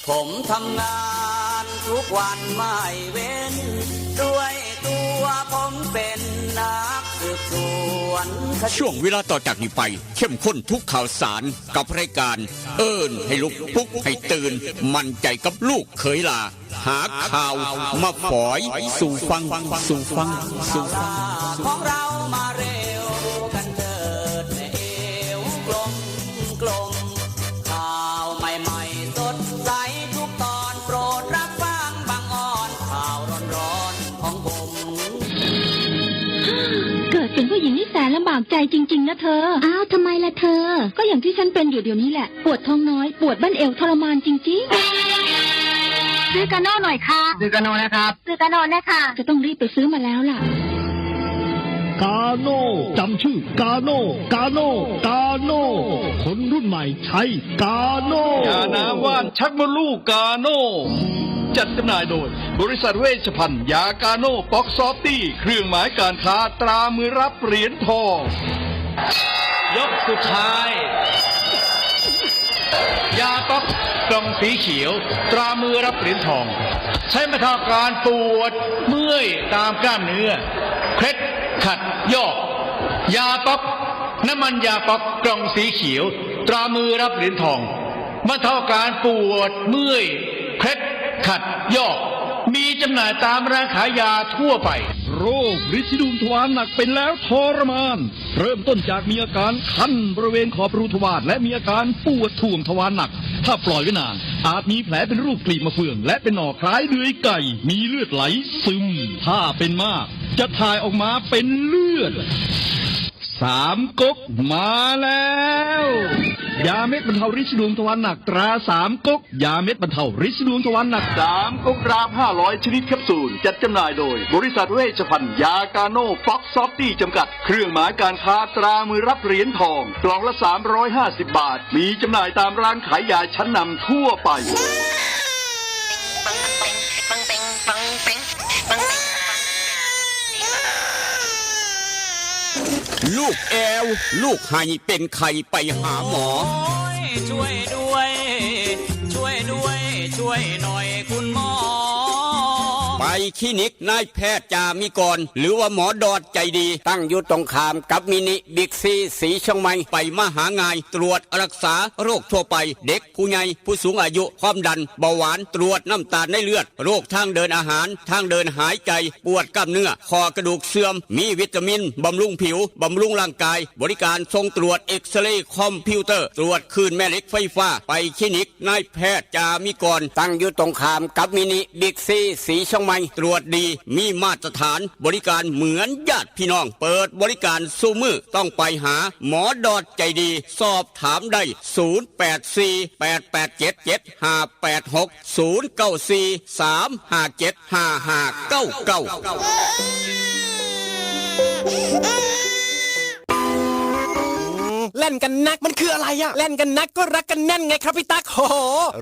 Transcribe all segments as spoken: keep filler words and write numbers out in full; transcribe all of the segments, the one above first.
ผมทำงานทุกวันไม่เว้น ด้วยตัวผมเป็นนักสืบสวนคดี ช่วงเวลาต่อจากนี้ไป เข้มข้นทุกข่าวสารกับรายการ เอิ้นให้ลุก ปลุกให้ตื่น มั่นใจกับลูกเขยหล้า หาข่าวมาฝอยสู่ฟัง สู่ฟัง สู่ฟัง ของเรามาเร็วกันเถิดแม่เอวกลมกลม ข่าวใหม่ๆสดใสทุกตอนโปรดรับฟังบางออนข่าวร้อนๆของผม เกิดเป็นผู้หญิงนี่แสนลำบากใจจริงๆนะเธอ อ้าวทำไมล่ะเธอ ก็อย่างที่ฉันเป็นอยู่เดี๋ยวนี้แหละ ปวดท้องน้อย ปวดบั้นเอวทรมานจริง ซื้อกาโน่หน่อยค่ะ ซื้อกาโน่นะครับ ซื้อกาโน่นะคะ ๆ จะต้องรีบไปซื้อมาแล้วล่ะ กาโน่จำชื่อกาโน่กาโน่กาโน่คนรุ่นใหม่ใช้กาโน่ ยาน้ำว่านชักมดลูกกาโน่ จัดจำหน่ายโดย บริษัทเวชภัณฑ์ยากาโน่ป๊อกซอฟตี้ เครื่องหมายการค้าตรามือรับเหรียญทอง ยกสุดท้าย ยาป๊อกกล่องสีเขียว ตรามือรับเหรียญทอง ใช้บรรเทาอาการปวดเมื่อยตามกล้ามเนื้อ เคล็ดขัดยอก ยาป๊อก น้ำมันยาป๊อกกล่องสีเขียว ตรามือรับเหรียญทอง บรรเทาอาการปวดเมื่อย เคล็ดขัดยอก มีจำหน่ายตามร้านขายยาทั่วไป โรคริดสีดวงทวารหนักเป็นแล้วทรมาน เริ่มต้นจากมีอาการคันบริเวณขอบรูทวารและมีอาการปวดถ่วงทวารหนัก ถ้าปล่อยไว้นาน อาจมีแผลเป็นรูปกลีบมะเฟือง และเป็นหน่อคล้ายเดือยไก่ มีเลือดไหลซึม ถ้าเป็นมาก จะถ่ายออกมาเป็นเลือด สามก๊กมาแล้ว ยาเม็ดบรรเทาริดสีดวงทวารหนักตราสามก๊ก ยาเม็ดบรรเทาริดสีดวงทวารหนัก สามก๊กดราฟห้าร้อยชนิดแคปซูล จัดจำหน่ายโดย บริษัทเวชภัณฑ์ยากาโน่ป๊อกซอฟตี้จำกัด เครื่องหมายการค้าตรามือรับเหรียญทอง กล่องละสามร้อยห้าสิบบาท มีจำหน่ายตามร้านขายยาชั้นนำทั่วไป ลูกแอว ลูกไห้เป็นไข้ไปหาหมอ ช่วยด้วย ช่วยด้วย ช่วยหน่อยคุณหมอ ไปคลินิกนายแพทย์จามิกร หรือว่าหมอดอดใจดี ตั้งอยู่ตรงข้ามกับมินิบิ๊กซีสีเชียงใหม่ ไปมาหาง่าย ตรวจรักษาโรคทั่วไป เด็กผู้ใหญ่ผู้สูงอายุ ความดัน เบาหวาน ตรวจน้ำตาลในเลือด โรคทางเดินอาหาร ทางเดินหายใจ ปวดกล้ามเนื้อ ข้อกระดูกเสื่อม มีวิตามิน บำรุงผิว บำรุงร่างกาย บริการส่งตรวจเอ็กซเรย์คอมพิวเตอร์ ตรวจคลื่นแม่เหล็กไฟฟ้า ไปคลินิกนายแพทย์จามิกร ตั้งอยู่ตรงข้ามกับมินิบิ๊กซีสีเชียงใหม่ ตรวจดี มีมาตรฐาน บริการเหมือนญาติพี่น้อง เปิดบริการซุมื้อ ต้องไปหาหมอดอดใจดี สอบถามได้ ศูนย์แปดสี่ แปดแปดเจ็ด เจ็ดห้าแปดหก ศูนย์เก้าสี่ สามห้าเจ็ด ห้าห้าเก้าเก้า แล่นกันนักมันคืออะไรอะแล่นกันนักก็รักกันแน่นไงครับพี่ตั๊ก โห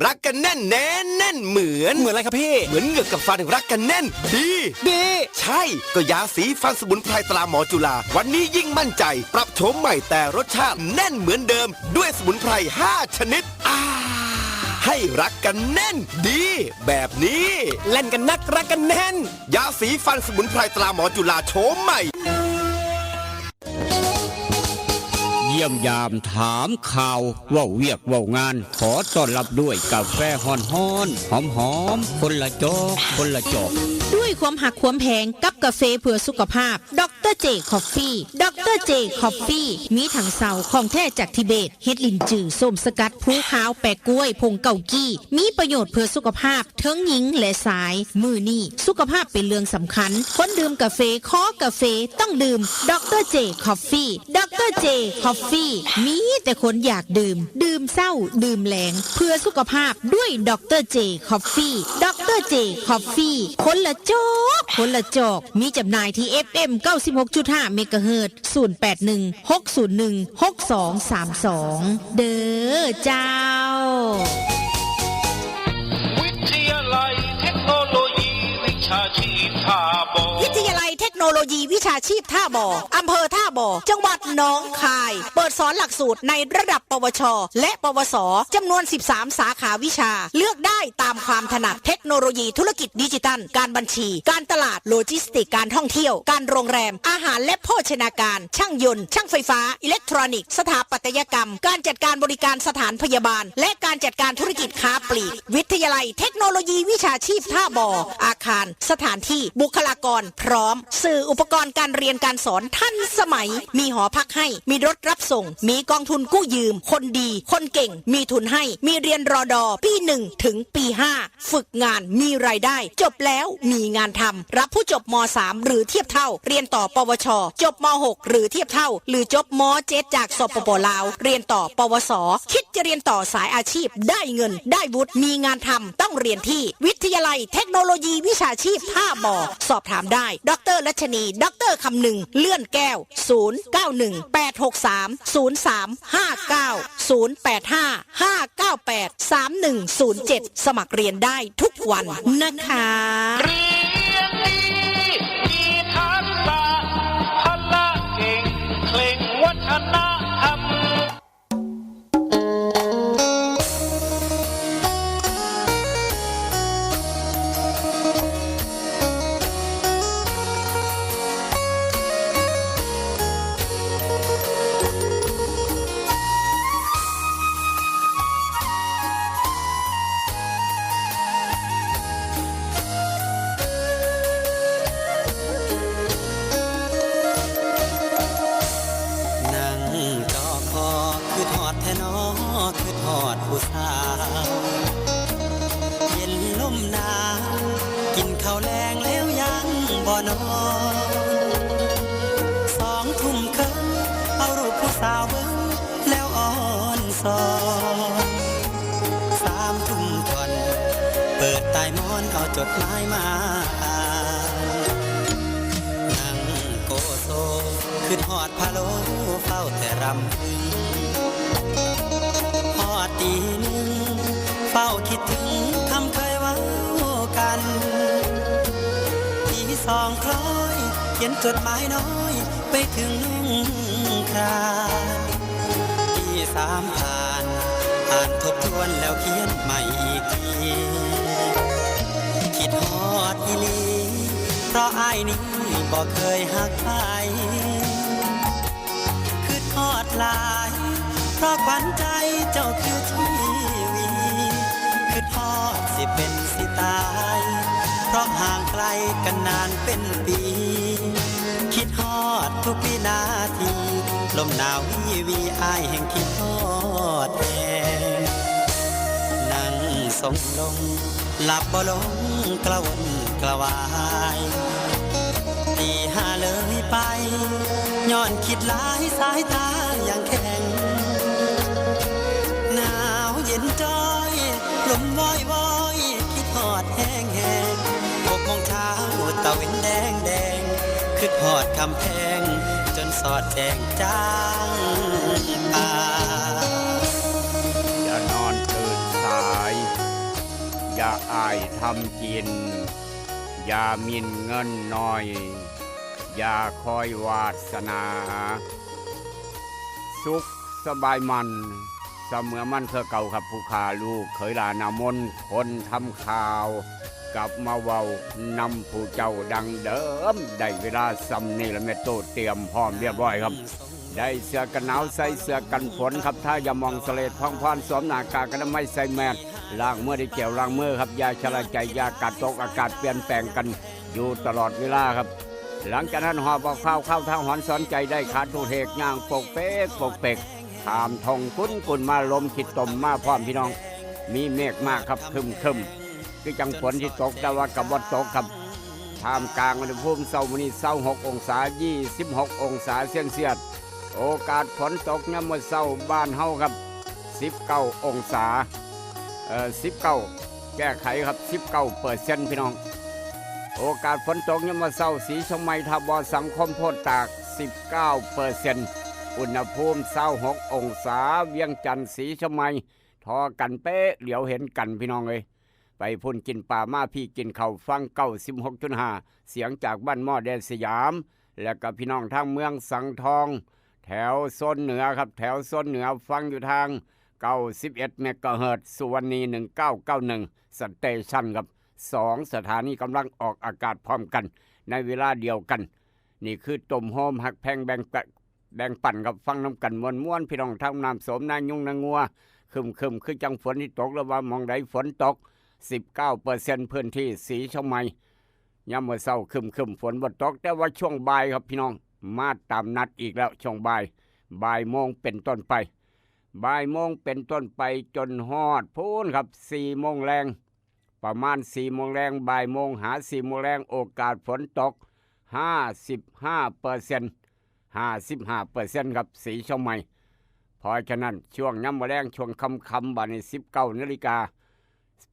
รักกันแน่นแน่นแน่นเหมือน เหมือนอะไรครับพี่ เหมือนเหงือกกับฟันรักกันแน่น ดี ดี ใช่ ก็ยาสีฟันสมุนไพรตราหมอจุฬา วันนี้ยิ่งมั่นใจ ปรับโฉมใหม่แต่รสชาติแน่นเหมือนเดิม ด้วยสมุนไพรห้าชนิด อ่า ให้รักกันแน่น ดี แบบนี้ แล่นกันนักรักกันแน่น ยาสีฟันสมุนไพรตราหมอจุฬาโฉมใหม่ เยี่ยมยามถามข่าว เว้าเวียกเว้างาน ขอต้อนรับด้วยกาแฟฮ้อนๆ หอมๆ คนละจอก คนละจอก ด้วยความหักความแพงกับกาแฟเพื่อสุขภาพ ดอกเตอร์เจคอฟฟี่ ดอกเตอร์เจคอฟฟี่ มีถังเสาของแท้จากทิเบต เห็ดหลินจือ ส้มสกัด ภูขาว แปะกล้วย ผงเกากี้ มีประโยชน์เพื่อสุขภาพ เทิงหญิงและชาย มื้อนี้สุขภาพเป็นเรื่องสำคัญ คนดื่มกาแฟ คอกาแฟ ต้องดื่ม ดอกเตอร์เจคอฟฟี่ ดอกเตอร์เจคอฟฟี่ มีแต่คนอยากดื่ม ดื่มเช้า ดื่มแลง เพื่อสุขภาพด้วย ดอกเตอร์เจคอฟฟี่ ดอกเตอร์เจคอฟฟี่ คนละจอก คนละจอก มีจำหน่ายที่ เอฟเอ็ม เก้าสิบหกจุดห้า เมกะเฮิรตซ์ ศูนย์แปดหนึ่ง หกศูนย์หนึ่ง หกสองสามสอง เด้อเจ้า วิทยาลัยเทคโนโลยีวิชาชีพท่าบ่อ วิทยาลัยเทคโน โนโลยีวิชาชีพท่าบ่อ อำเภอท่าบ่อ จังหวัดหนองคาย เปิดสอนหลักสูตรในระดับ ปวช และ ปวส จำนวน สิบสาม สาขาวิชา เลือกได้ตามความถนัด เทคโนโลยีธุรกิจดิจิทัล การบัญชี การตลาด โลจิสติกส์ การท่องเที่ยว การโรงแรม อาหารและโภชนาการ ช่างยนต์ ช่างไฟฟ้า อิเล็กทรอนิกส์ สถาปัตยกรรม การจัดการบริการสถานพยาบาล และการจัดการธุรกิจค้าปลีก วิทยาลัยเทคโนโลยีวิชาชีพท่าบ่อ อาคาร สถานที่ บุคลากร พร้อม สื่ออุปกรณ์การเรียนการสอนทันสมัย มีหอพักให้ มีรถรับส่ง มีกองทุนกู้ยืม คนดี คนเก่ง มีทุนให้ มีเรียน รอดอ ปี หนึ่ง ถึง ปี ห้า ฝึกงาน มีรายได้ จบแล้ว มีงานทำ รับผู้จบ ม.สาม หรือเทียบเท่า เรียนต่อ ปวช จบ ม.หก หรือเทียบเท่า หรือจบ ม.เจ็ด จาก สปป ลาว เรียนต่อ ปวส คิดจะเรียนต่อสายอาชีพ ได้เงิน ได้วุฒิ มีงานทำ ต้องเรียนที่วิทยาลัยเทคโนโลยีวิชาชีพท่าบ่อ สอบถามได้ ดร.รัชนี ดร.คำนึง เลื่อนแก้ว ศูนย์ เก้า หนึ่ง แปด หก สาม ศูนย์ สาม ห้า เก้า ศูนย์ แปด ห้า ห้า เก้า แปด สาม หนึ่ง ศูนย์ เจ็ด สมัครเรียนได้ทุกวันนะคะ เรียนดี มีทักษะ พละเก่ง เคร่งวัฒนธรรม นั่งจอคอ คือทอดแท้นอ คือทอดผู้สาว เย็นลมหนาว กินข้าวแลงแล้วยังบ่นอน สองทุ่มครึ่ง เอารูปผู้สาวเบิ่ง แล้วอ่อนสอน สามทุ่มท่อน เปิดใต้หมอน เอาจดหมายมาอ่าน นั่งโกโซ คือทอดพะโล้ เฝ้าแต่รำพึง ฮอดตี หนึ่ง เฝ้าคิดถึง คำเคยเว้ากัน ตีสองคล้อย เขียนจดหมายน้อย ไปถึงลุงคราน ตีสามผ่าน อ่านทบทวน แล้วเขียนใหม่อีกที คิดฮอดอีหลี เพราะอ้ายนี้บ่เคยฮักใคร คิดฮอดหลาย เพราะขวัญใจเจ้าคือชีวี คิดฮอดสิเป็นสิตาย เพราะห่างไกลกันนานเป็นปี คิดฮอดทุกวินาที ลมหนาววีวี อ้ายแห่งคิดฮอดแฮง นั่งทรงลง หลับบ่ลง กระวนกระวาย ตีห้าเลยไป ย้อนคิดหลาย สายตายังแข็ง หนาวเย็นจ้อย ลมวอยวอย คิดฮอดแฮงแฮง หกโมงเช้า ตะเว็นแดงแดง คิดฮอดคำแพง จนสอดแจ้งจางป่า อย่านอนตื่นสาย อย่าอ้ายทำกิน อย่าหมิ่นเงินน้อย อย่าคอยวาสนา สุขสบายมัน เสมอมันคือเก่าครับ ผู้ข้าลูกเขยหลานนามน คนทำข่าว กลับมาเว้านำผู้เจ้าดังเดิม ได้เวลาส่ำนี้ละ แม่ตู้เตรียมพร้อมเรียบร้อยครับ ได้เสื้อกันหนาว ใส่เสื้อกันฝนครับ ทายาหม่องเสลดพองพร สวมหน้ากากอนามัย ใส่แมส ล้างมือด้วยแจลล้างมือครับ อย่าชะล่าใจ อย่ากาดตก อากาศเปลี่ยนแปลงกันอยู่ตลอดเวลาครับ หลังจากนั้นหอบเอาข้าว ข้าวทางหอนสอนใจ ได้ขาดถูเทกย่างปกเปกปกเปก ข้ามทงกุนกุนมา ลมขี้ตมมาพร้อมพี่น้อง มีเมฆมากครับ ครึมครึม คือจังฝนที่ตก แต่ว่ากับบ่ตกครับ ท่ามกลางอุณหภูมิเช้ามื้อนี้ ซาวหกองศา ยี่สิบหกองศาเซลเซียส โอกาสฝนตกยามมื้อเช้าบ้านเฮาครับ สิบเก้าองศา เอ่อ สิบเก้า แก้ไขครับ สิบเก้าเปอร์เซ็นต์ พี่น้อง โอกาสฝนตกยามมื้อเช้า สีเชียงใหม่ ท่าบ่อ สังคมโพธิ์ตาก สิบเก้าเปอร์เซ็นต์ อุณหภูมิ ซาวหกองศา เวียงจันทน์ สีเชียงใหม่ ทอกันเป๊ะ เหลียวเห็นกันพี่น้องเอ้ย ไปพุ้นกินปลามาพี้กินข้าวฟังเก้าสิบหกจุดห้าเสียงจากบ้านหม้อแดนสยาม และก็พี่น้องทางเมืองสังทอง แถวโซนเหนือครับ แถวโซนเหนือฟังอยู่ทางเก้าสิบเอ็ดเมกะเฮิรตซ์ สุวรรณีหนึ่งเก้าเก้าหนึ่งสเตชันครับ สองสถานีกำลังออกอากาศพร้อมกันในเวลาเดียวกัน นี่คือต้มโฮมฮักแพงแบ่งปะแบ่งปันครับ ฟังนำกันม่วนๆ พี่น้องทางน้ำโสมนายุงนางัว ครึมๆ คือจังฝนที่ตก หรือว่าหม่องใดฝนตก สิบเก้าเปอร์เซ็นต์ พื้นที่สีเชียงใหม่ ยามมื้อเช้าครึมๆ ฝนบ่ตก แต่ว่าช่วงบ่ายครับพี่น้อง มาตามนัดอีกแล้ว ช่วงบ่าย บ่ายโมงเป็นต้นไป บ่ายโมงเป็นต้นไปจนฮอดพู้นครับ สี่โมงแลง ประมาณสี่โมงแลง บ่ายโมงหาสี่โมงแลง โอกาสฝนตก ห้าสิบห้าเปอร์เซ็นต์ ห้าสิบห้าเปอร์เซ็นต์ ครับ สีเชียงใหม่ เพราะฉะนั้นช่วงยามมื้อแลง ช่วงค่ำๆ บาดนี้ สิบเก้านาฬิกา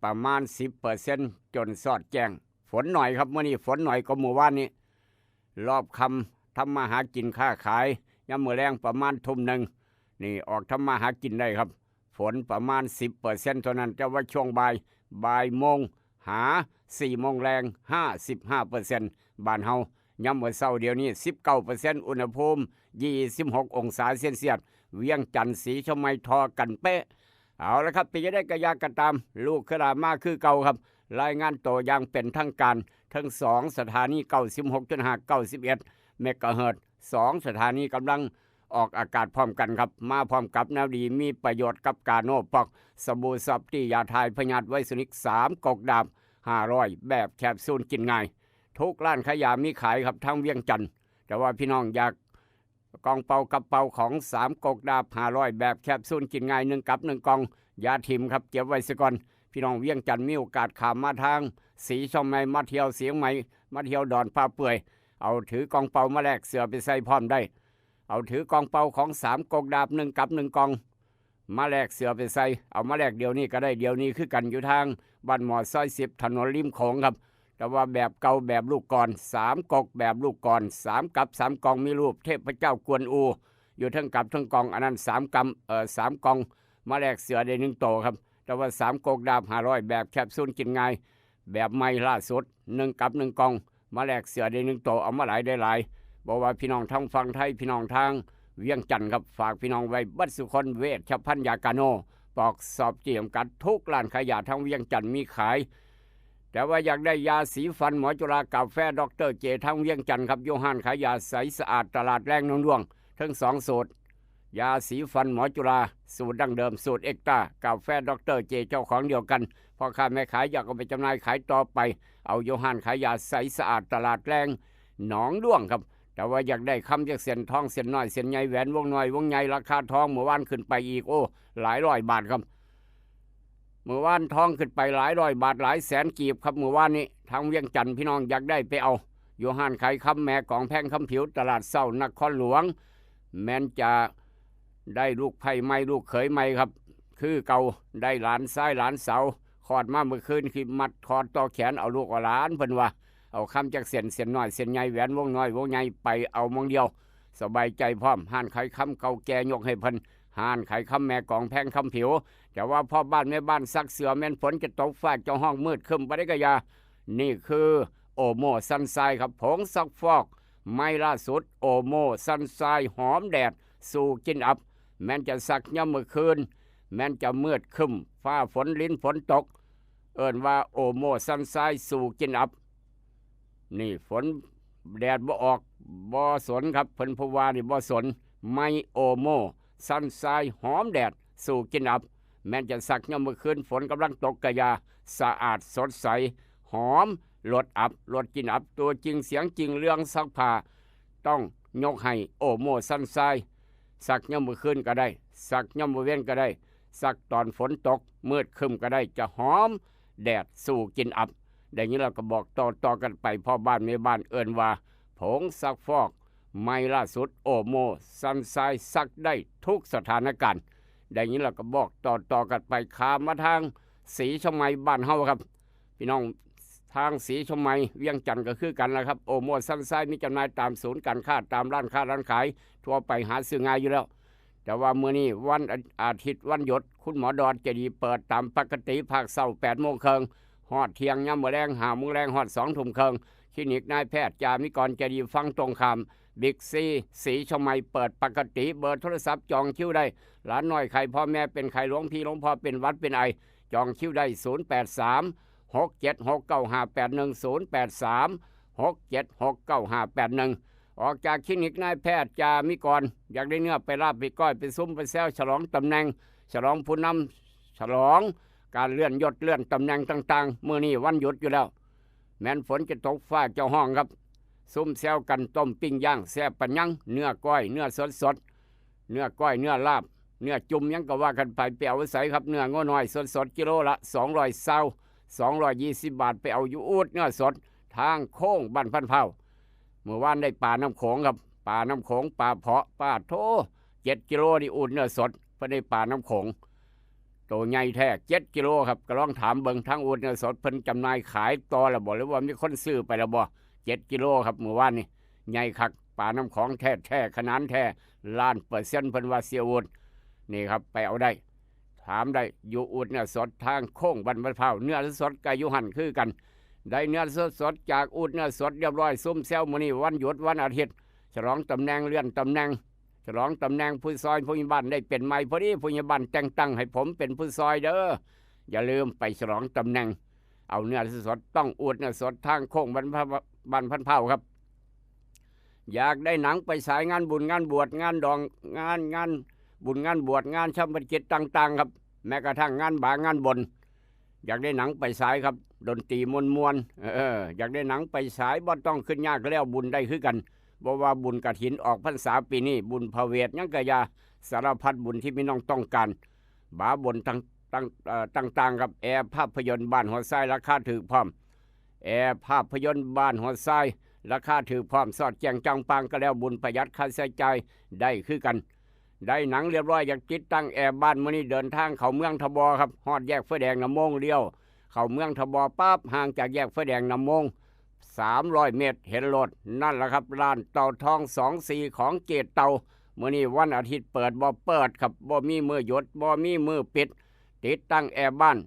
ประมาณ สิบเปอร์เซ็นต์ จนสอดแจ้ง ฝนหน่อยครับ มื้อนี้ฝนหน่อยกว่ามื้อวานนี้ รอบค่ำทำมาหากินค้าขาย ยามมื้อแลงประมาณทุ่มหนึ่ง นี่ออกทำมาหากินได้ครับ ฝนประมาณ สิบเปอร์เซ็นต์ เท่านั้น แต่ว่าช่วงบ่าย บ่ายโมงหาสี่โมงแลง ห้าสิบห้าเปอร์เซ็นต์ บ้านเฮา ยามมื้อเช้าเดี๋ยวนี้ สิบเก้าเปอร์เซ็นต์ อุณหภูมิ ยี่สิบหกองศาเซลเซียส เวียงจันทน์ สีเชียงใหม่ ทอกันเป๊ะ เอาละครับ เป็นจั่งใดก็อยากก็ตาม ลูกคือหลานมาคือเก่าครับ รายงานตัวอย่างเป็นทางการ ทั้งสองสถานี เก้าสิบหกจุดห้า เก้าสิบเอ็ดเมกะเฮิรตซ์ สองสถานีกำลังออกอากาศพร้อมกันครับ มาพร้อมกับแนวดีมีประโยชน์กับกาโนปอก สบู่ซอฟตี้ ยาถ่ายพยาธิไวรัสนิก สามก๊กดาบห้าร้อย แบบแคปซูลกินง่าย ทุกร้านขายยามีขายครับ ทั้งเวียงจันทน์ แต่ว่าพี่น้องอยากกล่องเป่ากระเป๋าของสามก๊กดาบห้าร้อย แบบแคปซูลกินง่าย หนึ่งกับหนึ่งกล่อง อย่าถิ่มครับ เก็บไว้ซะก่อน พี่น้องเวียงจันทน์มีโอกาสข้ามมาทางสีเชียงใหม่ มาเที่ยวเชียงใหม่ มาเที่ยวดอนป่าเปื่อย เอาถือกล่องเป่ามาแลกเสื้อไปใส่พร้อมได้ เอาถือกล่องเป่าของสามก๊กดาบ หนึ่งกับหนึ่งกล่อง มาแลกเสื้อไปใส่ เอามาแลกเดี๋ยวนี้ก็ได้ เดี๋ยวนี้คือกัน อยู่ทางบ้านหม้อ ซอยสิบ ถนนริมโขงครับ แต่ว่าแบบเก่าแบบลูกก่อน สามก๊กแบบลูกก่อน สามกับสามกล่อง มีรูปเทพเจ้ากวนอู อยู่เทิงกับเทิงกล่อง อันนั้นสามกำ เอ่อ สามกล่อง มาแลกเสื้อได้หนึ่งโตครับ แต่ว่าสามก๊กดาบห้าร้อย แบบแคปซูลกินง่าย แบบใหม่ล่าสุด หนึ่งกับหนึ่งกล่อง มาแลกเสื้อได้หนึ่งโต เอามาหลายได้หลาย บอกว่าพี่น้องทางฝั่งไทย พี่น้องทางเวียงจันทน์ครับ ฝากพี่น้องไว้เบิดสุคน เวชภัณฑ์ยากาโน ปอกสอบเจียมกัด ทุกร้านขายยาทางเวียงจันทน์มีขาย แต่ว่าอยากได้ยาสีฟันหมอจุฬา กาแฟดอกเตอร์เจ ทางเวียงจันทน์ครับ อยู่ห้านขายยาใสสะอาด ตลาดแรงหนองด้วง ทั้งสองสูตร ยาสีฟันหมอจุฬา สูตรดั้งเดิม สูตรเอ็กต้า กาแฟดอกเตอร์เจ เจ้าของเดียวกัน พ่อค้าแม่ขายอยากเอาไปจำหน่ายขายต่อไป เอาอยู่ห้านขายยาใสสะอาด ตลาดแรงหนองด้วงครับ แต่ว่าอยากได้คำจักเส้น ทองเส้นน้อยเส้นใหญ่ แหวนวงน้อยวงใหญ่ ราคาทองมื้อวานขึ้นไปอีก โอ้ หลายร้อยบาทครับ มื้อวานทองขึ้นไปหลายร้อยบาท หลายแสนกีบครับ มื้อวานนี้ ทางเวียงจันทน์ พี่น้องอยากได้ไปเอา อยู่ห้านขายคำแม่กองแพงคำผิว ตลาดเช้านครหลวง แม่นจะได้ลูกไผ่ใหม่ ลูกเขยใหม่ครับ คือเก่า ได้หลานชายหลานสาว คลอดมาเมื่อคืน คือมัดคอต่อแขน เอาลูกเอาหลาน เพิ่นว่า เอาคำจักเส้น เส้นน้อยเส้นใหญ่ แหวนวงน้อยวงใหญ่ ไปเอาหม่องเดียว สบายใจพร้อม ห้านขายคำเก่าแก่ยกให้เพิ่น ห้านขายคำแม่กองแพงคำผิว แต่ว่าพ่อบ้านแม่บ้านซักเสื้อ แม่นฝนจะตก ฟ้าจะฮ้อง มืดครึ้มปานใดก็อย่า นี่คือโอโมซันไซครับ ผงซักฟอกใหม่ล่าสุด โอโมซันไซ หอมแดด สู่กลิ่นอับ แม่นจะซักยามมื้อคืน แม่นจะมืดครึ้ม ฟ้าฝนลินฝนตก เอิ้นว่าโอโมซันไซ สู่กลิ่นอับ นี่ฝนแดดบ่ออก บ่สนครับ เพิ่นผู้ว่านี่บ่สน ไมโอโมซันไซ หอมแดด สู่กลิ่นอับ แม่นจะซักยามมื้อคืน ฝนกำลังตกกะอย่า สะอาดสดใส หอม ลดอับ ลดกลิ่นอับ ตัวจริงเสียงจริง เรื่องซักผ้า ต้องยกให้โอโมซันไซ ซักยามมื้อคืนก็ได้ ซักยามมื้อเว็นก็ได้ ซักตอนฝนตก มืดครึ้มก็ได้ จะหอมแดด สู่กลิ่นอับ ได้ยินแล้วก็บอกต่อๆ กันไป พ่อบ้านแม่บ้าน เอิ้นว่าผงซักฟอกใหม่ล่าสุด โอโมซันไซ ซักได้ทุกสถานการณ์ ได้ยินแล้วก็บอกต่อๆ กันไป ข้ามมาทางสีเชียงใหม่บ้านเฮาครับ พี่น้องทางสีเชียงใหม่ เวียงจันทน์ก็คือกันล่ะครับ โอโมซันไซ มีจำหน่ายตามศูนย์การค้า ตามร้านค้าร้านขายทั่วไป หาซื้อง่ายอยู่แล้ว แต่ว่ามื้อนี้วันอาทิตย์ วันหยุด คุณหมอดอนเจดีย์เปิดตามปกติ ภาคเช้าแปดโมงครึ่ง ฮอดเที่ยง ยามมื้อแลง ห้าโมงแลง ฮอด สองทุ่มครึ่ง คลินิกนายแพทย์จามิกร ใจดี ฝั่งตรงข้ามบิ๊กซี สีชมัย เปิดปกติ เบอร์โทรศัพท์จองคิวได้ หลานน้อยไข้ พ่อแม่เป็นไข้ หลวงพี่หลวงพ่อเป็นหวัดเป็นไอ จองคิวได้ ศูนย์แปดสาม หกเจ็ดหก เก้าห้าแปดหนึ่ง ศูนย์แปดสาม หกเจ็ดหก เก้าห้าแปดหนึ่ง ออกจากคลินิกนายแพทย์จามิกร อยากได้เนื้อไปลาบไปก้อย ไปซุ่มไปแซว ฉลองตำแหน่ง ฉลองผู้นำ ฉลองการเลื่อนยศเลื่อนตำแหน่งต่างๆ มื้อนี้วันหยุดอยู่แล้ว แม้นฝนจะตกฟ้าจะฮ้องครับ ซุ่มแซวกัน ต้มปิ้งย่างแซ่บปานยัง เนื้อก้อย เนื้อสดๆ เนื้อก้อย เนื้อลาบ เนื้อจุ่มหยังก็ว่ากันไป ไปเอาไสครับ เนื้องัวน้อยสดๆ กิโลละ สองร้อยซาว สองร้อยยี่สิบบาท ไปเอาอยู่อูดเนื้อสด ทางโค้งบ้านพันเผ่า มื้อวานได้ปลาน้ำโขงครับ ปลาน้ำโขง ปลาเผาะ ปลาโท เจ็ดกิโลนี่ อูดเนื้อสด เพิ่นได้ปลาน้ำโขง โตใหญ่แท้ เจ็ดกิโลครับ ก็ลองถามเบิ่ง ทางอูดเนื้อสด เพิ่นจำหน่ายขายต่อแล้วบ่ หรือว่ามีคนซื้อไปแล้วบ่ เจ็ดกิโลครับ มื้อวานนี่ ใหญ่คัก ปลาน้ำโขงแท้ๆ ขนาดแท้ ล้านเปอร์เซ็นต์ เพิ่นว่า เสียอูด นี่ครับ ไปเอาได้ ถามได้ อยู่อูดเนื้อสด ทางโค้งบ้านพันเผ่า เนื้อสดก็อยู่หั่นคือกัน ได้เนื้อสดๆ จากอูดเนื้อสดเรียบร้อย ซุ่มแซว มื้อนี้วันหยุดวันอาทิตย์ ฉลองตำแหน่ง เลื่อนตำแหน่ง ฉลองตำแหน่งผู้ซอยผู้ใหญ่บ้านได้เป็นใหม่ พอดีผู้ใหญ่บ้านแต่งตั้งให้ผมเป็นผู้ซอยเด้อ อย่าลืมไปฉลองตำแหน่ง เอาเนื้อสดๆ ต้องอูดเนื้อสด ทางโค้งบ้านพัน บ้านพันเผ่าครับ อยากได้หนังไปฉายงานบุญงานบวช งานดอง งาน งานบุญงานบวช งานชาปนกิจต่างๆ ครับ แม้กระทั่งงานบา งานบน อยากได้หนังไปฉายครับ ดนตรีม่วนๆ เออ อยากได้หนังไปฉาย บ่ต้องขึ้นยาก แล้วบุญได้คือกัน บ่ว่าบุญกฐิน ออกพรรษาปีนี้ บุญพระเวท หยังกะยา สารพัดบุญที่พี่น้องต้องการ บาบนทั้ง ตั้ง เอ่อ ต่างๆ ครับ แอร์ภาพยนตร์บ้านหัวทราย ราคาถูกพร้อม แอร์ภาพยนตร์บ้านหัวทราย ราคาถูกพร้อม สอดแจ้งจ่างป่าง ก็แล้วบุญ ประหยัดค่าใช้จ่ายได้คือกัน ได้หนังเรียบร้อย อยากติดตั้งแอร์บ้าน มื้อนี้เดินทางเข้าเมืองทบครับ ฮอดแยกไฟแดงนำโมง เลี้ยวเข้าเมืองทบปั๊บ ห่างจากแยกไฟแดงนำโมง สามร้อยเมตร เห็นโลด นั่นล่ะครับ ร้านเต่าทองสองสี่ ของเกตเต่า มื้อนี้วันอาทิตย์ เปิดบ่เปิดครับ บ่มีมื้อหยุด บ่มีมื้อปิด ติดตั้งแอร์บ้าน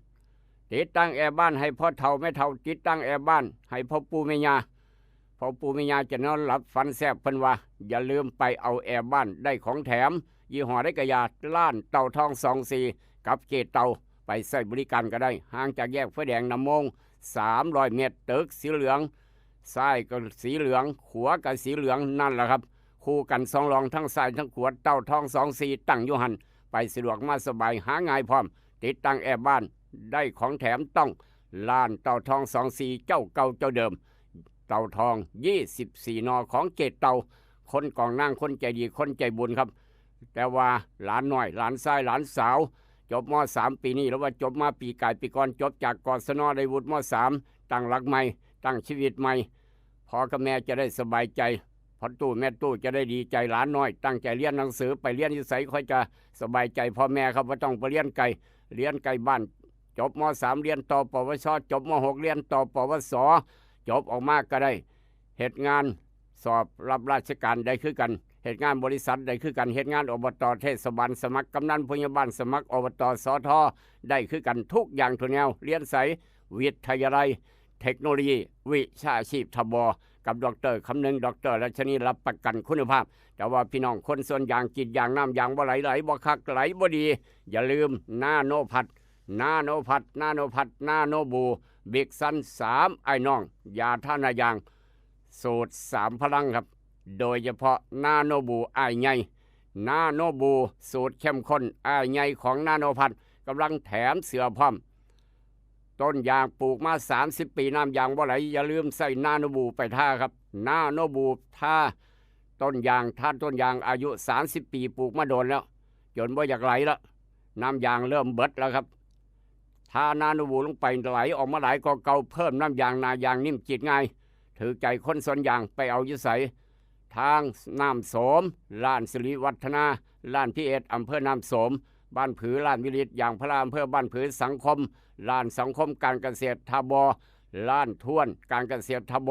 ติดตั้งแอร์บ้านให้พ่อเฒ่าแม่เฒ่า ติดตั้งแอร์บ้านให้พ่อปู่แม่ย่า พ่อปู่แม่ย่าจะนอนหลับฝันแซ่บ เพิ่นว่า อย่าลืมไปเอาแอร์บ้าน ได้ของแถม ยี่ห้อใดกะยา ร้านเต่าทองสองสี่ กับเกตเต่า ไปใช้บริการก็ได้ ห่างจากแยกไฟแดงนำโมง สามร้อยเมตร ตึกสีเหลือง ซ้ายก็สีเหลือง ขวาก็สีเหลือง นั่นล่ะครับ คู่กันสองหลอง ทั้งซ้ายทั้งขวา เต่าทองสองสี่ ตั้งอยู่หั่น ไปสะดวกมาสบาย หาง่ายพร้อม ติดตั้งแอร์บ้าน ได้ของแถมต้อง ร้านเต่าทองสองสี่ เจ้าเก่าเจ้าเดิม เต่าทอง ยี่สิบสี่ นอ ของเกตเต่า คนกองนาง คนใจดี คนใจบุญครับ แต่ว่าหลานน้อย หลานชาย หลานสาว จบ ม.สาม ปีนี้ หรือว่าจบมาปีกายปีก่อน จบจาก กศน ได้วุฒิ ม.สาม ตั้งหลักใหม่ ตั้งชีวิตใหม่ พ่อกับแม่จะได้สบายใจ พ่อตู้แม่ตู้จะได้ดีใจ หลานน้อยตั้งใจเรียนหนังสือ ไปเรียนอยู่ไสค่อยจะสบายใจพ่อแม่ครับ บ่ต้องไปเรียนไกล เรียนใกล้บ้าน จบ ม.สาม เรียนต่อ ปวช จบ ม.หก เรียนต่อ ปวส จบออกมาก็ได้เฮ็ดงาน สอบรับราชการได้คือกัน เฮ็ดงานบริษัทได้คือกัน เฮ็ดงาน อบต เทศบาล สมัครงานผู้ใหญ่บ้าน สมัคร อบต สท ได้คือกัน ทุกอย่างทั่วแนว เรียนไส วิทยาลัยเทคโนโลยี วิชาชีพ ทบ กับ ดอกเตอร์ คำนึง ดอกเตอร์ รัชนี รับประกันคุณภาพ แต่ว่าพี่น้องคนสวนยาง กรีดยาง น้ำยางบ่ไหล ไหลบ่คัก ไหลบ่ดี อย่าลืม นาโนพัด นาโนพัด นาโนพัด นาโนบู บิ๊กซัน สามอ้ายน้อง ยาทานายาง สูตรสามพลังครับ โดยเฉพาะ นาโนบู อ้ายใหญ่ นาโนบู สูตรเข้มข้น อ้ายใหญ่ของนาโนพัด กำลังแถมเสื้อพร้อม ต้นยางปลูกมา สามสิบ ปี น้ำยางบ่ไหล อย่าลืมใส่นาโนบูไปทาครับ นาโนบูทาต้นยาง ทาต้นยาง อายุ สามสิบ ปี ปลูกมาโดนแล้ว จนบ่อยากไหลแล้ว น้ำยางเริ่มเบิดแล้วครับ ทานาโนบูลงไป ไหลออกมาหลายกว่าเก่า เพิ่มน้ำยาง หน้ายางนิ่ม กรีดง่าย ถือใจคนสวนยาง ไปเอาอยู่ไส ทางน้ำโสม ร้านสิริวัฒนา ร้านพีเอส อำเภอน้ำโสม บ้านผือ ร้านวิริต ยางพารา อำเภอบ้านผือ สังคม ร้านสังคมการเกษตร ทบ ร้านท้วนการเกษตร ทบ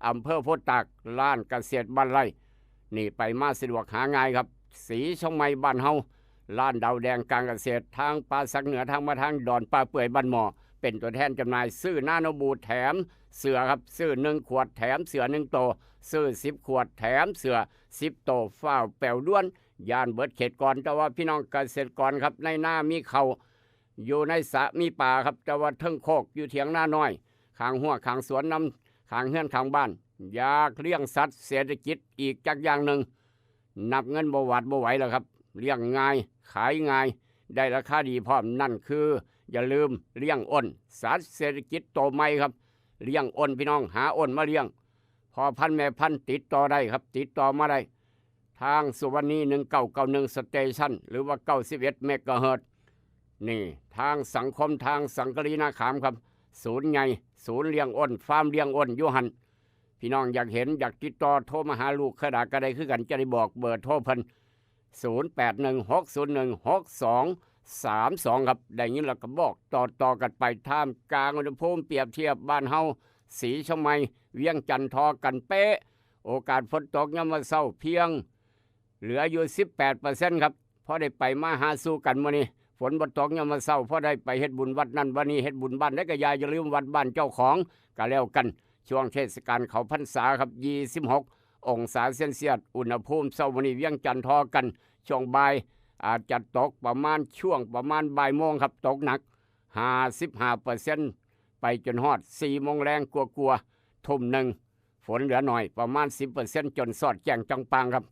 อำเภอโพธิ์ตาก ร้านเกษตรบ้านไร่ นี่ไปมาสะดวกหาง่ายครับ สีเชียงใหม่บ้านเฮา ร้านดาวแดงการเกษตร ทางป่าสักเหนือ ทางมาทางดอนป่าเปื่อยบ้านหม้อ เป็นตัวแทนจำหน่าย ซื้อนาโนบูแถมเสื้อครับ ซื้อหนึ่งขวดแถมเสื้อหนึ่งโต ซื้อสิบขวดแถมเสื้อสิบโต ฟ้าวแป๋วด่วน ย่านเบิดเขตก่อน แต่ว่าพี่น้องเกษตรกรครับ ในนามีเขาว อยู่ในสระมีปลาครับ แต่ว่าเทิงโคกอยู่เถียงนาน้อย ข้างหัวข้างสวนนำข้างเฮือนข้างบ้าน อยากเลี้ยงสัตว์เศรษฐกิจอีกจักอย่างหนึ่ง นับเงินบ่หวาดบ่ไหวแล้วครับ เลี้ยงง่าย ขายง่าย ได้ราคาดีพร้อม นั่นคือ อย่าลืมเลี้ยงอ้น สัตว์เศรษฐกิจโตใหม่ครับ เลี้ยงอ้นพี่น้อง หาอ้นมาเลี้ยง พ่อพันธุ์แม่พันธุ์ติดต่อได้ครับ ติดต่อมาได้ ทางสุวรรณีหนึ่งเก้าเก้าหนึ่งสเตชัน หรือว่าเก้าสิบเอ็ดเมกะเฮิรตซ์ นี่ ทางสังคม ทางสังกะรีนาขามครับ ศูนย์ใหญ่ ศูนย์เลี้ยงอ้น ฟาร์มเลี้ยงอ้นอยู่หั่น พี่น้องอยากเห็น อยากติดต่อ โทรมาหาลูกเขยดาก็ได้คือกัน จะได้บอกเบอร์โทรเพิ่น ศูนย์แปดหนึ่งหกศูนย์หนึ่งหกสองสามสอง ครับ ได้ยินแล้วก็บอกต่อๆกันไป ท่ามกลางอุณหภูมิเปรียบเทียบบ้านเฮา สีเชียงใหม่ เวียงจันทน์ ทอกันเป๊ะ โอกาสฝนตกยามมื้อเช้าเพียง เหลืออยู่สิบแปดเปอร์เซ็นต์ครับ พอได้ไปมาหาสู่กันมื้อนี้ ฝนบ่ตกยามมื้อเช้า พอได้ไปเฮ็ดบุญวัดนั่นวัดนี้ เฮ็ดบุญบ้านใดก็อย่า อย่าลืมวัดบ้านเจ้าของ ก็แล้วกัน ช่วงเทศกาลเข้าพรรษาครับ ยี่สิบหกองศาเซลเซียส อุณหภูมิเช้ามื้อนี้เวียงจันทน์ ทอกัน ช่วงบ่ายอาจจะตกประมาณ ช่วงประมาณบ่ายโมงครับ ตกหนัก ห้าสิบห้าเปอร์เซ็นต์ ไปจนฮอดสี่โมงแลงกลัวๆ ทุ่มหนึ่ง ฝนเหลือหน่อย ประมาณสิบเปอร์เซ็นต์ จนสอดแจ้งจ่างป่างครับ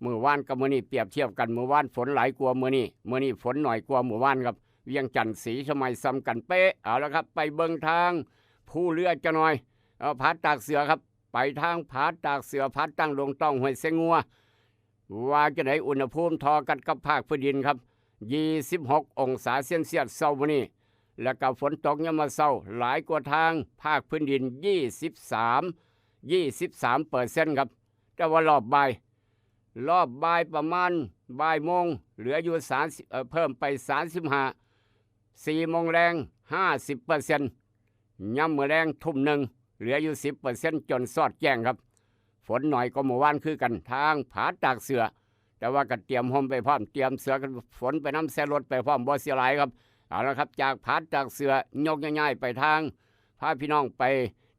มื้อวานกับมื้อนี้เปรียบเทียบกัน มื้อวานฝนหลายกว่ามื้อนี้ มื้อนี้ฝนหน่อยกว่ามื้อวานครับ เวียงจันทน์ สีเชียงใหม่ ส่ำกันเป๊ะ เอาละครับ ไปเบิ่งทางภูเรือจักหน่อย เอา ผาตากเสือครับ ไปทางผาตากเสือ ผาตั้งดงต้อง ห้วยเสงงัว ว่าจั่งใด อุณหภูมิทอกันกับภาคพื้นดินครับ ยี่สิบหกองศาเซลเซียสเช้ามื้อนี้ แล้วก็ฝนตกยามมื้อเช้า หลายกว่าทางภาคพื้นดิน ยี่สิบสาม ยี่สิบสามเปอร์เซ็นต์ ครับ แต่ว่ารอบบ่าย รอบบ่ายประมาณบ่ายโมง เหลืออยู่สามสิบ เอ่อ เพิ่มไปสามสิบห้า สี่โมงแลง ห้าสิบเปอร์เซ็นต์ ยามมื้อแลงทุ่มหนึ่ง เหลืออยู่สิบเปอร์เซ็นต์ จนสอดแจ้งครับ ฝนหน่อยกว่ามื้อวานคือกัน ทางผาตากเสือ แต่ว่าก็เตรียมร่มไปพร้อม เตรียมเสื้อกันฝนไปนำ ใส่รถไปพร้อม บ่เสียหลายครับ เอาละครับ จากผาตากเสือ ยกย้ายๆไปทาง พาพี่น้องไป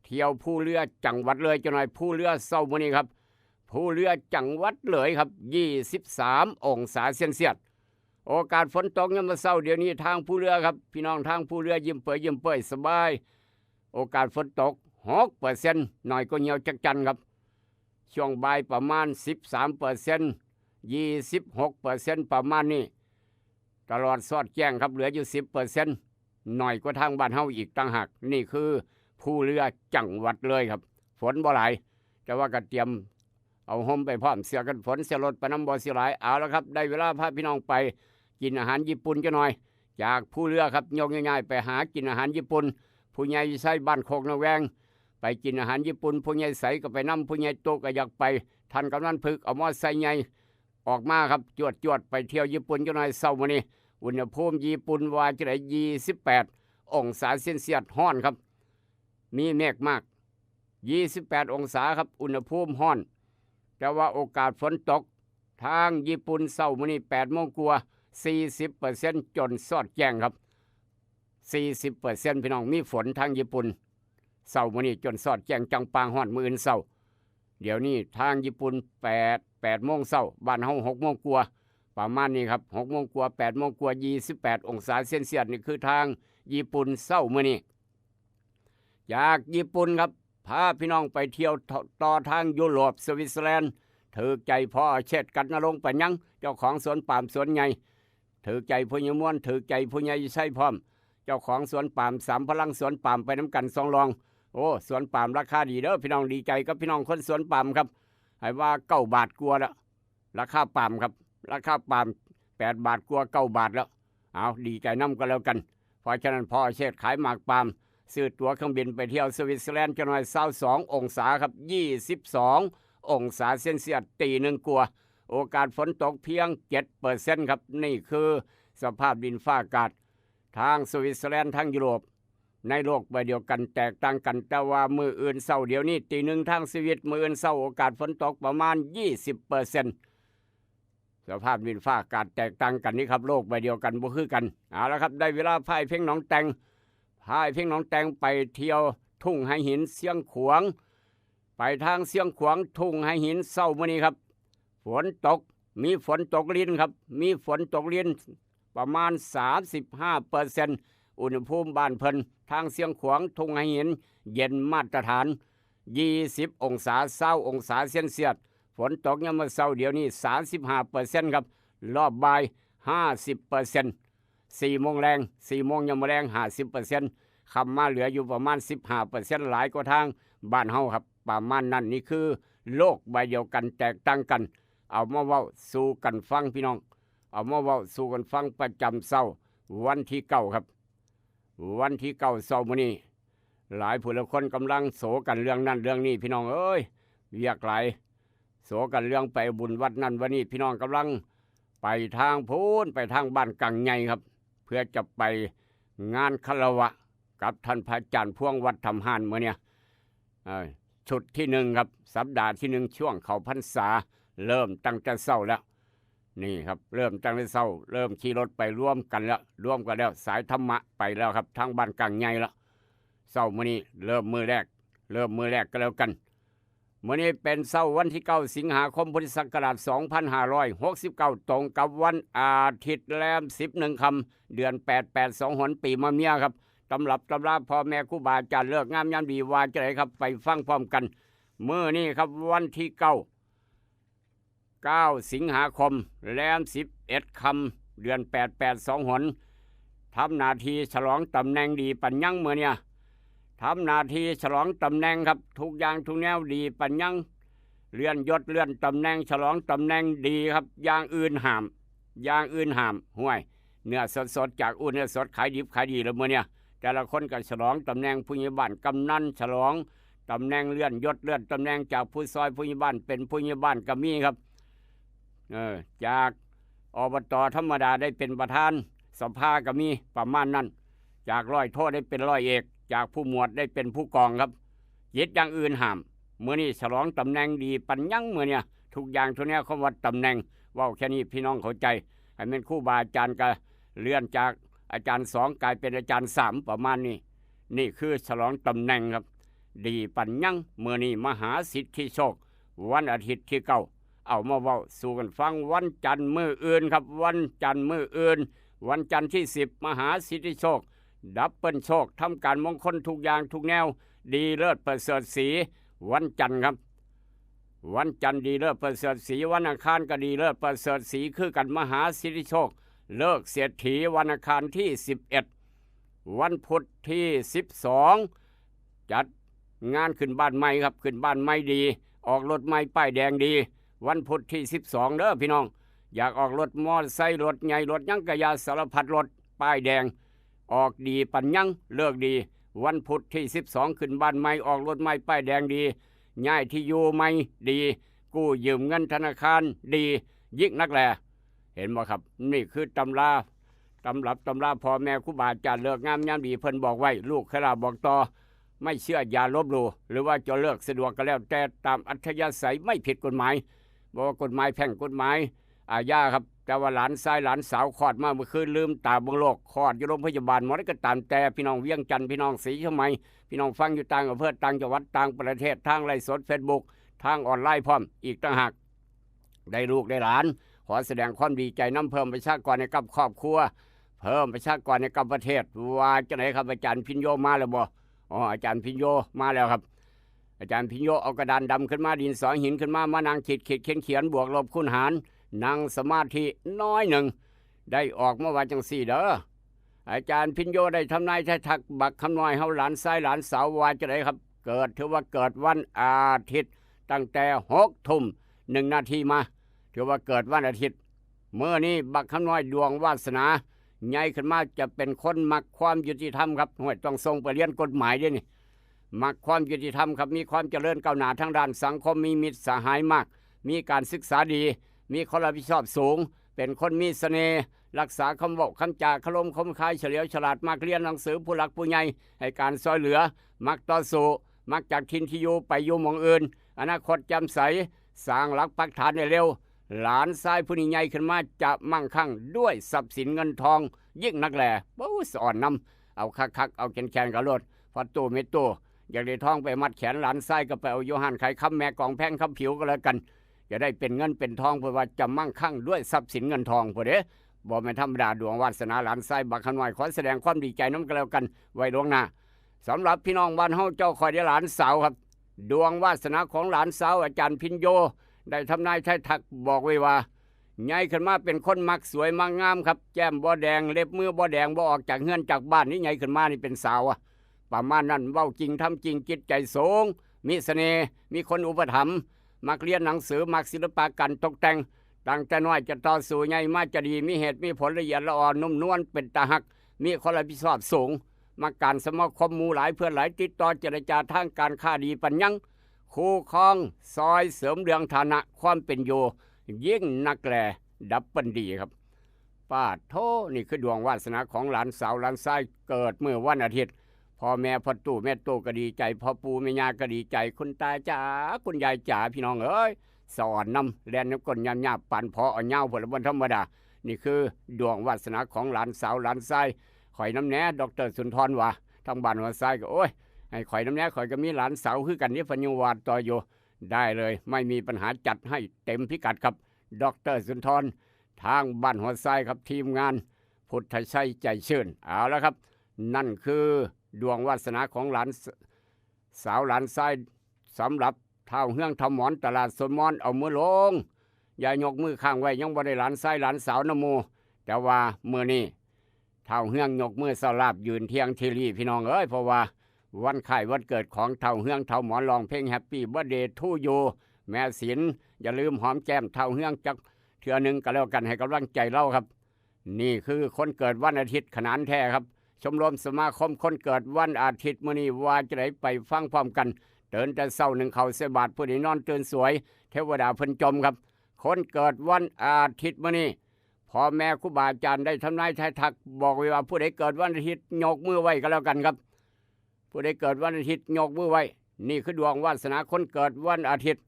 เที่ยวภูเรือจังหวัดเลยจักหน่อย ภูเรือเช้ามื้อนี้ครับ ภูเรือจังหวัดเลยครับ ยี่สิบสามองศาเซลเซียส โอกาสฝนตกยามมื้อเช้าเดี๋ยวนี้ทางภูเรือครับ พี่น้องทางภูเรือยิ้มเปื่อยยิ้มเปื่อยสบาย โอกาสฝนตกหกเปอร์เซ็นต์ หน่อยกว่าเหี่ยวจักจั่นครับ ช่วงบ่ายประมาณสิบสามเปอร์เซ็นต์ ยี่สิบหกเปอร์เซ็นต์ ประมาณนี้ ตลอดสอดแจ้งครับ เหลืออยู่สิบเปอร์เซ็นต์ หน่อยกว่าทางบ้านเฮาอีกต่างหาก นี่คือภูเรือจังหวัดเลยครับ ฝนบ่หลาย แต่ว่าก็เตรียมเอาร่มไปพร้อม เสื้อกันฝน ใส่รถไปนำ บ่เสียหลาย เอาละครับ ได้เวลาพาพี่น้องไปกินอาหารญี่ปุ่นจักหน่อย จากภูเรือครับ ยกย้ายๆไปหากินอาหารญี่ปุ่น ผู้ใหญ่ไซบ้านโคกนาแวง ไปกินอาหารญี่ปุ่น ผู้ใหญ่ไสก็ไปนำ ผู้ใหญ่โตก็อยากไป ท่านกำนันพึกเอามอไซค์ใหญ่ออกมาครับ จวดๆไปเที่ยวญี่ปุ่นจักหน่อยเช้ามื้อนี้ อุณหภูมิญี่ปุ่นว่าจั่งใด ยี่สิบแปดองศาเซลเซียส ร้อนครับ มีเมฆมาก ยี่สิบแปดองศาครับ อุณหภูมิร้อน แต่ว่าโอกาสฝนตก ทางญี่ปุ่นเช้ามื้อนี้แปดโมงกว่า สี่สิบเปอร์เซ็นต์ จนสอดแจ้งครับ สี่สิบเปอร์เซ็นต์ พี่น้อง มีฝนทางญี่ปุ่น เช้ามื้อนี้จนสอดแจ้งจ่างป่างฮอดมื้ออื่นเช้า เดี๋ยวนี้ทางญี่ปุ่นแปด แปดโมงเช้า บ้านเฮาหกโมงกว่า ประมาณนี้ครับ หกโมงกว่า แปดโมงกว่า ยี่สิบแปดองศาเซลเซียส นี่คือทางญี่ปุ่นเช้ามื้อนี้ จากญี่ปุ่นครับ พาพี่น้องไปเที่ยวต่อ ต่อทางยุโรป สวิตเซอร์แลนด์ ถืกใจพ่อเชษฐ์ กัณณรงค์ ปัญญัง เจ้าของสวนปาล์มสวนใหญ่ ถืกใจผู้ใหญ่ม่วน ถืกใจผู้ใหญ่ชัยพร้อม เจ้าของสวนปาล์มสามพลัง สวนปาล์มไปนำกันสองรอง โอ้ สวนปาล์มราคาดีเด้อพี่น้อง ดีใจกับพี่น้องคนสวนปาล์มครับ ให้ว่าเก้าบาทกว่าแล้ว ราคาปาล์มครับ ราคาปาล์มแปดบาทกว่า เก้าบาทแล้ว เอา ดีใจนำก็แล้วกัน เพราะฉะนั้นพ่อเชษฐ์ขายหมากปาล์ม ซื้อตั๋วเครื่องบินไปเที่ยวสวิตเซอร์แลนด์จักหน่อย ซาวสององศาครับ ยี่สิบสององศาเซลเซียส ตีหนึ่งกว่า โอกาสฝนตกเพียงเจ็ดเปอร์เซ็นต์ครับ นี่คือสภาพดินฟ้าอากาศ ทางสวิตเซอร์แลนด์ ทางยุโรป ในโลกใบเดียวกันแตกต่างกัน แต่ว่ามื้ออื่นเช้า เดี๋ยวนี้ตีหนึ่งทางสวิต มื้ออื่นเช้าโอกาสฝนตกประมาณยี่สิบเปอร์เซ็นต์ สภาพดินฟ้าอากาศแตกต่างกันนี่ครับ โลกใบเดียวกันบ่คือกัน เอาละครับ ได้เวลาพาอ้ายเพ็งหนองแต่ง พาไอ้เพ็งหนองแตงไปเที่ยวทุ่งไฮหินเชียงขวาง ไปทางเชียงขวางทุ่งไฮหินเช้ามื้อนี้ครับ ฝนตก มีฝนตกรินครับ มีฝนตกรินประมาณ สามสิบห้าเปอร์เซ็นต์ อุณหภูมิบ้านเพิ่นทางเชียงขวางทุ่งไฮหิน เย็นมาตรฐาน ยี่สิบองศา ซาวองศาเซลเซียส ฝนตกยามมื้อเช้าเดี๋ยวนี้ สามสิบห้าเปอร์เซ็นต์ ครับ รอบบ่าย ห้าสิบเปอร์เซ็นต์ สี่โมงแลง สี่โมงยามมื้อแลง ห้าสิบเปอร์เซ็นต์ ค่ำมาเหลืออยู่ประมาณ สิบห้าเปอร์เซ็นต์ หลายกว่าทางบ้านเฮาครับ ประมาณนั้น นี่คือโลกใบเดียวกันแตกต่างกัน เอามาเว้าสู่กันฟังพี่น้อง เอามาเว้าสู่กันฟังประจำเช้าวันที่เก้าครับ วันที่เก้าเช้ามื้อนี้ หลายผู้หลายคนกำลังโศกันเรื่องนั้นเรื่องนี้พี่น้องเอ้ย เวียกหลาย โศกันเรื่องไปบุญวัดนั่นวัดนี้ พี่น้องกำลังไปทางพู้น ไปทางบ้านกังใหญ่ครับ เพื่อจะไปงานคารวะกับท่านพระอาจารย์พวงวัดถ้ำฮานมื้อเนี่ย เอ่อ ชุดที่หนึ่งครับ สัปดาห์ที่หนึ่งช่วงเข้าพรรษา เริ่มตั้งแต่เช้าแล้ว นี่ครับ เริ่มตั้งแต่เช้า เริ่มขี่รถไปรวมกันแล้ว รวมกันแล้ว สายธรรมะไปแล้วครับ ทางบ้านกังใหญ่แล้ว เช้ามื้อนี้เริ่มมื้อแรก เริ่มมื้อแรกก็แล้วกัน มื้อนี้เป็นเช้าวันที่เก้าสิงหาคมพุทธศักราชสองพันห้าร้อยหกสิบเก้า ตรงกับวันอาทิตย์แรมสิบเอ็ดค่ำ เดือนแปด แปดสองหน ปีมะเมียครับ ตำรับตำราพ่อแม่ครูบาอาจารย์เลิกงามยามดีว่าจะไดครับ ไปฟังพร้อมกัน มื้อนี้ครับ วันที่เก้า เก้าสิงหาคม แรมสิบเอ็ดค่ำ เดือนแปด แปดสองหน ทำหน้าที่ฉลองตำแหน่งดีปัญญังมื้อเนี่ย ทำหน้าที่ฉลองตำแหน่งครับ ทุกอย่างทุกแนวดีปัญญัง เลื่อนยศเลื่อนตำแหน่ง ฉลองตำแหน่งดีครับ อย่างอื่นห้าม อย่างอื่นห้าม ห้วย เนื้อสดๆ จากอู้เนื้อสด ขายดิบขายดีแล้วมื้อเนี่ย แต่ละคนก็ฉลองตำแหน่งผู้ใหญ่บ้านกำนัน ฉลองตำแหน่งเลื่อนยศเลื่อนตำแหน่งจากผู้ซอยผู้ใหญ่บ้านเป็นผู้ใหญ่บ้านก็มีครับ เออ จาก อบต.ธรรมดาได้เป็นประธานสภาก็มี ประมาณนั้น จากร้อยโทได้เป็นร้อยเอก จากผู้หมวดได้เป็นผู้กองครับ จิตอย่างอื่นห้าม มื้อนี้ฉลองตำแหน่งดีปัญญังมื้อเนี่ย ทุกอย่างทุกแนวคำว่าตำแหน่ง เว้าแค่นี้พี่น้องเข้าใจ ให้แม่นครูบาอาจารย์ก็เลื่อนจากอาจารย์สองกลายเป็นอาจารย์สาม ประมาณนี้ นี่คือฉลองตำแหน่งครับ ดีปัญญัง มื้อนี้มหาสิทธิโชค วันอาทิตย์ที่เก้า เอามาเว้าสู่กันฟัง วันจันทร์มื้ออื่นครับ วันจันทร์มื้ออื่น วันจันทร์ที่สิบ มหาสิทธิโชค ดับเบิลโชค ทำการมงคลทุกอย่างทุกแนว ดีเลิศประเสริฐศรี วันจันทร์ครับ วันจันทร์ดีเลิศประเสริฐศรี วันอังคารก็ดีเลิศประเสริฐศรีคือกัน มหาสิทธิโชค เลิกเศรษฐี วันอังคารที่สิบเอ็ด วันพุธที่สิบสอง จัดงานขึ้นบ้านใหม่ครับ ขึ้นบ้านใหม่ดี ออกรถใหม่ป้ายแดงดี วันพุธที่สิบสองเด้อพี่น้อง อยากออกรถมอเตอร์ไซค์ รถใหญ่ รถหยังกะยา สารพัดรถ ป้ายแดง ออกดีปัญญัง เลิกดี วันพุธที่สิบสอง ขึ้นบ้านใหม่ ออกรถใหม่ป้ายแดงดี ย้ายที่อยู่ใหม่ดี กู้ยืมเงินธนาคารดี ยิ่งนักแล เห็นบ่ครับ นี่คือตำรา ตำรับตำราพ่อแม่ครูบาอาจารย์เลิกงามยามดี เพิ่นบอกไว้ ลูกเคยลาบอกต่อ ไม่เชื่ออย่าลบหลู่ หรือว่าจะเลิกสะดวกก็แล้วแต่ ตามอัธยาศัย ไม่ผิดกฎหมาย บอกว่ากฎหมายแพ่ง กฎหมายอาญาครับ แต่ว่าหลานชายหลานสาวคลอดมาเมื่อคืน ลืมตาเบิ่งโลก คลอดอยู่โรงพยาบาล หมอใดก็ตามแต่ พี่น้องเวียงจันทน์ พี่น้องศรีเชียงใหม่ พี่น้องฟังอยู่ต่างอำเภอ ต่างจังหวัด ต่างประเทศ ทางไลฟ์สด Facebook ทางออนไลน์พร้อมอีกต่างหาก ได้ลูกได้หลาน ขอแสดงความดีใจนำ เพิ่มประชากรให้กับครอบครัว เพิ่มประชากรให้กับประเทศ ว่าจังไดครับ อาจารย์พิญโยมาแล้วบ่ อ๋อ อาจารย์พิญโยมาแล้วครับ อาจารย์พิญโยเอากระดานดำขึ้นมา ดินสอหินขึ้นมา มานั่งขีดขีดเขียนเขียน บวกลบคูณหาร นั่งสมาธิน้อยหนึ่ง ได้ออกมาว่าจังซี่เด้อ อาจารย์พิญโยได้ทำนายทายทักบักคำน้อยเฮา หลานชายหลานสาว ว่าจังไดครับ เกิด ถือว่าเกิดวันอาทิตย์ ตั้งแต่หกทุ่มหนึ่งนาทีมา ถือว่าเกิดวันอาทิตย์ มื้อนี้บักคำน้อยดวงวาสนา ใหญ่ขึ้นมาจะเป็นคนมักความยุติธรรมครับ ห้วย ต้องส่งไปเรียนกฎหมายเด้นี่ มักความยุติธรรมครับ มีความเจริญก้าวหน้าทางด้านสังคม มีมิตรสหายมาก มีการศึกษาดี มีความรับผิดชอบสูง เป็นคนมีเสน่ห์ รักษาคำเว้าคำจา คารมคมคาย เฉลียวฉลาด มักเรียนหนังสือ ผู้หลักผู้ใหญ่ให้การช่วยเหลือ มักต่อสู้ มักจากถิ่นที่อยู่ไปอยู่หม่องอื่น อนาคตแจ่มใส สร้างหลักปักฐานได้เร็ว หลานชายผู้นี้ใหญ่ขึ้นมาจะมั่งคั่งด้วยทรัพย์สินเงินทอง ยิ่งนักแล บ่สะอ่อนนำ เอาคักๆ เอาแขนๆ กันโลด พ่อตู้แม่ตู้ อยากได้ทองไปมัดแขนหลานชายก็ไปเอาอยู่ร้านขายคำแม่กองแพงคำผิวก็แล้วกัน จะได้เป็นเงินเป็นทอง เพื่อว่าจะมั่งคั่งด้วยทรัพย์สินเงินทองพุ้นเด้ บ่แม่นธรรมดา ดวงวาสนาหลานชายบักขะน้อย ขอแสดงความดีใจนำกันแล้วกันไว้ล่วงหน้า สำหรับพี่น้องบ้านเฮา เจ้าข้อยเด้อหลานสาวครับ ดวงวาสนาของหลานสาวอาจารย์พิญโย ได้ทำนายทายทักบอกไว้ว่า ใหญ่ขึ้นมาเป็นคนมักสวยมักงามครับ แก้มบ่แดง เล็บมือบ่แดง บ่ออกจากเฮือนจากบ้านนี่ ใหญ่ขึ้นมานี่เป็นสาวอะ ประมาณนั้น เว้าจริงทำจริง จิตใจสูง มีเสน่ห์ มีคนอุปถัมภ์ มักเรียนหนังสือ มักศิลปะการตกแต่ง ตั้งแต่น้อยจะต่อสู้ใหญ่มาจะดี มีเหตุมีผล ละเอียดละออ นุ่มนวล เป็นตาฮัก มีความรับผิดชอบสูง มักการสมาคมหมู่หลาย เพื่อนหลาย ติดต่อเจรจาทางการค้าดีปานยัง คู่ครองซอยเสริมเรื่องฐานะความเป็นอยู่ ยิ่งนักแล ดับเบิลดีครับ ปาดโธ่ นี่คือดวงวาสนาของหลานสาวหลานชาย เกิดมื้อวันอาทิตย์ พ่อแม่พ่อตู้แม่ตู้ก็ดีใจ พ่อปู่แม่ย่าก็ดีใจ คุณตาจ๋า คุณยายจ๋า พี่น้องเอ้ย สะอ่อนนำ แล่นนำก้นยามๆ ปานผอเอาเหย้าพุ้นละ บ่ธรรมดา นี่คือดวงวาสนาของหลานสาวหลานชาย ข้อยนำแหน่ ดอกเตอร์สุนทรว่า ทางบ้านหัวทรายก็ โอ้ย ให้ข้อยนำแหน่ ข้อยก็มีหลานสาวคือกันนี่ เพิ่นยังว่าต่ออยู่ ได้เลย ไม่มีปัญหา จัดให้เต็มพิกัดครับ ดอกเตอร์สุนทร ทางบ้านหัวทรายครับ ทีมงานพุทธชัยใจชื่น เอาละครับ นั่นคือดวงวาสนาของหลานส- สาวหลานชาย สำหรับท้าวเฮืองท้าวหมอน ตลาดสวนหมอน เอามือลง อย่ายกมือค้างไว้ ยังบ่ได้หลานชายหลานสาวนำหมู่ แต่ว่ามื้อนี้ท้าวเฮืองยกมือสลาบยืนเที่ยงทีรี พี่น้องเอ้ย เพราะว่าวันคล้ายวันเกิดของท้าวเฮืองท้าวหมอน ร้องเพลงแฮปปี้เบิร์ธเดย์ทูยู แม่ศิล อย่าลืมหอมแก้มท้าวเฮืองจักเทื่อหนึ่งก็แล้วกัน ให้กำลังใจลาวครับ นี่คือคนเกิดวันอาทิตย์ขนานแท้ครับ ชมรมสมาคมคนเกิดวันอาทิตย์มื้อนี้ว่าจะได ไปฟังพร้อมกัน ตื่นแต่เช้านึ่งข้าวใส่บาตร ผู้ใดนอนตื่นสวย เทวดาเพิ่นจมครับ คนเกิดวันอาทิตย์มื้อนี้ พ่อแม่ครูบาอาจารย์ได้ทำนายทายทัก บอกไว้ว่าผู้ใดเกิดวันอาทิตย์ยกมือไว้ก็แล้วกันครับ ผู้ใดเกิดวันอาทิตย์ยกมือไว้ นี่คือดวงวาสนาคนเกิดวันอาทิตย์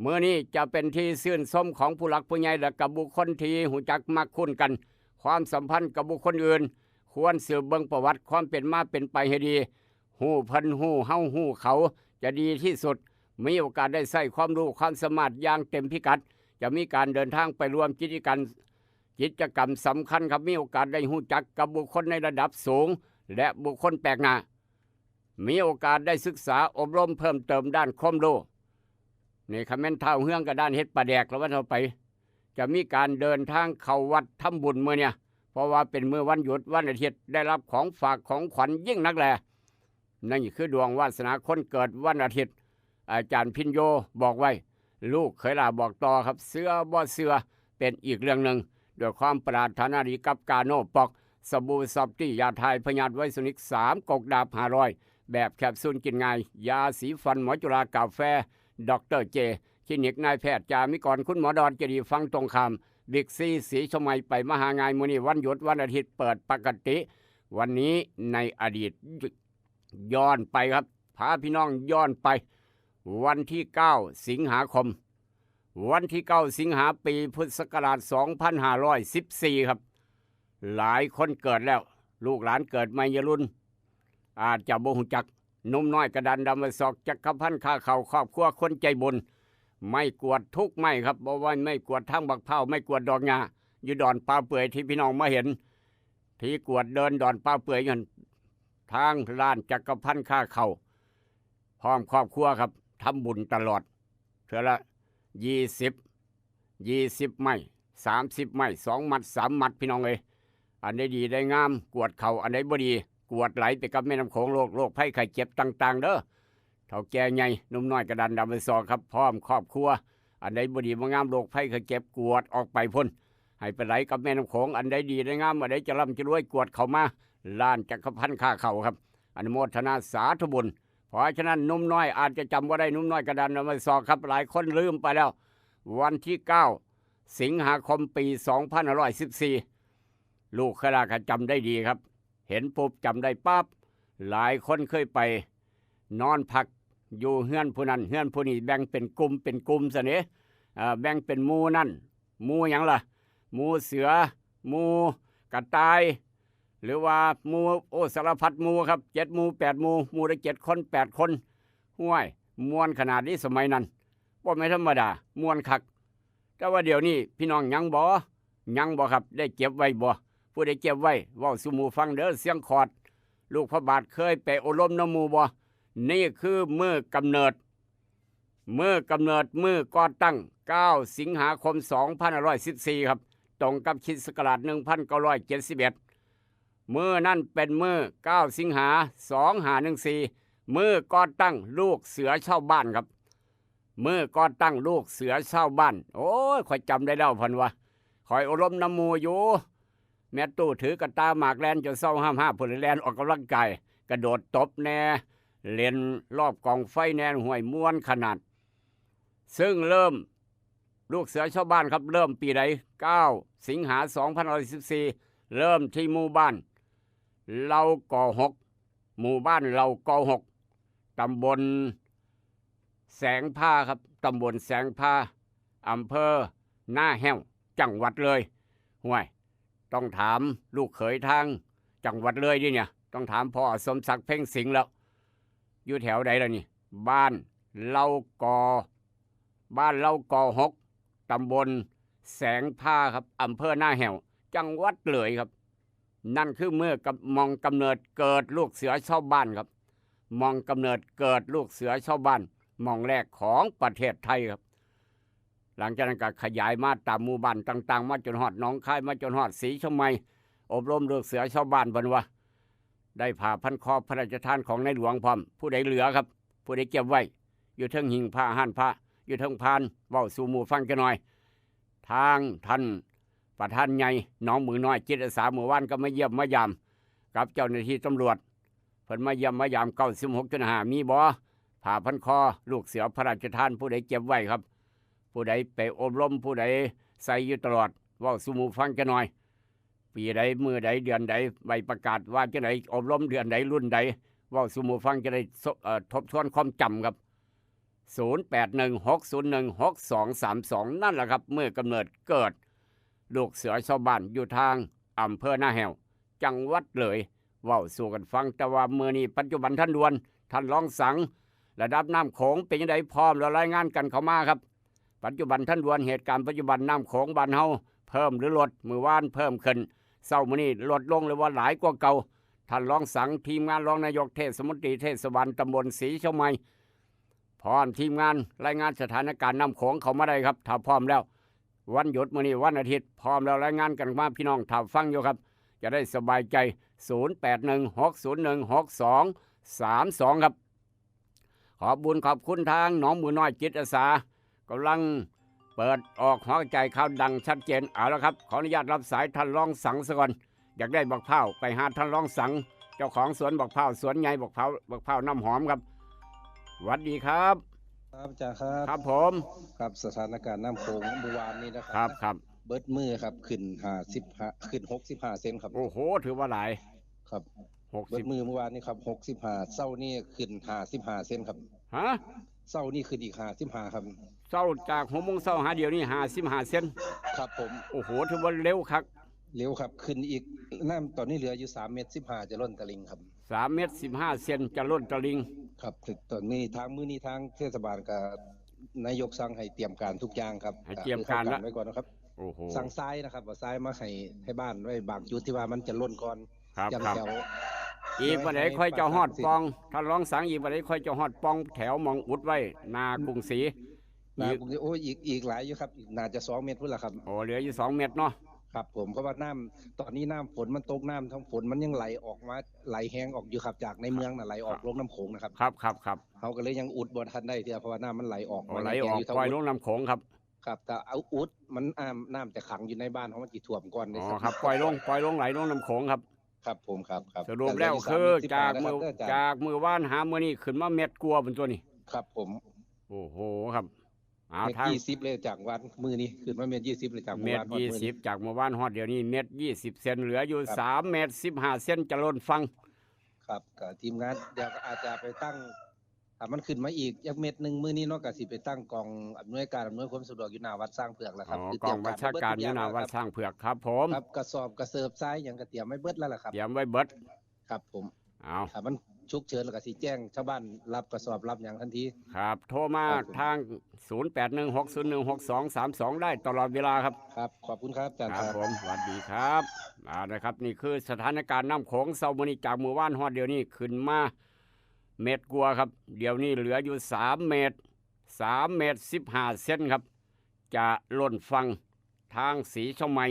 มื้อนี้จะเป็นที่ชื่นชมของผู้หลักผู้ใหญ่ และกับบุคคลที่ฮู้จักมักคุ้นกัน ความสัมพันธ์กับบุคคลอื่น ควรสืบเบิ่งประวัติความเป็นมาเป็นไปให้ดี ฮู้เพิ่นฮู้เฮาฮู้เขา จะดีที่สุด มีโอกาสได้ใช้ความรู้ความสามารถอย่างเต็มพิกัด จะมีการเดินทางไปร่วมกิจกรรม กิจกรรมสำคัญครับ มีโอกาสได้ฮู้จักกับบุคคลในระดับสูง และบุคคลแปลกหน้า มีโอกาสได้ศึกษาอบรมเพิ่มเติมด้านความรู้ นี่คันแม่นท้าวเฮืองก็ด้านเฮ็ดปลาแดกแล้วว่าเท่าไป จะมีการเดินทางเข้าวัดทำบุญมื้อเนี่ย เพราะว่าเป็นมื้อวันหยุดวันอาทิตย์ ได้รับของฝากของขวัญยิ่งนักแล นั่นคือดวงวาสนาคนเกิดวันอาทิตย์ อาจารย์พิญโยบอกไว้ ลูกเขยหล้าบอกต่อครับ เชื่อบ่เชื่อเป็นอีกเรื่องหนึ่ง ด้วยความปรารถนาดีกับกาโนปอก สบู่ซอฟตี้ ยาถ่ายพยาธิไวรัสนิก สามก๊กดาบห้าร้อย แบบแคปซูลกินง่าย ยาสีฟันหมอจุฬา กาแฟด็อกเตอร์เจ คลินิกนายแพทย์จามิกร คุณหมอดอนเจดีย์ ฝั่งตรงข้ามบิ๊กซีศรีชมัย ไปมาหาง่าย มื้อนี้วันหยุดวันอาทิตย์เปิดปกติ วันนี้ในอดีต ย้อนไปครับ พาพี่น้องย้อนไป วันที่เก้าสิงหาคม วันที่เก้าสิงหาปีพุทธศักราชสองพันห้าร้อยสิบสี่ครับ หลายคนเกิดแล้ว ลูกหลานเกิดใหม่วัยรุ่น อาจจะบ่ฮู้จัก หนุ่มน้อยกระดานดำ วัยศอกจักรพันธ์ ข้าเข่า ครอบครัวคนใจบุญ ไม้กวาดทุกไม้ครับ บ่ว่าไม้กวาดทางบักพร้าว ไม้กวาดดอกหญ้า อยู่ดอนป่าเปื่อยที่พี่น้องมาเห็น ที่กวาดเดินดอนป่าเปื่อยอยู่หั่น ทางร้านจักรพันธ์ ข้าเข่า พร้อมครอบครัวครับ ทำบุญตลอด เทื่อละยี่สิบ ยี่สิบไม้ สามสิบไม้ สองมัด สามมัด พี่น้องเอ้ย อันใดดีได้งาม กวาดเข้า อันใดบ่ดี กวาดไหลไปกับแม่น้ำโขง โรค โรคภัยไข้เจ็บต่างๆ เด้อ เฒ่าแก่ใหญ่ หนุ่มน้อยกระดานดำ วัยศอกครับ พร้อมครอบครัว อันใดบ่ดีบ่งาม โรคภัยไข้เจ็บ กวาดออกไปพุ้น ให้ไปไหลกับแม่น้ำโขง อันใดดีได้งาม อันใดจะร่ำจะรวย กวาดเข้ามา ร้านจักรพันธ์ ข้าเข่าครับ อนุโมทนาสาธุบุญ เพราะฉะนั้นหนุ่มน้อยอาจจะจำบ่ได้ หนุ่มน้อยกระดานดำ วัยศอกครับ หลายคนลืมไปแล้ว วันที่เก้าสิงหาคมปีสองพันห้าร้อยสิบสี่ ลูกเขยหล้าก็จำได้ดีครับ เห็นปุ๊บจำได้ปั๊บ หลายคนเคยไปนอนพักอยู่เฮือนผู้นั้นเฮือนผู้นี้ แบ่งเป็นกลุ่มเป็นกลุ่มซะเด้ เอ่อ แบ่งเป็นหมู่นั่น หมู่หยังล่ะ หมู่เสือ หมู่กระต่าย หรือว่าหมู่ โอ้ สารพัดหมู่ครับ เจ็ดหมู่ แปดหมู่ หมู่ละเจ็ดคน แปดคน ห้วย ม่วนขนาดนี้สมัยนั้น บ่แม่นธรรมดา ม่วนคัก แต่ว่าเดี๋ยวนี้พี่น้องยังบ่ ยังบ่ครับ ได้เก็บไว้บ่ ผู้ใดเก็บไว้ เว้าสู่หมู่ฟังเด้อ เสียงคอร์ด ลูกพระบาทเคยไปอบรมนำหมู่บ่ นี่คือมื้อกำเนิด มื้อกำเนิด มื้อก่อตั้ง เก้า สิงหาคม สองพันห้าร้อยสิบสี่ ครับ ตรงกับคริสต์ศักราช หนึ่งพันเก้าร้อยเจ็ดสิบเอ็ด มื้อนั้นเป็นมื้อ เก้า สิงหา สองห้าหนึ่งสี่ มื้อก่อตั้งลูกเสือชาวบ้านครับ มื้อก่อตั้งลูกเสือชาวบ้าน โอ้ย ข้อยจำได้แล้ว เพิ่นว่า ข้อยอบรมนำหมู่อยู่ แม่ตู้ถือกระต่ายหมากแล่นจนเซาห้ามห้า เพิ่นแล่นออกกำลังกาย กระโดดตบแหน่ เล่นรอบกองไฟแหน่ ห้วย ม่วนขนาด ซึ่งเริ่ม ลูกเสือชาวบ้านครับ เริ่มปีใด เก้า สิงหา สองพันห้าร้อยสิบสี่ เริ่มที่หมู่บ้านเหล่ากอหก หมู่บ้านเหล่ากอหก ตำบลแสงพาครับ ตำบลแสงพา อำเภอหน้าแห้ว จังหวัดเลย ห้วย ต้องถามลูกเขยทางจังหวัดเลยดิเนี่ย ต้องถามพ่อสมศักดิ์เพ็งสิงห์แล้ว อยู่แถวใดล่ะนี่ บ้านเหล่ากอ บ้านเหล่ากอหก ตำบลแสงพาครับ อำเภอหน้าแห้ว จังหวัดเลยครับ นั่นคือเมืองกับ หม่องกำเนิดเกิดลูกเสือชาวบ้านครับ หม่องกำเนิดเกิดลูกเสือชาวบ้าน หม่องแรกของประเทศไทยครับ หลังจากนั้นก็ขยายมาตามหมู่บ้านต่างๆ มาจนฮอดหนองคาย มาจนฮอดศรีเชียงใหม่ อบรมลูกเสือชาวบ้าน เพิ่นว่า ได้ผ้าพันคอพระราชทานของในหลวงพร้อม ผู้ใดเหลือครับ ผู้ใดเก็บไว้ อยู่เทิงหิ้งพระ ฮานพระ อยู่เทิงพาน เว้าสู่หมู่ฟังจักหน่อย ทางท่านประธานใหญ่หนองบึงน้อยจิตอาสา มื้อวานก็มาเยี่ยมมายาม กับเจ้าหน้าที่ตำรวจ เพิ่นมาเยี่ยมมายาม เก้าสิบหกจุดห้า มีบ่ ผ้าพันคอลูกเสือพระราชทาน ผู้ใดเก็บไว้ครับ ผู้ใดไปอบรม ผู้ใดใส่อยู่ตลอด เว้าสู่หมู่ฟังจักหน่อย ปีใด มื้อใด เดือนใด ใบประกาศว่าจังได อบรมเดือนใด รุ่นใด เว้าสู่หมู่ฟังจะได้ส- เอ่อ ทบทวนความจำครับ ศูนย์แปดหนึ่ง หกศูนย์หนึ่ง หกสองสามสอง นั่นแหละครับ มื้อกำเนิดเกิดลูกเสือชาวบ้าน อยู่ทางอำเภอหน้าแห้ว จังหวัดเลย เว้าสู่กันฟัง แต่ว่ามื้อนี้ปัจจุบันทันด่วน ท่านรองสัง ระดับน้ำโขงเป็นจังได พร้อมแล้วรายงานกันเข้ามาครับ ปัจจุบันทันด่วน เหตุการณ์ปัจจุบันน้ำโขงบ้านเฮาเพิ่มหรือลด มื้อวานเพิ่มขึ้น เช้ามื้อนี้ลดลงหรือว่าหลายกว่าเก่า ท่านรองสัง ทีมงานรองนายกเทศมนตรีเทศบาลตำบลศรีเชียงใหม่ พร้อมทีมงานรายงานสถานการณ์น้ำโขงเข้ามาได้ครับ ถ้าพร้อมแล้ว วันหยุดมื้อนี้วันอาทิตย์ พร้อมแล้วรายงานกันมาพี่น้อง ถ้าฟังอยู่ครับ จะได้สบายใจ ศูนย์แปดหนึ่ง หกศูนย์หนึ่ง หกสองสามสอง ครับ ขอบบุญขอบคุณทางหนองบัวน้อยจิตอาสา กำลังเปิดออกหัวใจข่าวดังชัดเจน เอาละครับ ขออนุญาตรับสายท่านรองสังซะก่อน อยากได้บักพร้าว ไปหาท่านรองสัง เจ้าของสวนบักพร้าว สวนใหญ่บักพร้าว บักพร้าวน้ำหอมครับ หวัดดีครับ ครับอาจารย์ครับ ครับผม ครับ สถานการณ์น้ำโขงเมื่อวานนี้นะค ครั รั บบ ครับ เบิดมือครับ ขึ้นห้าสิบห้า ขึ้นหกสิบห้าเซนครับ โอ้โห ถือว่าหลาย ครับ หก เบิ สิ ด บ มือเมื่อวานนี้ครับหกสิบห้า เช้านี้ขึ้นห้าสิบห้าเซนครับ ฮะ เช้านี้ขึ้นอีกห้าสิบห้าครับ เช้าจากหกโมงเช้าหาเดี๋ยวนี้ห้าสิบห้าเซน ครับผม โอ้โห ถือว่าเร็วคัก เร็วครับ ขึ้นอีก น้ำตอนนี้เหลืออยู่สามเมตรสิบห้า จะล้นตลิ่งครับ สามเมตรสิบห้าเซน จะล้นตลิ่ง ครับ ตอนนี้ทางมื้อนี้ทางเทศบาลกับนายกสั่งให้เตรียมการทุกอย่างครับ ให้เตรียมการละ ไว้ก่อนนะครับ โอ้โห สั่งทรายนะครับ เอาทรายมาให้ให้บ้านไว้บางจุดที่ว่ามันจะล้นก่อน ครับ อย่าง ครับ แถว อีกวันไหนค่อยจะฮอดปอง ท่านรองสัง อีกวันไหนค่อยจะฮอดปอง แถวหม่องอุดไว้หน้ากรุงศรี นาผมจะโอ้ยอีกอีกหลายอยู่ครับอีกน่าจะสองเมตรพุ้นละครับ โอ้ เหลืออยู่สองเมตรเนาะ ครับผม เพราะว่าน้ำตอนนี้น้ำฝนมันตก น้ำทั้งฝนมันยังไหลออกมา ไหลแห้งออกอยู่ครับ จากในเมืองน่ะไหลออกลงน้ำโขงนะครับ ครับครับครับ เขาก็เลยยังอุดบ่ทันได้เทื่อ เพราะว่าน้ำมันไหลออก โอ้ ไหลออกปล่อยลงน้ำโขงครับ ครับ แต่เอาอุดมันน้ำน้ำจะขังอยู่ในบ้านเขามันจะท่วมก่อน อ๋อครับ ปล่อยลง ปล่อยลงไหลลงน้ำโขงครับ ครับผม ครับครับ สรุปแล้วคือจากมือ แต่เหลืออยู่สามเมตรสิบห้านะครับ จากมือวานหามือนี้ขึ้นมาเมตรกว่าเป็นตัวนี้ ครับผม โอ้โหครับ เอา เมตร ทาง ยี่สิบเลยจากวันมือนี้ขึ้นมาเมตรยี่สิบเลยจาก เมตร วันฮอด ยี่ มื้อ สิ นี้ บจากมือวานฮอดเดี๋ยวนี้เมตรยี่สิบเซน เหลืออยู่ ครับ สามเมตรสิบห้าเซน จะล้นฟัง ครับกับทีมงานเดี๋ยวก็อาจจะไปตั้ง ถ้ามันขึ้นมาอีกจักเม็ดหนึ่งมื้อนี้เนาะ ก็สิไปตั้งกองอำนวยการอำนวยความสะดวกอยู่หน้าวัดช้างเผือกแล้วครับ อ๋อ คือเตรียมการ กองบัญชาการ ไว้เบิดทุกอย่าง อยู่หน้าวัด แล้วครับ ช้างเผือกครับผม ครับ กระสอบกระเสิบทรายหยังก็เตรียมไว้เบิดแล้วล่ะครับ เตรียมไว้เบิด ครับผม เอา ถ้ามันฉุกเฉินแล้วก็สิแจ้งชาวบ้านรับกระสอบรับหยังทันที ครับ โทรมา ครับผม ทาง ศูนย์แปดหนึ่ง หกศูนย์หนึ่ง หกสองสามสอง ได้ตลอดเวลาครับ ครับ ขอบคุณครับอาจารย์ ครับ ครับ ผม สวัสดีครับ อ่า นะครับ นี่คือสถานการณ์น้ำโขงเช้ามื้อนี้จากมื้อวานฮอดเดี๋ยวนี้ขึ้นมาเมตรกว่าครับ เดี๋ยวนี้เหลืออยู่ สาม เมตร สาม เมตร สิบห้า เซนครับ จะล้นฝั่งทางศรีเชียงใหม่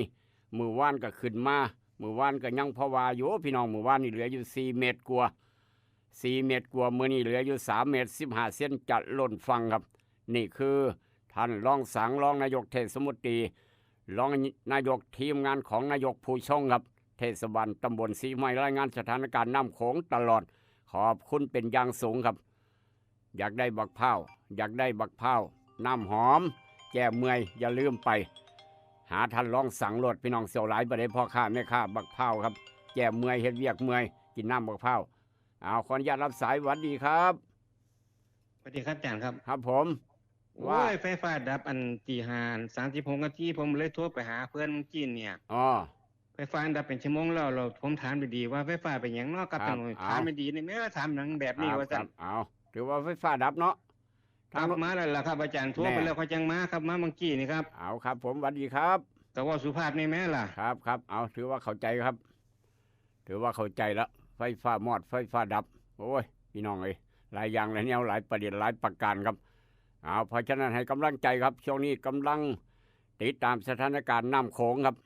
มื้อวานก็ขึ้นมา มื้อวานก็ยังพอว่าอยู่พี่น้อง มื้อวานนี่เหลืออยู่ สี่ เมตรกว่า สี่ เมตรกว่า มื้อนี้เหลืออยู่ สาม เมตร สิบห้า เซน จะล้นฝั่งครับ นี่คือท่านรองสัง รองนายกเทศมนตรี รองนายกทีมงานของนายกผู้ชงครับ เทศบาลตำบลศรีไม้ รายงานสถานการณ์น้ำโขงตลอด ขอบคุณเป็นอย่างสูงครับ อยากได้บักพร้าว อยากได้บักพร้าว น้ำหอม แก้เมื่อย อย่าลืมไป หาท่านรองสังโลด พี่น้องเสี่ยวหลายบ่ได้พ่อค้าแม่ค้าบักพร้าวครับ แก้เมื่อย เฮ็ดเวียกเมื่อย กินน้ำบักพร้าว เอา ขออนุญาตรับสาย หวัดดีครับ สวัสดีครับอาจารย์ครับ ครับผม โอ้ย ไฟฟ้าดับอันตีห้าสามสิบหกนาที ผมเลยโทรไปหาเพื่อนเมื่อกี้เนี่ย อ๋อ ไฟฟ้าดับเป็นชั่วโมงแล้ว เราผมถามดีๆว่าไฟฟ้าเป็นหยังเนาะครับ ครับ จังเลย เอา ถามดีๆในแม่ถามหนังแบบนี้ ครับ ว่า ค สั่ รั น บ เอา ถือว่าไฟฟ้าดับเนาะ ครับ มาแล้วล่ะครับอาจารย์ โทรไป แน่ แล้วเขาจังมาครับ มาเมื่อกี้นี่ครับ เอาครับผม หวัดดีครับ ก็ว่าสุภาพในแม่ล่ะ ครับครับ เอา ถือว่าเข้าใจครับ ถือว่าเข้าใจแล้ว ไฟฟ้ามอด ไฟฟ้าดับ โอ้ย พี่น้องเอ้ย หลายอย่างหลายแนว หลายประเด็น หลายประการครับ เอา เพราะฉะนั้นให้กำลังใจครับ ช่วงนี้กำลังติดตามสถานการณ์น้ำโขงครับ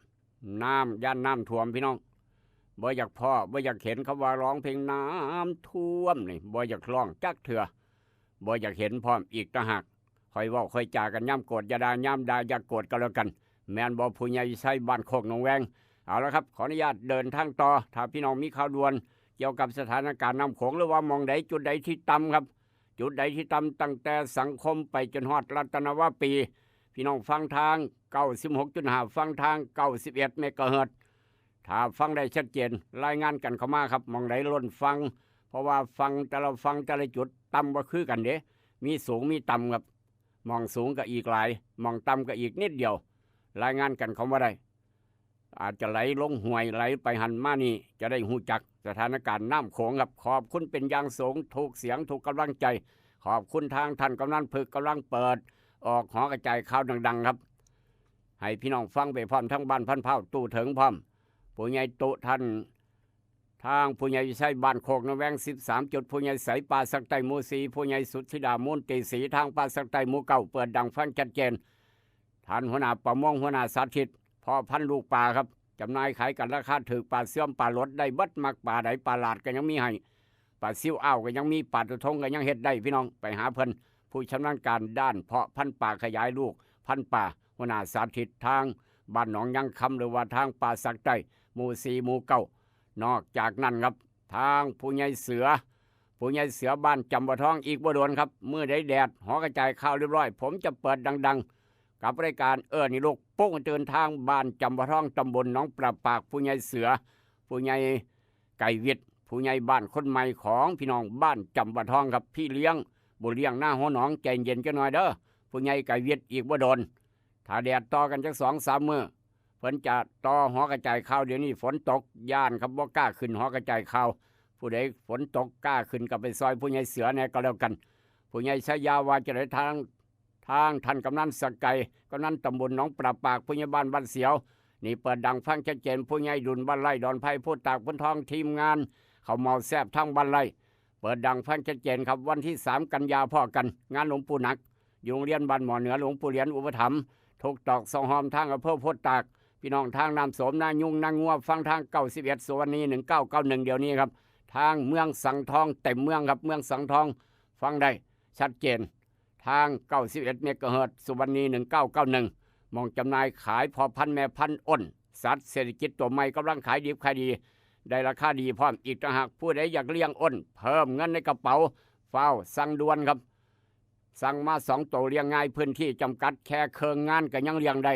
น้ำ ย่านน้ำท่วมพี่น้อง บ่อยากพ้อ บ่อยากเห็น เขาว่าร้องเพลงน้ำท่วมนี่ บ่อยากร้องจักเทื่อ บ่อยากเห็นพร้อมอีกต่างหาก ค่อยเว้าค่อยจากัน ยามโกรธอย่าด่า ยามด่าอย่าโกรธก็แล้วกัน แม่นบ่ ผู้ใหญ่ไซบ้านโคกหนองแวง เอาละครับ ขออนุญาตเดินทางต่อ ถ้าพี่น้องมีข่าวด่วนเกี่ยวกับสถานการณ์น้ำโขง หรือว่าหม่องใดจุดใดที่ต่ำครับ จุดใดที่ต่ำตั้งแต่สังคมไปจนฮอดรัตนวาปี พี่น้องฟังทาง เก้าสิบหกจุดห้า ฟังทาง เก้าสิบเอ็ด เมกะเฮิรตซ์ ถ้าฟังได้ชัดเจน รายงานกันเข้ามาครับ หม่องใดล้นฝั่ง เพราะว่าฝั่งแต่ละฝั่งแต่ละจุดต่ำบ่คือกันเด้ มีสูงมีต่ำครับ หม่องสูงก็อีกหลาย หม่องต่ำก็อีกนิดเดียว รายงานกันเข้ามาได้ อาจจะไหลลงห้วยไหลไปหั้นมานี่ จะได้ฮู้จักสถานการณ์น้ำโขงครับ ขอบคุณเป็นอย่างสูง ทุกเสียงทุกกำลังใจ ขอบคุณทางท่านกำนันพึกกำลังเปิดออกหอกระจายข่าวดังๆครับ ให้พี่น้องฟังไปพร้อม ทั้งบ้านพันเผ่าตู้เถิงพร้อม ผู้ใหญ่ตุท่าน ทางผู้ใหญ่วิชัยบ้านโคกหนองแวง สิบสามจุด ผู้ใหญ่ใสป่าสักใต้หมู่สี่ ผู้ใหญ่สุดธิดามูลตีศรี ทางป่าสักใต้หมู่เก้า เปิดดังฟังชัดเจน ท่านหัวหน้าประมง หัวหน้าสาธิต พ่อพันธุ์ลูกปลาครับ จำหน่ายขายกันราคาถูก ปลาเสื่อมปลาหลดได้เบิด มักปลาใด ปลาหลาดก็ยังมีให้ ปลาซิวอ้าวก็ยังมี ปลาตะทงก็ยังเฮ็ดได้ พี่น้องไปหาเพิ่น ผู้ชำนาญการด้านเพาะพันธุ์ปลา ขยายลูกพันธุ์ปลา หัวหน้าสาธิต ทางบ้านหนองยังคำ หรือว่าทางป่าสักใต้หมู่สี่ หมู่เก้า นอกจากนั้นครับ ทางผู้ใหญ่เสือ ผู้ใหญ่เสือบ้านจำปาทอง อีกบ่โดนครับ มื้อใดแดดหอกระจายข่าวเรียบร้อย ผมจะเปิดดังๆ กับรายการเอิ้นให้ลูกปลุกตื่น ทางบ้านจำปาทอง ตำบลหนองปลาปาก ผู้ใหญ่เสือ ผู้ใหญ่ไก่วิทย์ ผู้ใหญ่บ้านคนใหม่ของพี่น้องบ้านจำปาทองครับ พี่เลี้ยงบ่เลี้ยงหน้าหัวหนอง ใจเย็นจักหน่อยเด้อ ผู้ใหญ่ไก่วิทย์ อีกบ่โดน ถ้าแดดต่อกันจักสองสามมื้อ เพิ่นจะต่อหอกระจายข่าว เดี๋ยวนี้ฝนตก ย้านครับ บ่กล้าขึ้นหอกระจายข่าว ผู้ใดฝนตกกล้าขึ้นก็ไปซอยผู้ใหญ่เสือแหน่ก็แล้วกัน ผู้ใหญ่ชายาว่าจะได้ทาง ทางท่านกำนันสกาย กำนันตำบลหนองปลาปาก ผู้ใหญ่บ้านบ้านเสียว นี่เปิดดังฟังชัดเจน ผู้ใหญ่ดุลบ้านไร่ดอนไผ่ ผู้ตากผู้ทอง ทีมงานเขาวเหมาแซ่บทางบ้านไร่ เปิดดังฟังชัดเจนครับ วันที่สามกันยาพ้อกัน งานหลวงปู่หนัก อยู่โรงเรียนบ้านหมอเหนือ หลวงปู่เหรียญอุปถัมภ์ ทุกตอกซอกฮอม ทางอำเภอโพธิ์ตาก พี่น้องทางน้ำโสม นายุง นางัว ฟังทางเก้าสิบเอ็ด สุวรรณี หนึ่งเก้าเก้าหนึ่ง เดี๋ยวนี้ครับ ทางเมืองสังทอง เต็มเมืองครับ เมืองสังทอง ฟังได้ชัดเจน ทางเก้าสิบเอ็ด เมกะเฮิรตซ์ สุวรรณี หนึ่งเก้าเก้าหนึ่ง หม่องจำหน่ายขายพ่อพันธุ์แม่พันธุ์อ้น สัตว์เศรษฐกิจตัวใหม่กำลังขายดิบขายดี ได้ราคาดีพร้อมอีกต่างหาก ผู้ใดอยากเลี้ยงอ้น เพิ่มเงินในกระเป๋า ฟ้าวสั่งด่วนครับ สั่งมาสองตัว เลี้ยงง่าย พื้นที่จำกัด แค่เครื่องงานก็ยังเลี้ยงได้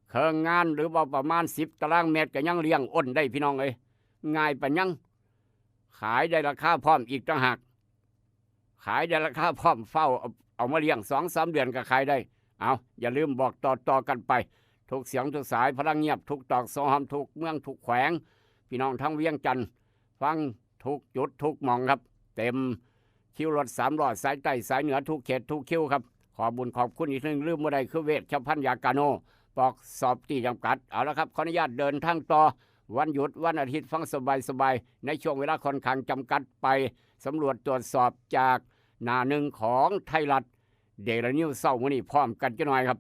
เครื่องงานหรือว่าประมาณสิบตารางเมตรก็ยังเลี้ยงอ้นได้ พี่น้องเอ้ย ง่ายปานยัง ขายได้ราคาพร้อมอีกต่างหาก ขายได้ราคาพร้อม เฝ้าเอาเอามาเลี้ยงสองสามเดือนก็ขายได้ เอาอย่าลืมบอกต่อๆกันไป ทุกเสียงทุกสาย พลังเงียบ ทุกตอกซอกหอม ทุกเมืองทุกแขวง พี่น้องทั้งเวียงจันทน์ ฟังทุกจุดทุกหม่องครับ เต็มคิวรถสามล้อ สายใต้สายเหนือ ทุกเขตทุกคิวครับ ขอบุญขอบคุณอีกหนึ่ง ลืมบ่ได้คือเวชภัณฑ์ยากาโน ปอกสอบตี้จำกัด เอาละครับ ขออนุญาตเดินทางต่อ วันหยุดวันอาทิตย์ ฟังสบายๆ ในช่วงเวลาค่อนข้างจำกัดไป สำรวจตรวจสอบจากหน้าหนึ่งของไทยรัฐเดลี่นิวส์เช้ามื้อนี้พร้อมกันจักหน่อยครับ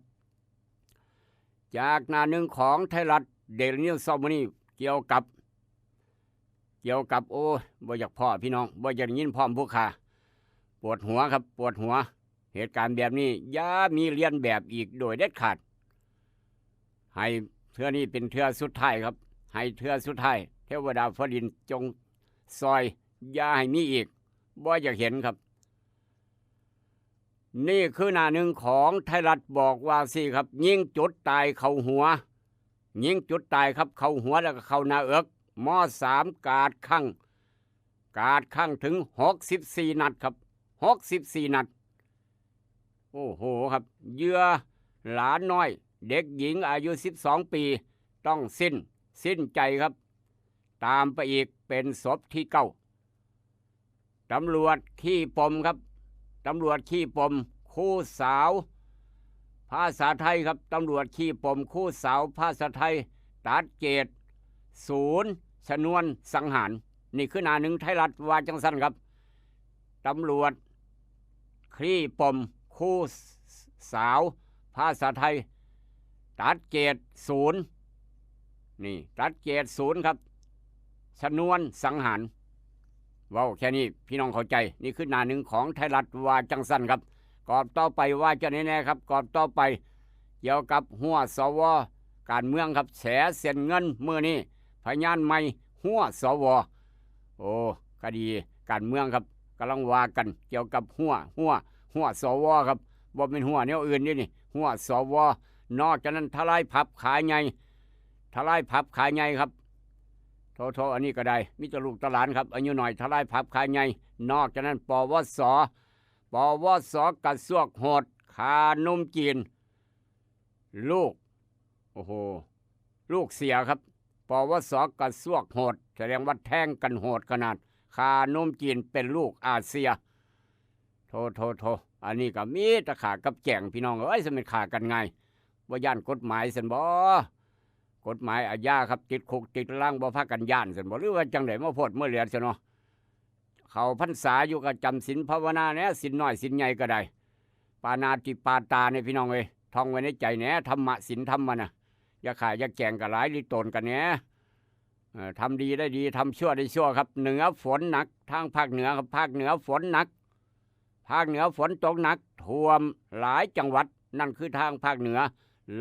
จากหน้าหนึ่งของไทยรัฐเดลี่นิวส์เช้ามื้อนี้ เกี่ยวกับ เกี่ยวกับ โอ้ย บ่อยากพ้อพี่น้อง บ่อยากได้ยินพร้อมผู้ข้า ปวดหัวครับ ปวดหัว เหตุการณ์แบบนี้อย่ามีเลียนแบบอีกโดยเด็ดขาด ให้เทื่อนี้เป็นเทื่อสุดท้ายครับ ให้เทื่อสุดท้าย เทวดาฟ้าดินจงซอย อย่าให้มีอีก บ่อยากเห็นครับ นี่คือหน้าหนึ่งของไทยรัฐ บอกว่าสิครับ ยิงจุดตายเข้าหัว ยิงจุดตายครับ เข้าหัวแล้วก็เข้าหน้าเอิก มอสาม กาดคั้ง กาดคั้งถึงหกสิบสี่นัดครับ หกสิบสี่นัด โอ้โหครับ เหยื่อหลานน้อย เด็กหญิงอายุสิบสองปี ต้องสิ้น สิ้นใจครับ ตามไปอีกเป็นศพที่เก้า ตำรวจขี้ปมครับ ตำรวจขี้ปม ครูสาวภาษาไทยครับ ตำรวจขี้ปม ครูสาวภาษาไทย ตัดเกรดศูนย์ ชนวนสังหาร นี่คือหน้าหนึ่งไทยรัฐว่าจังซั่นครับ ตำรวจขี้ปม ครูสาวภาษาไทย ตัดเกรดศูนย์ นี่ ตัดเกรดศูนย์ครับ ชนวนสังหาร เว้าแค่นี้พี่น้องเข้าใจ นี่คือหน้าหนึ่งของไทยรัฐว่าจังซั่นครับ กอบต่อไปว่าจังใดแน่ครับ กอบต่อไป เกี่ยวกับหัว สว การเมืองครับ แฉเส้นเงินมื้อนี้ พยานใหม่หัว สว โอ้ คดีการเมืองครับ กำลังว่ากันเกี่ยวกับหัว หัว หัว สว ครับ บ่แม่นหัวแนวอื่นเด้นี่ หัว สว นอกจากนั้นทลายผับขายใหญ่ ทลายผับขายใหญ่ครับ โทษๆ อันนี้ก็ได้ มีแต่ลูกแต่หลานครับ อายุน้อยทลายผับขายใหญ่ นอกจากนั้น ปวส ปวส กระซวกโหด ฆ่าหนุ่มจีน ลูก โอ้โห ลูกเสียครับ ปวส กระซวกโหด แสดงว่าแทงกันโหดขนาด ฆ่าหนุ่มจีนเป็นลูกอาเซีย โทษๆๆ อันนี้ก็มีแต่ฆ่ากับแกล้ง พี่น้องเอ้ย สมัยฆ่ากันง่าย บ่ย้านกฎหมายซั่นบ่ กฎหมายอาญาครับ ติดคุกติดตาราง บ่พากันย้านซั่นบ่ หรือว่าจังได๋ มาโพดมาเหลือซะเนาะ เข้าพรรษาอยู่ก็จำศีลภาวนาแหน่ ศีลน้อยศีลใหญ่ก็ได้ ปาณาติปาตาเนี่ยพี่น้องเอ้ย ท่องไว้ในใจแหน่ ธรรมะศีลธรรมะนะ อย่าฆ่าอย่าแกล้งกันหลาย ริโตนกันแหน่ เอ่อ ทำดีได้ดี ทำชั่วได้ชั่วครับ เหนือฝนหนัก ทางภาคเหนือครับ ภาคเหนือฝนหนัก ภาคเหนือฝนตกหนัก ท่วมหลายจังหวัด นั่นคือทางภาคเหนือ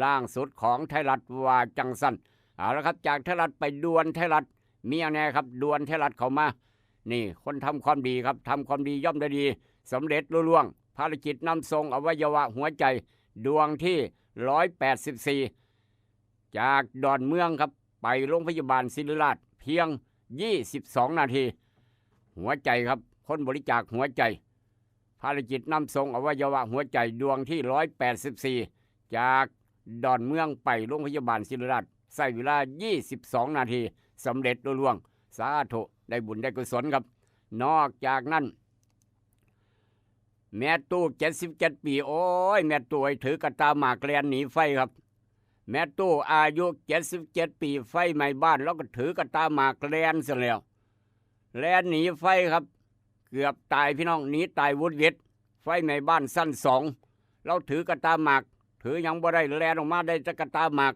ล่างสุดของไทยรัฐว่าจังซั่น เอาละครับ จากไทยรัฐไปด่วนไทยรัฐ มีหยังแหน่ครับ ด่วนไทยรัฐเข้ามา นี่ คนทำความดีครับ ทำความดีย่อมได้ดี สำเร็จลุล่วง ภารกิจนำส่งอวัยวะหัวใจ ดวงที่ร้อยแปดสิบสี่ จากดอนเมืองครับ ไปโรงพยาบาลศิริราช เพียงยี่สิบสองนาที หัวใจครับ คนบริจาคหัวใจ ภารกิจนำส่งอวัยวะหัวใจดวงที่ร้อยแปดสิบสี่ จากดอนเมืองไปโรงพยาบาลศิริราช ใช้เวลายี่สิบสองนาที สำเร็จลุล่วง สาธุ ได้บุญได้กุศลครับ นอกจากนั้น แม่ตู้ เจ็ดสิบเจ็ดปี โอ้ย แม่ตู้เอ้ย ถือกระตาหมากแล่นหนีไฟครับ แม่ตู้อายุ เจ็ดสิบเจ็ดปี ไฟไหม้บ้าน แล้วก็ถือกระตาหมากแล่นซะแล้ว แล่นหนีไฟครับ เกือบตายพี่น้อง หนีตายหวุดหวิด ไฟไหม้บ้านชั้นสอง เราถือกระตาหมาก ถือหยังบ่ได้ แล่นออกมาได้แต่กระตาหมาก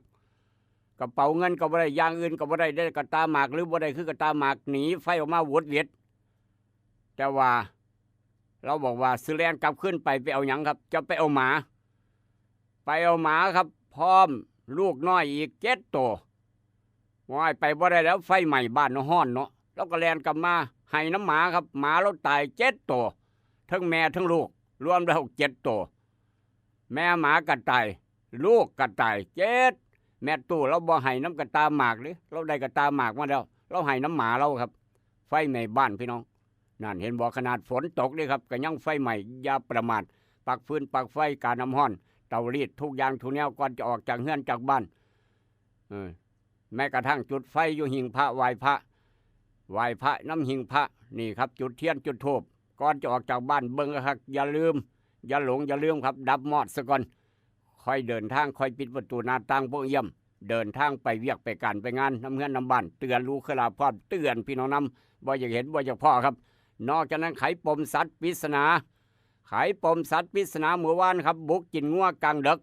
กระเป๋าเงินก็บ่ได้ อย่างอื่นก็บ่ได้ ได้กระตาหมาก หรือบ่ได้คือกระตาหมาก หนีไฟออกมาหวุดหวิด แต่ว่า เราบอกว่า สิแล่นกลับคืนไป ไปเอาหยังครับ จะไปเอาหมา ไปเอาหมาครับ พร้อมลูกน้อยอีกเจ็ดตัว ว้าย ไปบ่ได้แล้ว ไฟไหม้บ้านเนาะ ฮ้อนเนาะ เราก็แล่นกลับมา ไห้นำหมาครับ หมาเราตายเจ็ดตัว ทั้งแม่ทั้งลูก รวมแล้วเจ็ดตัว แม่หมาก็ตาย ลูกก็ตาย เจ็ด แม่ตู้เราบ่ไห้นำกระตาหมากเด้ เราได้กระตาหมากมาแล้ว เราไห้นำหมาเราครับ ไฟไหม้บ้านพี่น้อง นั่นเห็นบ่ ขนาดฝนตกนี่ครับ ก็ยังไฟไหม้ อย่าประมาท ปลั๊กฟืนปลั๊กไฟ กาน้ำร้อน เตารีด ทุกอย่างทุกแนว ก่อนจะออกจากเฮือนจากบ้าน เออ แม้กระทั่งจุดไฟอยู่หิ้งพระ ไหว้พระ ไหว้พระนำหิ้งพระ นี่ครับ จุดเทียนจุดธูป ก่อนจะออกจากบ้าน เบิ่งคัก อย่าลืม อย่าหลง อย่าลืมครับ ดับมอดซะก่อน ค่อยเดินทาง ค่อยปิดประตูหน้าต่างพวกเยี่ยม เดินทางไปเวียกไปการไปงาน นำเฮือนนำบ้าน เตือนลูกเคยลาพร้อม เตือนพี่น้องนำ บ่อยากเห็น บ่อยากพ้อครับ นอกจากนั้น ไขปมสัตว์ปริศนา ไขปมสัตว์ปริศนาเมื่อวานครับ บุกกินงัวกลางดึก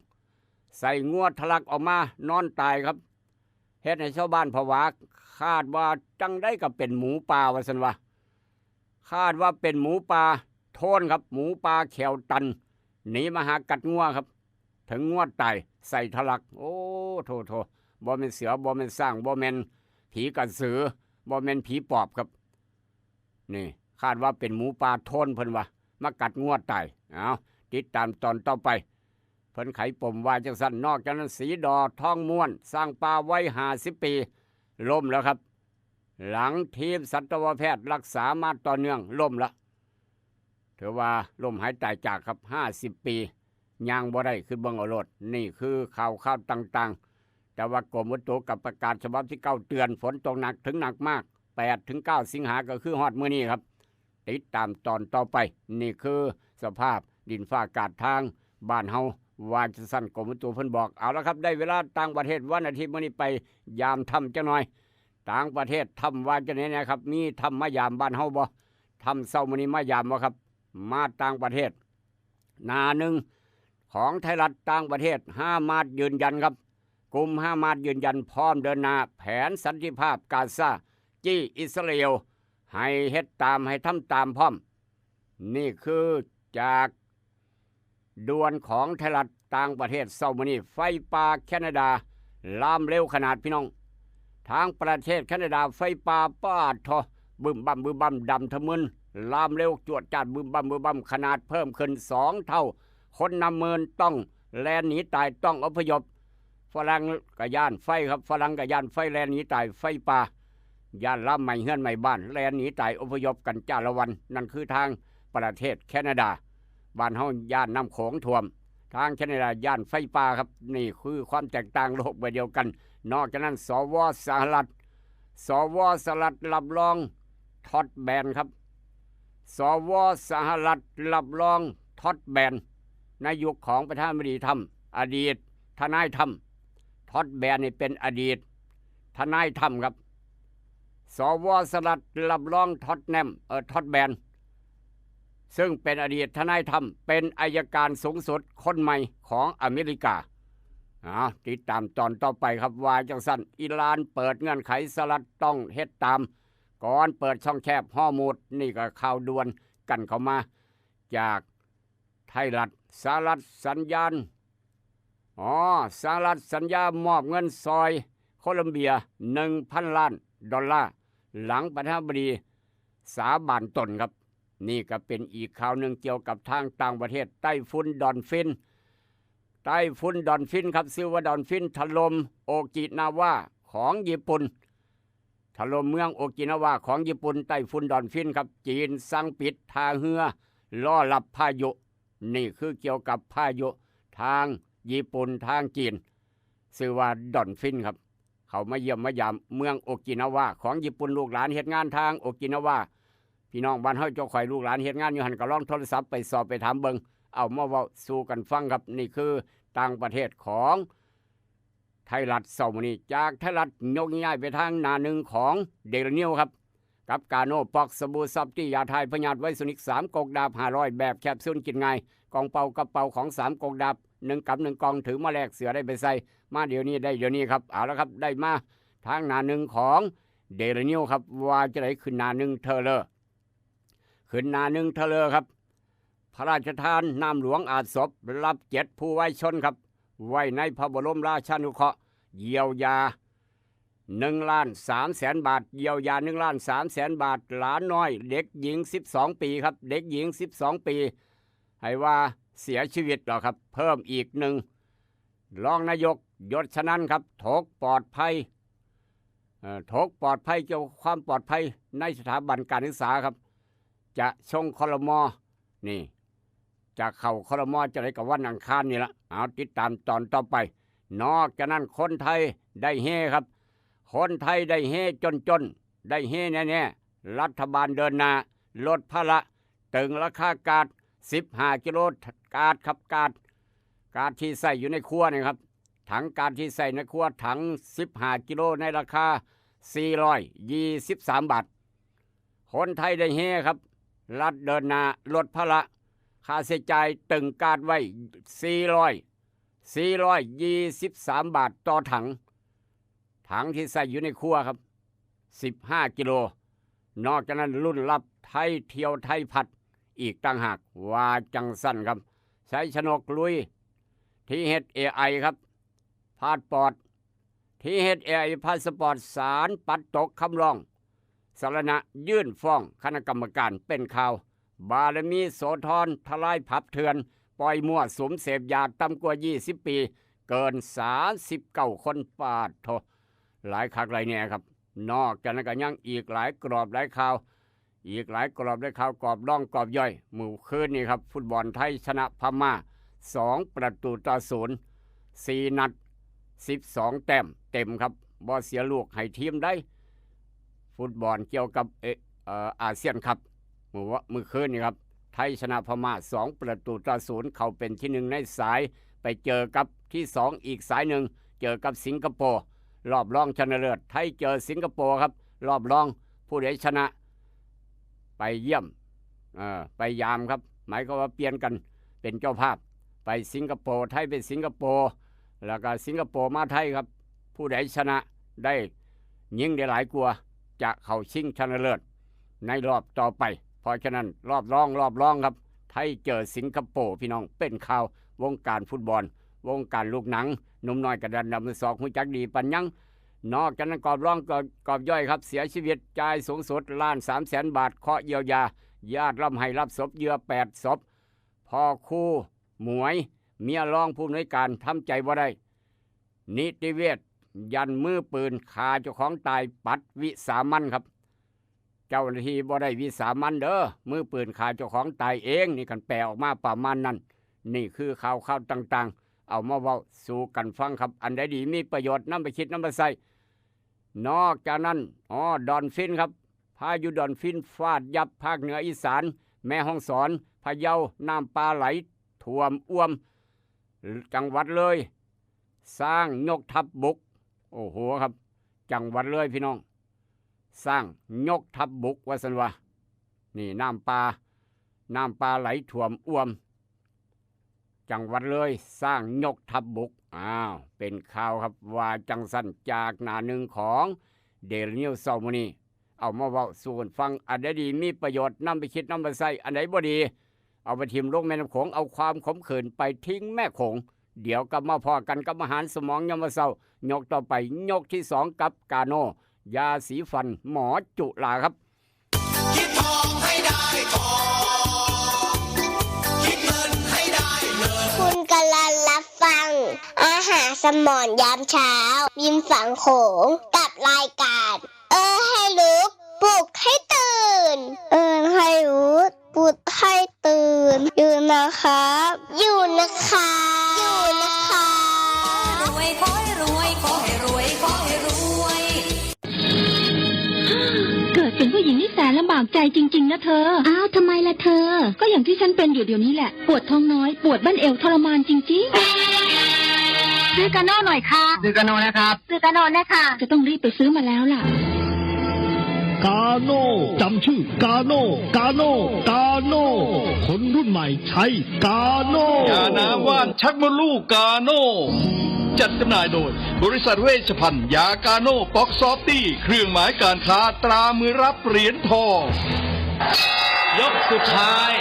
ใส่งัวทะลักออกมานอนตายครับ เฮ็ดให้ชาวบ้านผวา คาดว่าจั่งใดก็เป็นหมูป่า ว่าซั่นว่า คาดว่าเป็นหมูป่าโทนครับ หมูป่าแข้วตัน หนีมาหากัดงัวครับ ถึงงัวตาย ใส่ทะลัก โอ้ โธ่ โธ่ บ่แม่นเสือ บ่แม่นช้าง บ่แม่นผีกระสือ บ่แม่นผีปอบครับ นี่ คาดว่าเป็นหมูป่าโทน เพิ่นว่า มากัดงัวตาย เอา ติดตามตอนต่อไป เพิ่นไขปมว่าจั่งซั้น นอกจากนั้น ศรีดอทองม้วน ช้างป่าวัยห้าสิบปี ล้มแล้วครับ หลังทีมสัตวแพทย์รักษามาต่อเนื่อง ล้มละ ถือว่าล้มหายตายจากครับ ห้าสิบปี ย่างบ่ได้ คือเบิ่งเอาโลด นี่คือข่าวคราวต่างๆ แต่ว่ากรมอุตุก็ประกาศฉบับที่เก้า เตือนฝนตกหนักถึงหนักมาก แปดถึงเก้าสิงหา ก็คือฮอดมื้อนี้ครับ ติดตามตอนต่อไป นี่คือสภาพดินฟ้าอากาศทางบ้านเฮา ว่าจั่งซั้น กรมอุตุเพิ่นบอก เอาละครับ ได้เวลาต่างประเทศ วันอาทิตย์มื้อนี้ไปยามถ้ำจักหน่อย ต่างประเทศถ้ำว่าจั่งใด๋แหน่ครับ มีถ้ำมายามบ้านเฮาบ่ ถ้ำเช้ามื้อนี้มายามบ่ครับ มาต่างประเทศ หน้าหนึ่งของไทยรัฐ ต่างประเทศ ฮามาสยืนยันครับ กลุ่มฮามาสยืนยันพร้อมเดินหน้า แผนสันติภาพกาซา จี้อิสราเอล ให้เฮ็ดตาม ให้ทำตามพร้อม นี่คือจากด่วนของไทยรัฐ ต่างประเทศเช้ามื้อนี้ ไฟป่าแคนาดา ลามเร็วขนาดพี่น้อง ทางประเทศแคนาดา ไฟป่า ป๊าดโธ่ บึ้มบั้มบึ้มบั้ม ดำทะมึน ลามเร็วจวดจ้าด บึ้มบั้มบึ้มบั้ม ขนาดเพิ่มขึ้นสองเท่า คนนับหมื่นต้องแล่นหนีตาย ต้องอพยพ ฝรั่งก็ย้านไฟครับ ฝรั่งก็ย้านไฟ แล่นหนีตาย ไฟป่า ย้านลามไหม้เฮือนไหม้บ้าน แล่นหนีตาย อพยพกันจ้าละวัน นั่นคือทางประเทศแคนาดา บ้านเฮาย้านน้ำโขงท่วม ทางแคนาดาย้านไฟป่าครับ นี่คือความแตกต่างโลกใบเดียวกัน นอกจากนั้น สว.สหรัฐ สว.สหรัฐรับรอง ทอดแบนครับ สว.สหรัฐรับรอง ทอดแบน ในยุคของประธานาธิบดีทรัมป์ อดีตทนายทรัมป์ ทอดแบนนี่เป็นอดีตทนายทรัมป์ครับ สว.สหรัฐรับรอง ทอดแนม เอ่อ ทอดแบน ซึ่งเป็นอดีตทนายทรัมป์ เป็นอัยการสูงสุดคนใหม่ของอเมริกา เอา ติดตามตอนต่อไปครับ ว่าจั่งซั้น อิหร่านเปิดเงื่อนไข สหรัฐต้องเฮ็ดตาม ก่อนเปิดช่องแคบฮอร์มุซ นี่ก็ข่าวด่วนกันเข้ามา จากไทยรัฐ สหรัฐสัญญาณ อ๋อ สหรัฐสัญญามอบเงินซอยโคลอมเบีย หนึ่งพันล้านดอลลาร์ หลังประธานาธิบดีสาบานตนครับ นี่ก็เป็นอีกข่าวหนึ่งเกี่ยวกับทางต่างประเทศ ไต้ฝุ่นดอนฟิน ไต้ฝุ่นดอนฟินครับ ชื่อว่าดอนฟินถล่มโอกินาวาของญี่ปุ่น ถล่มเมืองโอกินาวาของญี่ปุ่น ไต้ฝุ่นดอนฟินครับ จีนสั่งปิดท่าเรือรอรับพายุ นี่คือเกี่ยวกับพายุทางญี่ปุ่น ทางจีน ชื่อว่าดอนฟินครับ เขามาเยี่ยมมายามเมืองโอกินาวาของญี่ปุ่น ลูกหลานเฮ็ดงานทางโอกินาวา พี่น้องบ้านเฮาเจ้าข่อย ลูกหลานเฮ็ดงานอยู่หั่น ก็ลองโทรศัพท์ไปสอบไปถามเบิ่ง เอามาเว้าสู่กันฟังครับ นี่คือต่างประเทศของไทยรัฐเช้ามื้อนี้ จากไทยรัฐยกย้ายไปทางหน้าหนึ่งของเดลินิวครับ กับกาโนป๊อก สบู่ซับตี้ ยาถ่ายพยาธิไวรัสนิก สามก๊กดาบห้าร้อย แบบแคปซูลกินง่าย กล่องเป่ากระเป๋าของสามก๊กดาบ หนึ่งกำหนึ่งกล่อง ถือมาแลกเสื้อได้ไปใส่ มาเดี๋ยวนี้ ได้เดี๋ยวนี้ครับ เอาละครับ ได้มาทางหน้าหนึ่งของเดลินิวครับ ว่าจั่งใด๋ ขึ้นหน้าหนึ่งเทอเลอร์ ขึ้นหน้าหนึ่งเทอเลอร์ครับ พระราชทานน้ำหลวงอาบศพ รับเจ็ดผู้วายชนครับ ไว้ในพระบรมราชานุเคราะห์ เยียวยา หนึ่งล้านสามแสนบาท เยียวยา หนึ่งล้านสามแสนบาท หลานน้อย เด็กหญิง สิบสองปีครับ เด็กหญิง สิบสองปี ให้ว่าเสียชีวิตแล้วครับ เพิ่มอีกหนึ่ง รองนายกยศนันท์ครับ ถกปลอดภัย เอ่อ ถกปลอดภัย เกี่ยวกับความปลอดภัยในสถาบันการศึกษาครับ จะส่งครม.นี่ จะเข้าครม.จะได้กับวันอังคารนี่ละ เอาติดตามตอนต่อไป นอกจากนั้นคนไทยได้เฮครับ คนไทยได้เฮจนๆ ได้เฮแน่ๆ รัฐบาลเดินหน้าลดภาระ ตึงราคาก๊าซ สิบห้ากิโลก๊าซครับ ก๊าซ ก๊าซที่ใส่อยู่ในครัวนี่ครับ ถังก๊าซที่ใส่ในครัว ถัง สิบห้ากิโล ในราคา สี่ร้อยยี่สิบสามบาท คนไทยได้เฮครับ รัฐเดินหน้าลดภาระ ค่าใช้จ่ายตึงก๊าซไว้ สี่ร้อย สี่ร้อยยี่สิบสามบาทต่อถัง ถังที่ใส่อยู่ในครัวครับ สิบห้ากิโล นอกจากนั้นรุ่นลับไทยเที่ยวไทยพัดอีกต่างหาก ว่าจังซั่นครับ ชัยชนกลุย ทีเอชเอไอครับ พาสปอร์ต ทีเอชเอไอ พาสปอร์ต ศาลปัดตกคำร้อง สรณะยื่นฟ้องคณะกรรมการ เป็นข่าว บารมีโสธรทลายผับเถื่อน ปล่อยมั่วสุมเสพยาต่ำกว่ายี่สิบปี เกินสามสิบเก้าคน ปาดโถ หลายคักหลายแน่ครับ นอกจากนั้นก็ยังอีกหลายกรอบหลายข่าว อีกหลายกรอบหลายข่าว กรอบรองกรอบย่อย มื้อคืนนี้ครับ ฟุตบอลไทยชนะพม่า สองประตูต่อศูนย์ สี่นัด สิบสองแต้มเต็มครับ บ่เสียลูกให้ทีมใด ฟุตบอลเกี่ยวกับ เอ เอ่อ อาเซียนคัพ มื้อวะ มื้อคืนนี้ครับ ไทยชนะพม่า สองประตูต่อศูนย์ เข้าเป็นที่หนึ่งในสาย ไปเจอกับที่สองอีกสายหนึ่ง เจอกับสิงคโปร์ รอบรองชนะเลิศ ไทยเจอสิงคโปร์ครับ รอบรอง ผู้ใดชนะ ไปเยี่ยม เอ่อ ไปยามครับ หมายความว่าเปลี่ยนกันเป็นเจ้าภาพ ไปสิงคโปร์ ไทยไปสิงคโปร์ แล้วก็สิงคโปร์มาไทยครับ ผู้ใดชนะได้ยิงได้หลายกว่า จะเข้าชิงชนะเลิศในรอบต่อไป เพราะฉะนั้นรอบรอง รอบรองครับ ไทยเจอสิงคโปร์ พี่น้อง เป็นข่าววงการฟุตบอล วงการลูกหนัง หนุ่มน้อยกระดานดำมือสอง ฮู้จักดีปานยัง นอกจากนั้นกรอบรองกรอบกรอบย่อยครับ เสียชีวิตจ่ายสูงสุด ล้านสามแสนบาท เคาะเยียวยา ญาติร่ำไห้รับศพเหยื่อแปดศพ พ่อครูหมวย เมียรองผู้อำนวยการทำใจบ่ได้ นิติเวชยันมือปืนฆ่าเจ้าของตาย ปัดวิสามัญครับ เจ้าหน้าที่บ่ได้วิสามัญเด้อ มือปืนฆ่าเจ้าของตายเอง นี่คันแปลออกมาประมาณนั้น นี่คือข่าวข่าวต่างๆ เอามาเว้าสู่กันฟังครับ อันใดดีมีประโยชน์นำไปคิดนำไปใช้ นอกจากนั้น อ๋อ ดอนฟินครับ พายุดอนฟินฟาดยับภาคเหนืออีสาน แม่ฮ่องสอน พะเยา น้ำปลาไหลท่วมอ่วม จังหวัดเลย ช้างยกทัพบุก โอ้โหครับ จังหวัดเลยพี่น้อง ช้างยกทัพบุก ว่าซั่นว่า นี่น้ำปลา น้ำปลาไหลท่วมอ่วม จังหวัดเลย ช้างยกทัพบุก อ้าว เป็นข่าวครับ ว่าจังซั่น จากหน้าหนึ่งของเดลีนิวส์เช้ามื้อนี้ เอามาเว้าสู่กันฟัง อันใดดีมีประโยชน์นำไปคิดนำไปใช้ อันใดบ่ดี เอาไปถิ่มลงแม่น้ำโขง เอาความขมขื่นไปทิ้งแม่โขง เดี๋ยวกลับมาพ้อกันกับอาหารสมองยามมื้อเช้า ยกต่อไป ยกที่สองกับกาโน่ ยาสีฟันหมอจุฬาครับ คิดทองให้ได้ทอง คิดเงินให้ได้เงิน คุณกำลังรับฟัง อาหารสมองยามเช้า ริมฝั่งโขง กับรายการ เออให้ลุก ปลุกให้ตื่น เออให้ลุก ปลุกให้ตื่น อยู่นะครับ อยู่นะครับ อยู่นะครับ รวยขอให้รวย ขอให้รวย ขอให้รวย เกิดเป็นผู้หญิงนี่แสนลำบากใจจริงๆนะเธอ อ้าว ทำไมล่ะเธอ ก็อย่างที่ฉันเป็นอยู่เดี๋ยวนี้แหละ ปวดท้องน้อย ปวดบั้นเอวทรมานจริงๆ ซื้อกาโน่หน่อยค่ะ ซื้อกาโน่นะครับ ซื้อกาโน่นะคะ จะต้องรีบไปซื้อมาแล้วล่ะ กาโน่ จำชื่อกาโน่ กาโน่ กาโน่ คนรุ่นใหม่ใช้กาโน่ ยาน้ำว่านชักมดลูกกาโน่ จัดจำหน่ายโดย บริษัทเวชภัณฑ์ยากาโน่ป๊อกซอฟตี้ เครื่องหมายการค้าตรามือรับเหรียญทอง ยกสุดท้าย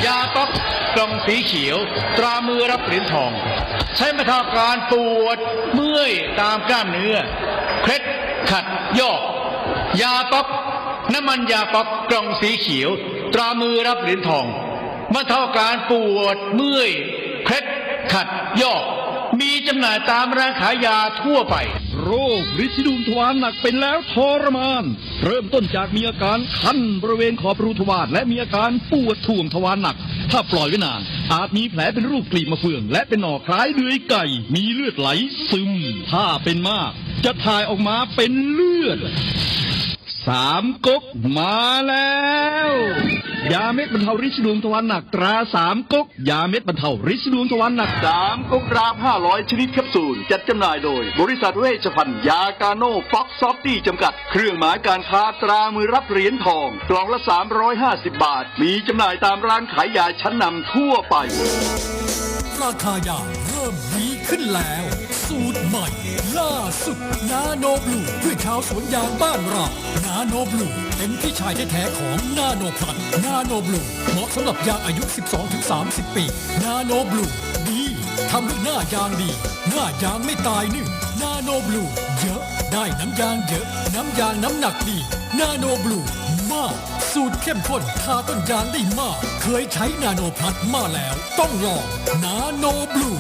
ยาป๊อกกล่องสีเขียว ตรามือรับเหรียญทอง ใช้บรรเทาอาการปวดเมื่อยตามกล้ามเนื้อ เคล็ดขัดยอก ยาป๊อก น้ำมันยาป๊อกกล่องสีเขียว ตรามือรับเหรียญทอง บรรเทาอาการปวดเมื่อย เคล็ดขัดยอก มีจำหน่ายตามร้านขายยาทั่วไป โรคริดสีดวงทวารหนักเป็นแล้วทรมาน เริ่มต้นจากมีอาการคันบริเวณขอบรูทวารและมีอาการปวดถ่วงทวารหนัก ถ้าปล่อยไว้นาน อาจมีแผลเป็นรูปกลีบมะเฟือง และเป็นหนองคล้ายเดือยไก่ มีเลือดไหลซึม ถ้าเป็นมาก จะถ่ายออกมาเป็นเลือด สามก๊กมาแล้ว ยาเม็ดบรรเทาริดสีดวงทวารหนักตราสามก๊ก ยาเม็ดบรรเทาริดสีดวงทวารหนักสามก๊ก กราฟห้าร้อยชนิดแคปซูล จัดจำหน่ายโดยบริษัทเวชภัณฑ์ยากาโน่ ฟ็อกซอฟตี้ จำกัด เครื่องหมายการค้าตรามือรับเหรียญทอง กล่องละสามร้อยห้าสิบบาท มีจำหน่ายตามร้านขายยาชั้นนำทั่วไป ราคายางเริ่มดีขึ้นแล้ว สูตรใหม่ล่าสุด นาโนบลู เพื่อชาวสวนยางบ้านเรา นาโนบลู เต็มที่ชายแท้ๆของนาโนพลัส นาโนบลู เหมาะสำหรับยางอายุ สิบสองถึงสามสิบ ปี นาโนบลู ดี ทำให้หน้ายางดี หน้ายางไม่ตายนึ่ง นาโนบลู เยอะ ได้น้ำยางเยอะ น้ำยางน้ำหนักดี นาโนบลู มาก สูตรเข้มข้น ทาต้นยางได้มาก เคยใช้นาโนพลัสมาแล้ว ต้องลอง นาโนบลู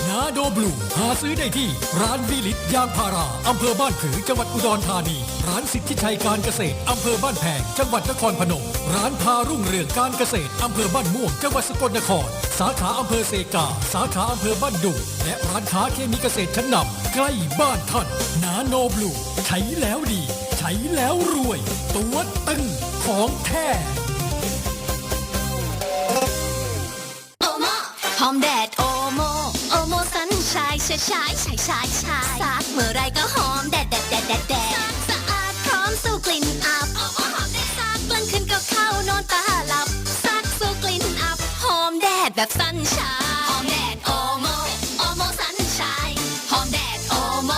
นาโนบลู หาซื้อได้ที่ ร้านวีลิตยางพารา อำเภอบ้านผือ จังหวัดอุดรธานี ร้านสิทธิชัยการเกษตร อำเภอบ้านแพง จังหวัดนครพนม ร้านพารุ่งเรืองการเกษตร อำเภอบ้านม่วง จังหวัดสกลนคร สาขาอำเภอเซกา สาขาอำเภอบ้านดุง และร้านค้าเคมีเกษตรชั้นนำใกล้บ้านท่าน นาโนบลู ใช้แล้วดี ใช้แล้วรวย ตัวตึงของแท้ โอโมหอมแดดโอโม โอโมสันชายชายชายชายชายชายซักเมื่อไรก็หอมแดดแดดแดดแดดแดดซักสะอาดพร้อมสู้กลิ่นอับ โอโมหอมแดดซักกลางคืนก็เข้านอนตาหลับซักสู้กลิ่นอับ หอมแดดแบบสันชายหอมแดดโอโม โอโมสันชายหอมแดดโอโม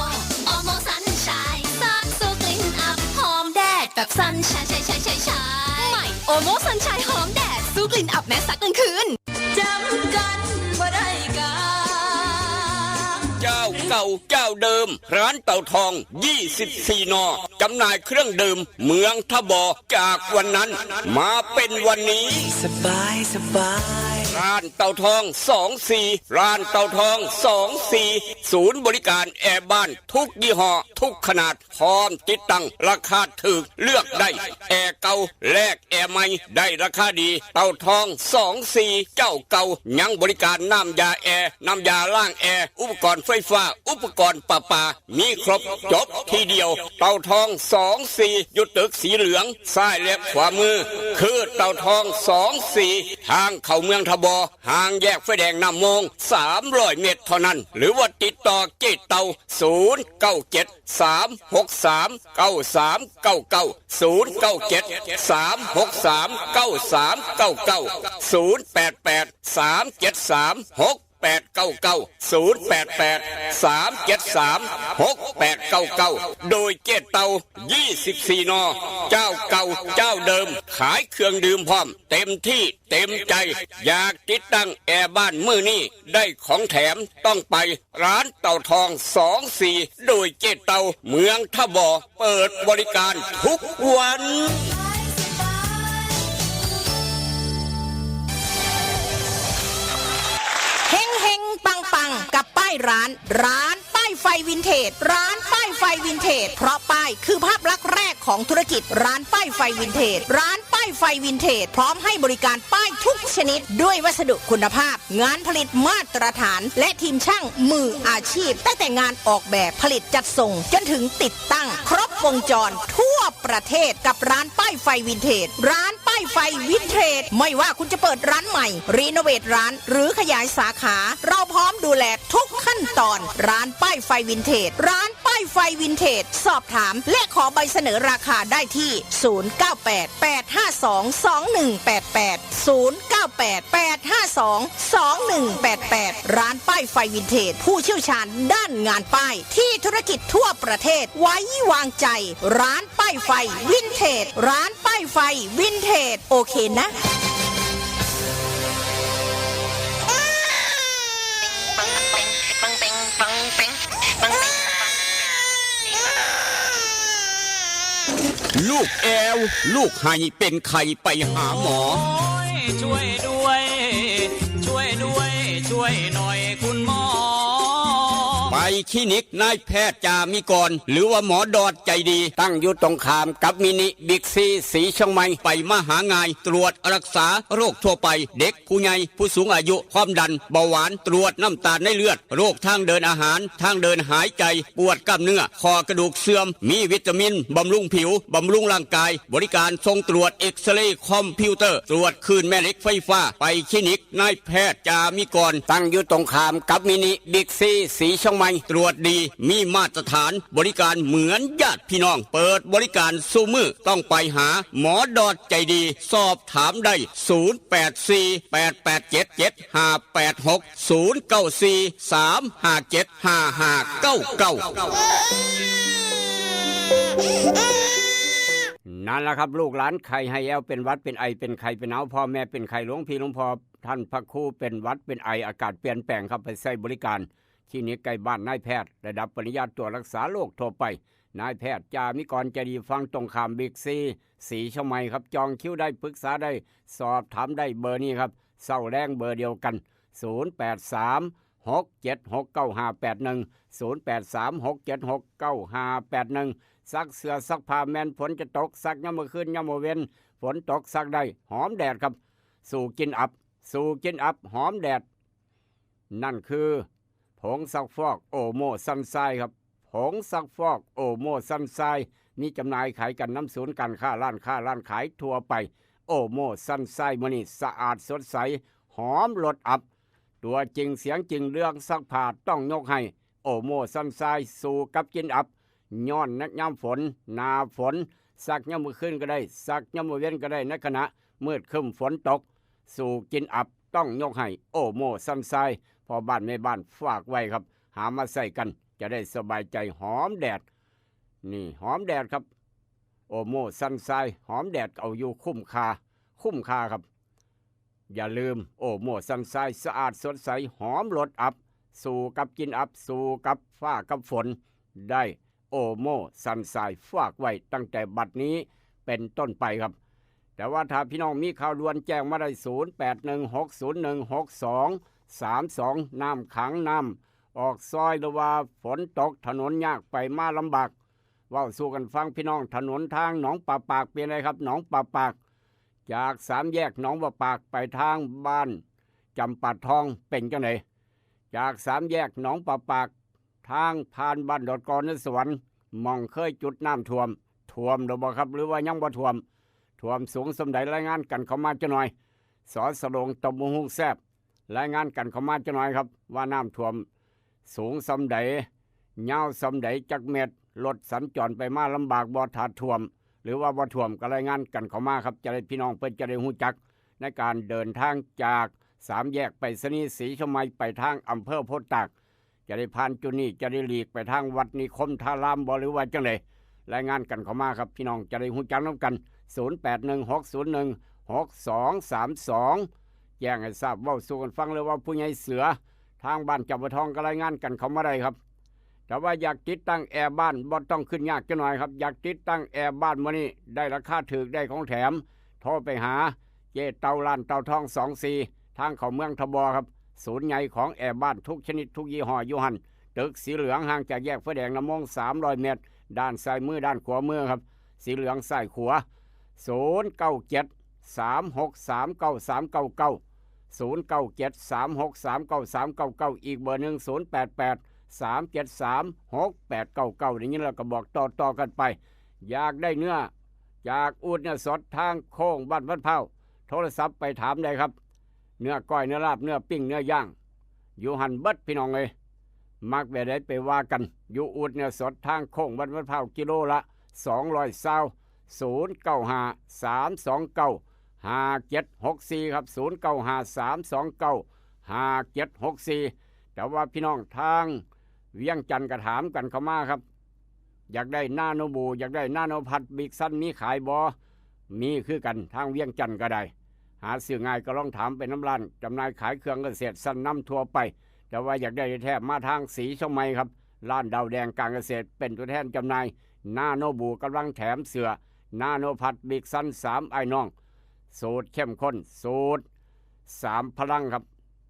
โอโมสันชายซักสู้กลิ่นอับ หอมแดดแบบสันชายชายชายชายชายใหม่โอโมสันชายหอมแดดสู้กลิ่นอับแม้ซักกลางคืน จำกันบ่ได้กา เจ้าเก่าเจ้าเดิม ร้านเต่าทอง ยี่สิบสี่ นอ จำหน่ายเครื่องดื่ม เมืองทบอ จากวันนั้น มาเป็นวันนี้ สบายสบาย ร้านเต่าทอง สองสี่ ร้านเต่าทอง สองสี่ ศูนย์บริการแอร์บ้านทุกยี่ห้อ ทุกขนาด พร้อมติดตั้งราคาถูกเลือกได้ แอร์เก่าแลกแอร์ใหม่ได้ราคาดี เต่าทอง สองสี่ เจ้าเก่า ยังบริการน้ำยาแอร์ น้ำยาล้างแอร์ อุปกรณ์ไฟฟ้า อุปกรณ์ประปา มีครบจบทีเดียว เต่าทอง สองสี่ อยู่ตึกสีเหลือง ซ้ายและขวามือ คือเต่าทอง สองสี่ ทางเข้าเมืองทบอ ห่างแยกไฟแดงน้ำมง สามร้อย เมตรเท่านั้น หรือว่าติดต่อเจ๊เต่า ศูนย์เก้าเจ็ด สามหกสาม เก้าสามเก้าเก้า ศูนย์เก้าเจ็ด สามหกสาม เก้าสามเก้าเก้า ศูนย์แปดแปด สามเจ็ดสาม หกแปดเก้าเก้า ศูนย์แปดแปด สามเจ็ดสาม หกแปดเก้าเก้า โดยเจ๊เต่า ยี่สิบสี่ นอ เจ้าเก่าเจ้าเดิม ขายเครื่องดื่มพร้อม เต็มที่เต็มใจ อยากติดตั้งแอร์บ้านมื้อนี้ ได้ของแถมต้องไปร้านเต่าทอง สองสี่ โดยเจ๊เต่า เมืองทบอ เปิดบริการทุกวัน เฮงเฮงปังปังๆ กับป้ายร้าน ร้านป้ายไฟวินเทจ ร้านป้ายไฟวินเทจ เพราะป้ายคือภาพลักษณ์แรกของธุรกิจ ร้านป้ายไฟวินเทจ ร้านป้ายไฟวินเทจ พร้อมให้บริการป้ายทุกชนิด ด้วยวัสดุคุณภาพ งานผลิตมาตรฐาน และทีมช่างมืออาชีพ ตั้งแต่งานออกแบบผลิตจัดส่ง จนถึงติดตั้ง ครบวงจรทั่วประเทศกับร้านป้ายไฟวินเทจ ร้านป้ายไฟวินเทจ ไม่ว่าคุณจะเปิดร้านใหม่ รีโนเวทร้าน หรือขยายสาขา เราพร้อมดูแลทุกขั้นตอน ร้านป้ายไฟวินเทจ ร้านป้ายไฟวินเทจ สอบถาม และขอใบเสนอราคาได้ที่ ศูนย์เก้าแปด แปดห้าสอง สองหนึ่งแปดแปด ศูนย์เก้าแปด แปดห้าสอง สองหนึ่งแปดแปด ร้านป้ายไฟวินเทจ ผู้เชี่ยวชาญด้านงานป้าย ที่ธุรกิจทั่วประเทศไว้วางใจ ร้านป้ายไฟวินเทจ ร้านป้ายไฟวินเทจ โอเคนะ ลูกแอว ลูกไห้เป็นไข้ไปหาหมอ ช่วยด้วย ช่วยด้วย ช่วยหน่อยคุณหมอ ไปคลินิกนายแพทย์จามิกร หรือว่าหมอดอดใจดี ตั้งอยู่ตรงข้ามกับมินิบิ๊กซีสีเชียงใหม่ ไปมาหาง่าย ตรวจรักษาโรคทั่วไป เด็กผู้ใหญ่ผู้สูงอายุ ความดันเบาหวาน ตรวจน้ำตาลในเลือด โรคทางเดินอาหาร ทางเดินหายใจ ปวดกล้ามเนื้อ ข้อกระดูกเสื่อม มีวิตามินบำรุงผิว บำรุงร่างกาย บริการส่งตรวจเอ็กซเรย์คอมพิวเตอร์ ตรวจคลื่นแม่เหล็กไฟฟ้า ไปคลินิกนายแพทย์จามิกร ตั้งอยู่ตรงข้ามกับมินิบิ๊กซีสีเชียงใหม่ ตรวจดี มีมาตรฐาน บริการเหมือนญาติพี่น้อง เปิดบริการสู่มือ ต้องไปหาหมอดอดใจดี สอบถามได้ ศูนย์แปดสี่ แปดแปดเจ็ด เจ็ดห้าแปดหก ศูนย์เก้าสี่ สามห้าเจ็ด ห้าห้าเก้าเก้า นั่นแหละครับ ลูกหลานไข้ให้แอว เป็นหวัดเป็นไอเป็นไข้เป็นหนาว พ่อแม่เป็นไข้ หลวงพี่หลวงพ่อท่านพระครูเป็นหวัดเป็นไอ อากาศเปลี่ยนแปลงครับ ไปใช้บริการคลินิกใกล้บ้านนายแพทย์ ระดับปริญญาตรวจรักษาโรคทั่วไป นายแพทย์จามิกรใจดี ฝั่งตรงข้ามบิ๊กซีสีเชียงใหม่ครับ จองคิวได้ ปรึกษาได้ สอบถามได้ เบอร์นี้ครับ เช้าแลงเบอร์เดียวกัน ศูนย์แปดสาม หกเจ็ดหก เก้าห้าแปดหนึ่ง ศูนย์แปดสาม หกเจ็ดหก เก้าห้าแปดหนึ่ง ซักเสื้อซักผ้า แม่นฝนจะตก ซักยามมื้อคืนยามมื้อเว็น ฝนตกซักได้ หอมแดดครับ สู้กลิ่นอับ สู้กลิ่นอับ หอมแดด นั่นคือผงซักฟอกโอโมซันไซครับ ผงซักฟอกโอโมซันไซ มีจำหน่ายขายกันนำศูนย์การค้า ร้านค้า ร้านขายทั่วไป โอโมซันไซ มื้อนี้สะอาดสดใส หอมรสอับ ตัวจริงเสียงจริง เรื่องซักผ้าต้องยกให้โอโมซันไซ สู้กับกลิ่นอับ ย้อนยามฝน หน้าฝน ซักยามมื้อคืนก็ได้ ซักยามมื้อเว็นก็ได้ ในขณะมืดครึ้มฝนตก สู้กลิ่นอับ ต้องยกให้โอโมซันไซ พ่อบ้านแม่บ้านฝากไว้ครับ หามาใช้กัน จะได้สบายใจ หอมแดด นี่หอมแดดครับ โอโมซันไซ หอมแดดเอาอยู่ คุ้มค่า คุ้มค่าครับ อย่าลืม โอโมซันไซ สะอาดสดใส หอมรสอับ สู้กับกลิ่นอับ สู้กับฟ้ากับฝนได้ โอโมซันไซ ฝากไว้ตั้งแต่บัดนี้เป็นต้นไปครับ แต่ว่าถ้าพี่น้องมีข่าวด่วนแจ้งมาได้ ศูนย์แปดหนึ่ง หกศูนย์หนึ่ง หกสองสามสอง น้ำขัง น้ำออกซอย หรือว่าฝนตกถนนยาก ไปมาลำบาก เว้าสู่กันฟังพี่น้อง ถนนทางหนองป่าปากเป็นไงครับ หนองป่าปาก จากสามแยกหนองป่าปากไปทางบ้านจำปาทองเป็นจังได จากสามแยกหนองป่าปาก ทางผ่านบ้านดอนกอนนสวรรค์ หม่องเคยจุดน้ำท่วม ท่วมหรือบ่ครับ หรือว่ายังบ่ท่วม ท่วมสูงส่ำใด รายงานกันเข้ามาจักหน่อย ส.ส.โรง ตำบลฮุงแซบ รายงานกันเข้ามาจักหน่อยครับ ว่าน้ำท่วมสูงส่ำใด ยาวส่ำใด จักเมตร รถสัญจรไปมาลำบากบ่ ถ้าท่วม หรือว่าบ่ท่วม ก็รายงานกันเข้ามาครับ จะได้พี่น้องเพิ่นจะได้ฮู้จัก ในการเดินทางจากสามแยกไปรษณีย์ศรีชมัย ไปทางอำเภอโพธิ์ตาก จะได้ผ่านจุดนี้ จะได้หลีกไปทางวัดนิคมทารามบ่ หรือว่าจังใด รายงานกันเข้ามาครับ พี่น้องจะได้ฮู้จักนำกัน ศูนย์แปดหนึ่ง หกศูนย์หนึ่ง หกสองสามสอง แจ้งให้ทราบ เว้าสู่กันฟัง หรือว่าผู้ใหญ่เสือ ทางบ้านจำปาทองก็รายงานกันเข้ามาได้ครับ แต่ว่าอยากติดตั้งแอร์บ้าน บ่ต้องขึ้นยากจักหน่อยครับ อยากติดตั้งแอร์บ้านมื้อนี้ ได้ราคาถูก ได้ของแถม โทรไปหาเจ๊เต่า ร้านเต่าทอง สองสี่ ทางเข้าเมืองทบครับ ศูนย์ใหญ่ของแอร์บ้านทุกชนิดทุกยี่ห้ออยู่หั่น ตึกสีเหลืองห่างจากแยกไฟแดงนามง สามร้อยเมตร ด้านซ้ายมือ ด้านขวามือครับ สีเหลืองซ้ายขวา ศูนย์เก้าเจ็ด สามหกสามเก้าสามเก้าเก้า ศูนย์เก้าเจ็ด สามหกสามเก้าสามเก้าเก้า อีกเบอร์หนึ่ง ศูนย์แปดแปด สามเจ็ดสาม หกแปดเก้าเก้า ได้ยินแล้วก็บอกต่อๆกันไป อยากได้เนื้อจากอูฐเนื้อสดทางโค้งบ้านพันพร้าว โทรศัพท์ไปถามได้ครับ เนื้อก้อย เนื้อลาบ เนื้อปิ้ง เนื้อย่าง อยู่หั่นเบิดพี่น้องเอ้ย มักแบบใดไปว่ากัน อยู่อูฐเนื้อสดทางโค้งบ้านพันพร้าว กิโลละสองร้อยซาว ศูนย์เก้าห้า สามสองเก้า ห้าเจ็ดหกสี่ ครับ ศูนย์เก้าห้า สามสองเก้า ห้าเจ็ดหกสี่ แต่ว่าพี่น้องทางเวียงจันทน์ก็ถามกันเข้ามาครับ อยากได้นาโนบู อยากได้นาโนพัด บิ๊กซันมีขายบ่ มีคือกัน ทางเวียงจันทน์ก็ได้ หาซื้อง่ายก็ลองถามไปนำร้านจำหน่ายขายเครื่องเกษตรชั้นนำทั่วไป แต่ว่าอยากได้แท้ๆ มาทางศรีเชียงใหม่ครับ ร้านดาวแดงการเกษตรเป็นตัวแทนจำหน่ายนาโนบู กำลังแถมเสื้อนาโนพัด บิ๊กซัน สามอ้ายน้อง สูตรเข้มข้น สูตรสามพลังครับ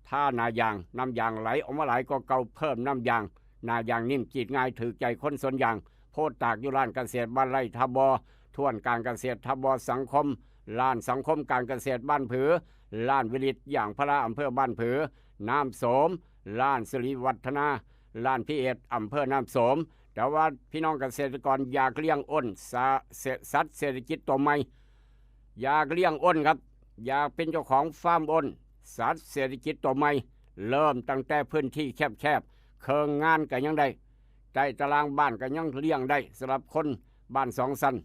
ทาหน้ายาง น้ำยางไหลออกมาหลายกว่าเก่า เพิ่มน้ำยาง หน้ายางนิ่ม จีดง่าย ถือใจคนสวนยาง โพดตากอยู่ร้านเกษตรบ้านไร่ท่าบ่อ ท้วนการเกษตรท่าบ่อ สังคม ร้านสังคมการเกษตรบ้านผือ ร้านวิริตยางพารา อำเภอบ้านผือ น้ำโสม ร้านสิริวัฒนา ร้านพีเอส อำเภอน้ำโสม แต่ว่าพี่น้องเกษตรกรอยากเลี้ยงอ้น สะ- เศ- สัตว์เศรษฐกิจตัวใหม่ อยากเลี้ยงอ้นครับ อยากเป็นเจ้าของฟาร์มอ้น สัตว์เศรษฐกิจตัวใหม่ เริ่มตั้งแต่พื้นที่แคบๆ เครื่องงานก็ยังได้ ใต้ตารางบ้านก็ยังเลี้ยงได้ สำหรับคนบ้านสองชั้น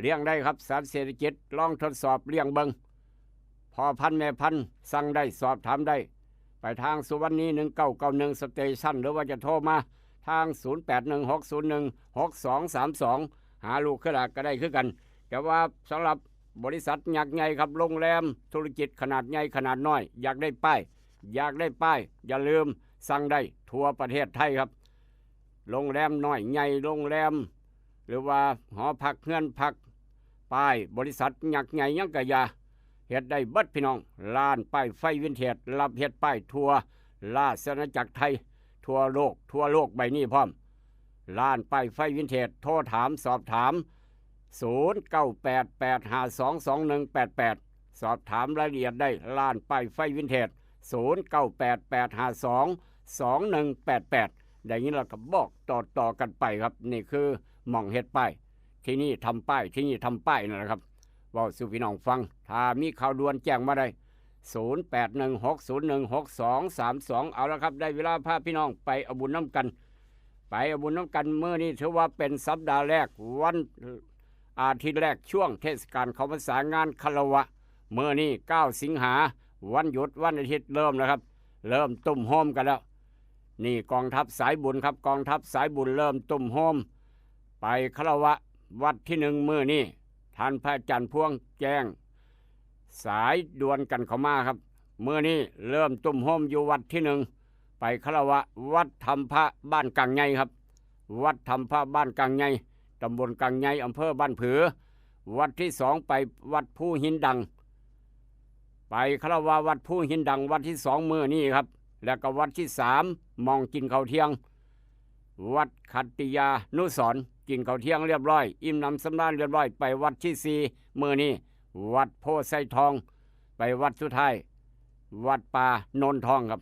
เลี้ยงได้ครับ สัตว์เศรษฐกิจ ลองทดสอบเลี้ยงเบิ่ง พ่อพันธุ์แม่พันธุ์ สั่งได้ สอบถามได้ ไปทางสุวรรณี หนึ่งเก้าเก้าหนึ่ง สเตชัน หรือว่าจะโทรมาทาง ศูนย์แปดหนึ่ง หกศูนย์หนึ่ง หกสองสามสอง หาลูกเครือก็ได้คือกัน แต่ว่าสำหรับบริษัทยักษ์ใหญ่ครับ โรงแรม ธุรกิจขนาดใหญ่ขนาดน้อย อยากได้ป้าย อยากได้ป้าย อย่าลืม สั่งได้ทั่วประเทศไทยครับ โรงแรมน้อยใหญ่ โรงแรม หรือว่าหอพัก เฮือนพัก ป้ายบริษัทยักษ์ใหญ่หยังกะอย่า เฮ็ดได้เบิดพี่น้อง ร้านป้ายไฟวินเทจ รับเฮ็ดป้ายทั่วราชอาณาจักรไทย ทั่วโลก ทั่วโลกใบนี้พร้อม ร้านป้ายไฟวินเทจ โทรถาม สอบถาม ศูนย์เก้าแปด แปดห้าสอง สองหนึ่งแปดแปด สอบถามรายละเอียดได้ ร้านป้ายไฟวินเทจ ศูนย์เก้าแปด แปดห้าสอง สองหนึ่งแปดแปด ได้ยินแล้วก็บอกต่อๆ กันไปครับ นี่คือหม่องเฮ็ดป้าย ที่นี่ทำป้าย ที่นี่ทำป้ายนั่นแหละครับ เว้าสู่พี่น้องฟัง ถ้ามีข่าวด่วนแจ้งมาได้ ศูนย์แปดหนึ่ง หกศูนย์หนึ่ง หกสองสามสอง เอาละครับ ได้เวลาพาพี่น้องไปเอาบุญนำกัน ไปเอาบุญนำกัน มื้อนี้ถือว่าเป็นสัปดาห์แรก วันอาทิตย์แรก ช่วงเทศกาลเข้าพรรษา งานคารวะ มื้อนี้ เก้า สิงหา วันหยุด วันอาทิตย์ เริ่มแล้วครับ เริ่มตุ้มโฮมกันแล้ว นี่กองทัพสายบุญครับ กองทัพสายบุญเริ่มตุ้มโฮม ไปคารวะวัดที่หนึ่ง มื้อนี้ ท่านพระอาจารย์พวงแจ้ง สายด่วนกันเข้ามาครับ มื้อนี้เริ่มตุ้มโฮมอยู่วัดที่หนึ่ง ไปคารวะวัดธรรมพระบ้านกลางใหญ่ครับ วัดธรรมพระบ้านกลางใหญ่ ตำบลกลางใหญ่ อำเภอบ้านผือ วัดที่สองไปวัดภูหินดัง ไปคารวะวัดภูหินดัง วัดที่สองมื้อนี้ครับ แล้วก็วัดที่สามหม่องกินข้าวเที่ยง วัดขัตติยานุสรณ์ กินข้าวเที่ยงเรียบร้อย อิ่มหนำสำราญเรียบร้อย ไปวัดที่สี่มื้อนี้ วัดโพธิ์ไทรทอง ไปวัดสุดท้าย วัดป่าโนนทองครับ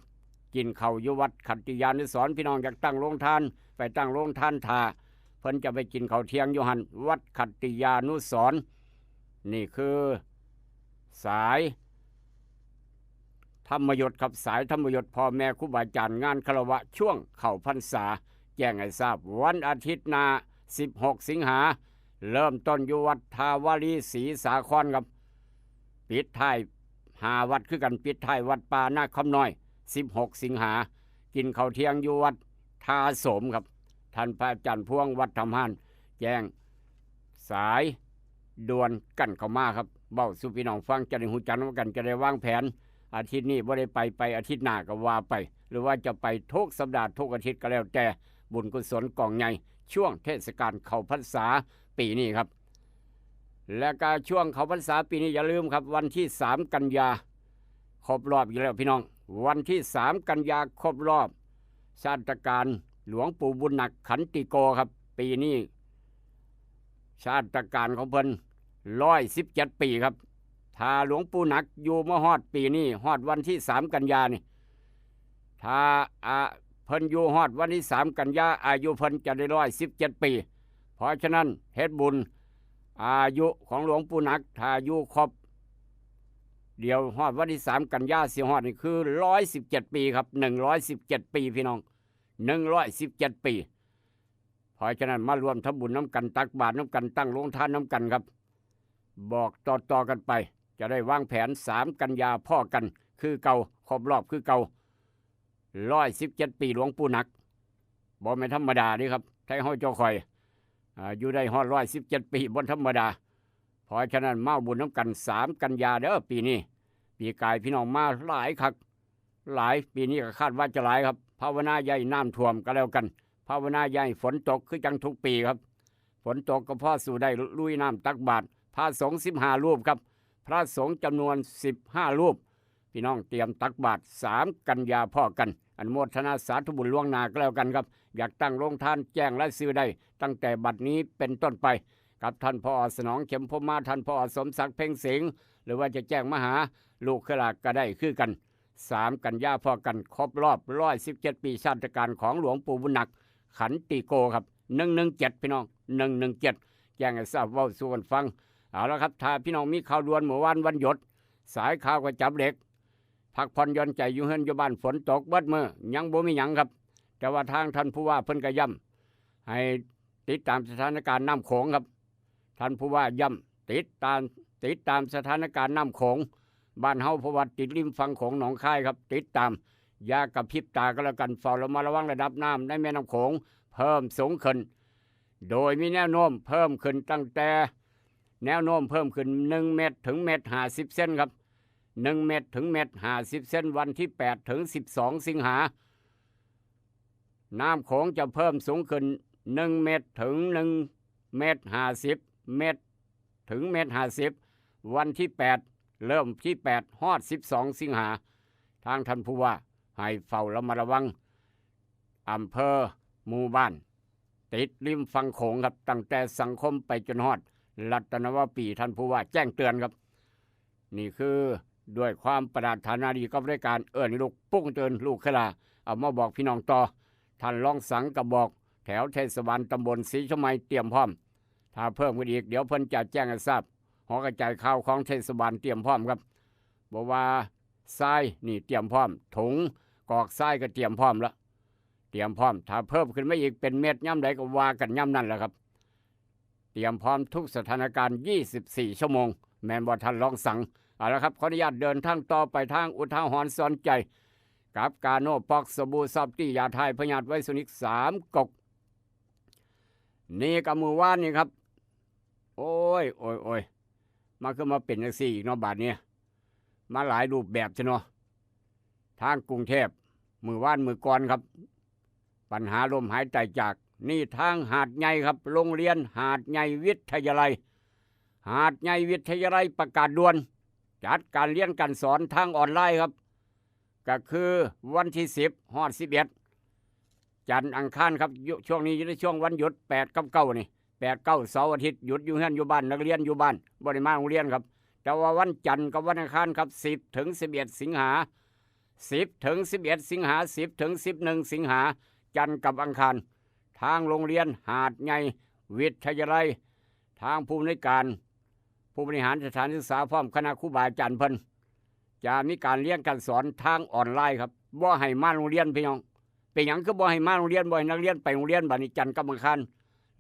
กินข้าวอยู่วัดขัตติยานุสรณ์ พี่น้องอยากตั้งโรงทาน ไปตั้งโรงทานถ่า เพิ่นจะไปกินข้าวเที่ยงอยู่หั่น วัดขัตติยานุสรณ์ นี่คือสายธรรมยศครับ สายธรรมยศ พ่อแม่ครูบาอาจารย์ งานคารวะช่วงเข้าพรรษา แจ้งให้ทราบ วันอาทิตย์หน้า สิบหก สิงหา เริ่มต้นอยู่วัดทาวารีศรีสาครครับ ปิดท้ายห้าวัดคือกัน ปิดท้ายวัดป่านาคำน้อย สิบหก สิงหา กินข้าวเที่ยงอยู่วัดท่าโสมครับ ท่านพระอาจารย์พวงวัดธรรมหาน แจ้งสายด่วนกันเข้ามาครับ เว้าสู่พี่น้องฟัง จะได้ฮู้จักนำกัน จะได้วางแผน อาทิตย์นี้บ่ได้ไป ไปอาทิตย์หน้าก็ว่าไป หรือว่าจะไปทุกสัปดาห์ทุกอาทิตย์ก็แล้วแต่ บุญกุศลกองใหญ่ ช่วงเทศกาลเข้าพรรษาปีนี้ครับ และก็ช่วงเข้าพรรษาปีนี้อย่าลืมครับ วันที่สาม กันยา ครบรอบอีกแล้วพี่น้อง วันที่สาม กันยาครบรอบ ชาตการหลวงปู่บุญหนักขันติโกครับ ปีนี้ ชาตการของเพิ่น ร้อยสิบเจ็ด ปีครับ ถ้าหลวงปู่หนักอยู่มาฮอดปีนี้ ฮอดวันที่สาม กันยานี่ ถ้า อ่ะ เพิ่นอยู่ฮอดวันที่สาม กันยา อายุเพิ่นจะได้ ร้อยสิบเจ็ด ปี เพราะฉะนั้นเฮ็ดบุญ อายุของหลวงปู่หนัก ถ้าอยู่ครบ เดี๋ยวฮอดวันที่สาม กันยาสิฮอดนี่คือ ร้อยสิบเจ็ด ปีครับ หนึ่งร้อยสิบเจ็ด ปีพี่น้อง หนึ่งร้อยสิบเจ็ด ปี เพราะฉะนั้นมาร่วมทำบุญนำกัน ตักบาตรนำกัน ตั้งโรงทานนำกันครับ บอกต่อๆ กันไป จะได้วางแผน สาม กันยาพ้อกันคือเก่า ครบรอบคือเก่า ร้อยสิบเจ็ด ปีหลวงปู่หนัก บ่แม่นธรรมดาเด้ครับ ไทเฮาเจ้าข่อย อ่า อยู่ได้ฮอด ร้อยสิบเจ็ด ปี บ่ธรรมดา เพราะฉะนั้นมาเอาบุญนำกัน สาม กันยาเด้อ ปีนี้ ปีกายพี่น้องมาหลายคัก หลาย ปีนี้ก็คาดว่าจะหลายครับ ภาวนาอย่าให้น้ำท่วมก็แล้วกัน ภาวนาอย่าให้ฝนตกคือจังทุกปีครับ ฝนตกก็พอสู้ได้ลุยน้ำตักบาตร พระสงฆ์ สิบห้า รูปครับ พระสงฆ์จำนวน สิบห้า รูป พี่น้องเตรียมตักบาตร สาม กันยาพ้อกัน อนุโมทนาสาธุบุญล่วงหน้าก็แล้วกันครับ อยากตั้งโรงทานแจ้งรายชื่อได้ตั้งแต่บัดนี้เป็นต้นไป กับท่านผอ.สนอง เข็มพรหมา ท่านผอ.สมศักดิ์ เพ็งสิงห์ หรือว่าจะแจ้งมาหาลูกเครือหลาก็ได้คือกัน สาม กันยาพ้อกันครบรอบ ร้อยสิบเจ็ด ปีชาตการของหลวงปู่บุญหนัก ขันติโกครับ หนึ่งหนึ่งเจ็ด พี่น้อง หนึ่งหนึ่งเจ็ด แจ้งให้ทราบเว้าสู่กันฟัง เอาละครับ ถ้าพี่น้องมีข่าวด่วนเมื่อวานวันหยุด สายข่าวก็จับเหล็ก พักผ่อนหย่อนใจอยู่เฮือนอยู่บ้าน ฝนตกเบิดมื้อ ยังบ่มีหยังครับ แต่ว่าทางท่านผู้ว่าเพิ่นก็ย้ำให้ติดตามสถานการณ์น้ำโขงครับ ท่านผู้ว่าย้ำติดตาม ติดตามสถานการณ์น้ำโขง บ้านเฮาเพราะว่าติดริมฝั่งโขงหนองคายครับ ติดตาม อย่ากระพริบตาก็แล้วกัน เฝ้าระมัดระวังระดับน้ำในแม่น้ำโขงเพิ่มสูงขึ้น โดยมีแนวโน้มเพิ่มขึ้นตั้งแต่ แนวโน้มเพิ่มขึ้น หนึ่งเมตรถึงเมตรห้าสิบเซนครับ หนึ่งเมตรถึงเมตรห้าสิบเซน วันที่แปดถึงสิบสองสิงหา น้ำโขงจะเพิ่มสูงขึ้น หนึ่งเมตรถึงหนึ่งเมตรห้าสิบ เมตรถึงเมตรห้าสิบ วันที่แปด เริ่มที่แปด ฮอดสิบสองสิงหา ทางท่านผู้ว่าให้เฝ้าระมัดระวัง อำเภอ หมู่บ้าน ติดริมฝั่งโขงครับ ตั้งแต่สังคมไปจนฮอดรัตนวปี ท่านผู้ว่าแจ้งเตือนครับ นี่คือด้วยความปรารถนาดีกับรายการเอิ้นลูกปลุกตื่นลูกเครือหลา เอามาบอกพี่น้องต่อ ท่านรองสังก็บอก แถวเทศบาลตำบลศรีชมัยเตรียมพร้อม ถ้าเพิ่มขึ้นอีกเดี๋ยวเพิ่นจะแจ้งให้ทราบ หอกระจายข่าวของเทศบาลเตรียมพร้อมครับ บอกว่าทรายนี่เตรียมพร้อม ถุงกรอกทรายก็เตรียมพร้อมละ เตรียมพร้อม ถ้าเพิ่มขึ้นมาอีกเป็นเม็ดยามใดก็ว่ากันยามนั้นแหละครับ เตรียมพร้อมทุกสถานการณ์ ยี่สิบสี่ ชั่วโมง แม่นบ่ท่านรองสัง เอาละครับ ขออนุญาตเดินทางต่อไปทางอุทาหรณ์สอนใจ กับกาโน่ป๊อก สบู่ซอฟตี้ ยาถ่ายพยาธิไวรัสนิกสามก๊ก นี่ก็มื้อวานนี่ครับ โอ้ย โอ้ย โอ้ย มาคือมาเป็นจังซี่อีกเนาะบาดนี้ มาหลายรูปแบบซะเนาะ ทางกรุงเทพฯ มื้อวานมื้อก่อนครับ ปัญหาลมหายตายจาก นี่ทางหาดใหญ่ครับ โรงเรียนหาดใหญ่วิทยาลัย หาดใหญ่วิทยาลัยประกาศด่วน จัดการเรียนการสอนทางออนไลน์ครับ ก็คือวันที่สิบ ฮอด สิบเอ็ด จันทร์อังคารครับ ยุ- ช่วงนี้อยู่ในช่วงวันหยุด แปด กับ เก้า นี่ แปด เก้า เสาร์อาทิตย์ หยุดอยู่เฮือนอยู่บ้าน นักเรียนอยู่บ้าน บ่ได้มาโรงเรียนครับ แต่ว่าวันจันทร์กับวันอังคารครับ สิบ ถึง สิบเอ็ด สิงหา สิบ ถึง สิบเอ็ด สิงหา สิบ ถึง สิบเอ็ด สิงหา จันทร์กับอังคาร ทางโรงเรียนหาดใหญ่วิทยาลัย ทางผู้อำนวยการ ผู้บริหารสถานศึกษาพร้อมคณะครูบาอาจารย์เพิ่น จะมีการเรียนการสอนทางออนไลน์ครับ บ่ให้มาโรงเรียนพี่น้อง เป็นหยังคือบ่ให้มาโรงเรียน บ่ให้นักเรียนไปโรงเรียน บัดนี้จันทร์กับอังคาร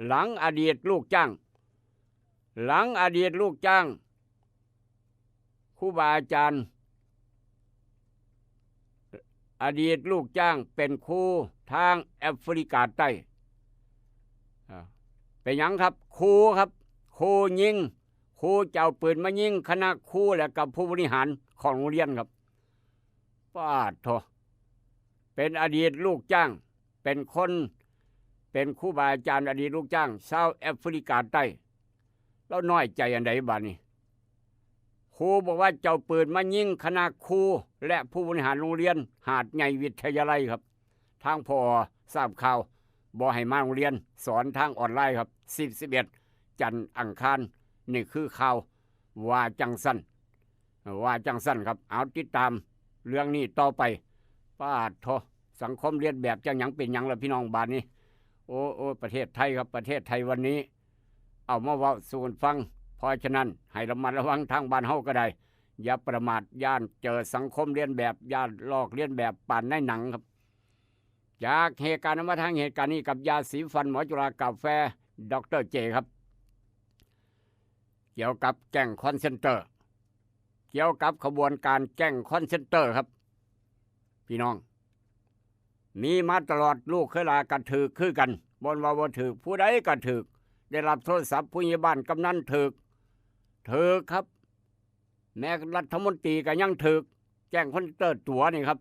หลังอดีตลูกจ้าง หลังอดีตลูกจ้าง ครูบาอาจารย์ อดีตลูกจ้างเป็นครูทางแอฟริกาใต้ อ่า เป็นหยังครับ ครูครับ ครูยิง ครูเจ้าปืนมายิงคณะครูและกับผู้บริหารของโรงเรียนครับ ปาดโท เป็นอดีตลูกจ้าง เป็นคน เป็นครูบาอาจารย์อดีตลูกจ้างชาวแอฟริกาใต้ แล้วน้อยใจอันใดบาดนี้ ครูบอกว่าเจ้าปืนมายิงคณะครูและผู้บริหารโรงเรียนหาดใหญ่วิทยาลัยครับ ทาง ผอ.ทราบข่าว บ่ให้มาโรงเรียน สอนทางออนไลน์ครับ สิบ สิบเอ็ด จันทร์อังคาร นี่คือข่าว ว่าจังซั่น ว่าจังซั่นครับ เอาติดตามเรื่องนี้ต่อไป ปาดโท สังคมเลียนแบบจังหยังเป็นหยังล่ะพี่น้องบาดนี้ โอ้ โอ้ ประเทศไทยครับ ประเทศไทยวันนี้ เอามาเว้าสู่กันฟัง เพราะฉะนั้นให้ระมัดระวังทางบ้านเฮาก็ได้ อย่าประมาท ย่านเจอสังคมเลียนแบบ ย่านลอกเลียนแบบปานในหนังครับ จากเหตุการณ์นั้นมาทางเหตุการณ์นี้กับยาสีฟันหมอจุฬากาแฟ ดอกเตอร์เจ ครับ เกี่ยวกับแก๊งคอลเซ็นเตอร์ เกี่ยวกับขบวนการแก๊งคอลเซ็นเตอร์ครับ พี่น้อง มีมาตลอด ลูกเคยหลากะถืกคือกัน บ่นว่าบ่ถืก ผู้ใดกะถืก ได้รับโทรศัพท์ผู้ใหญ่บ้านกำนันถืก ถืกครับ แม้รัฐมนตรีก็ยังถืก แก๊งคอลเซ็นเตอร์ตั๋วนี่ครับ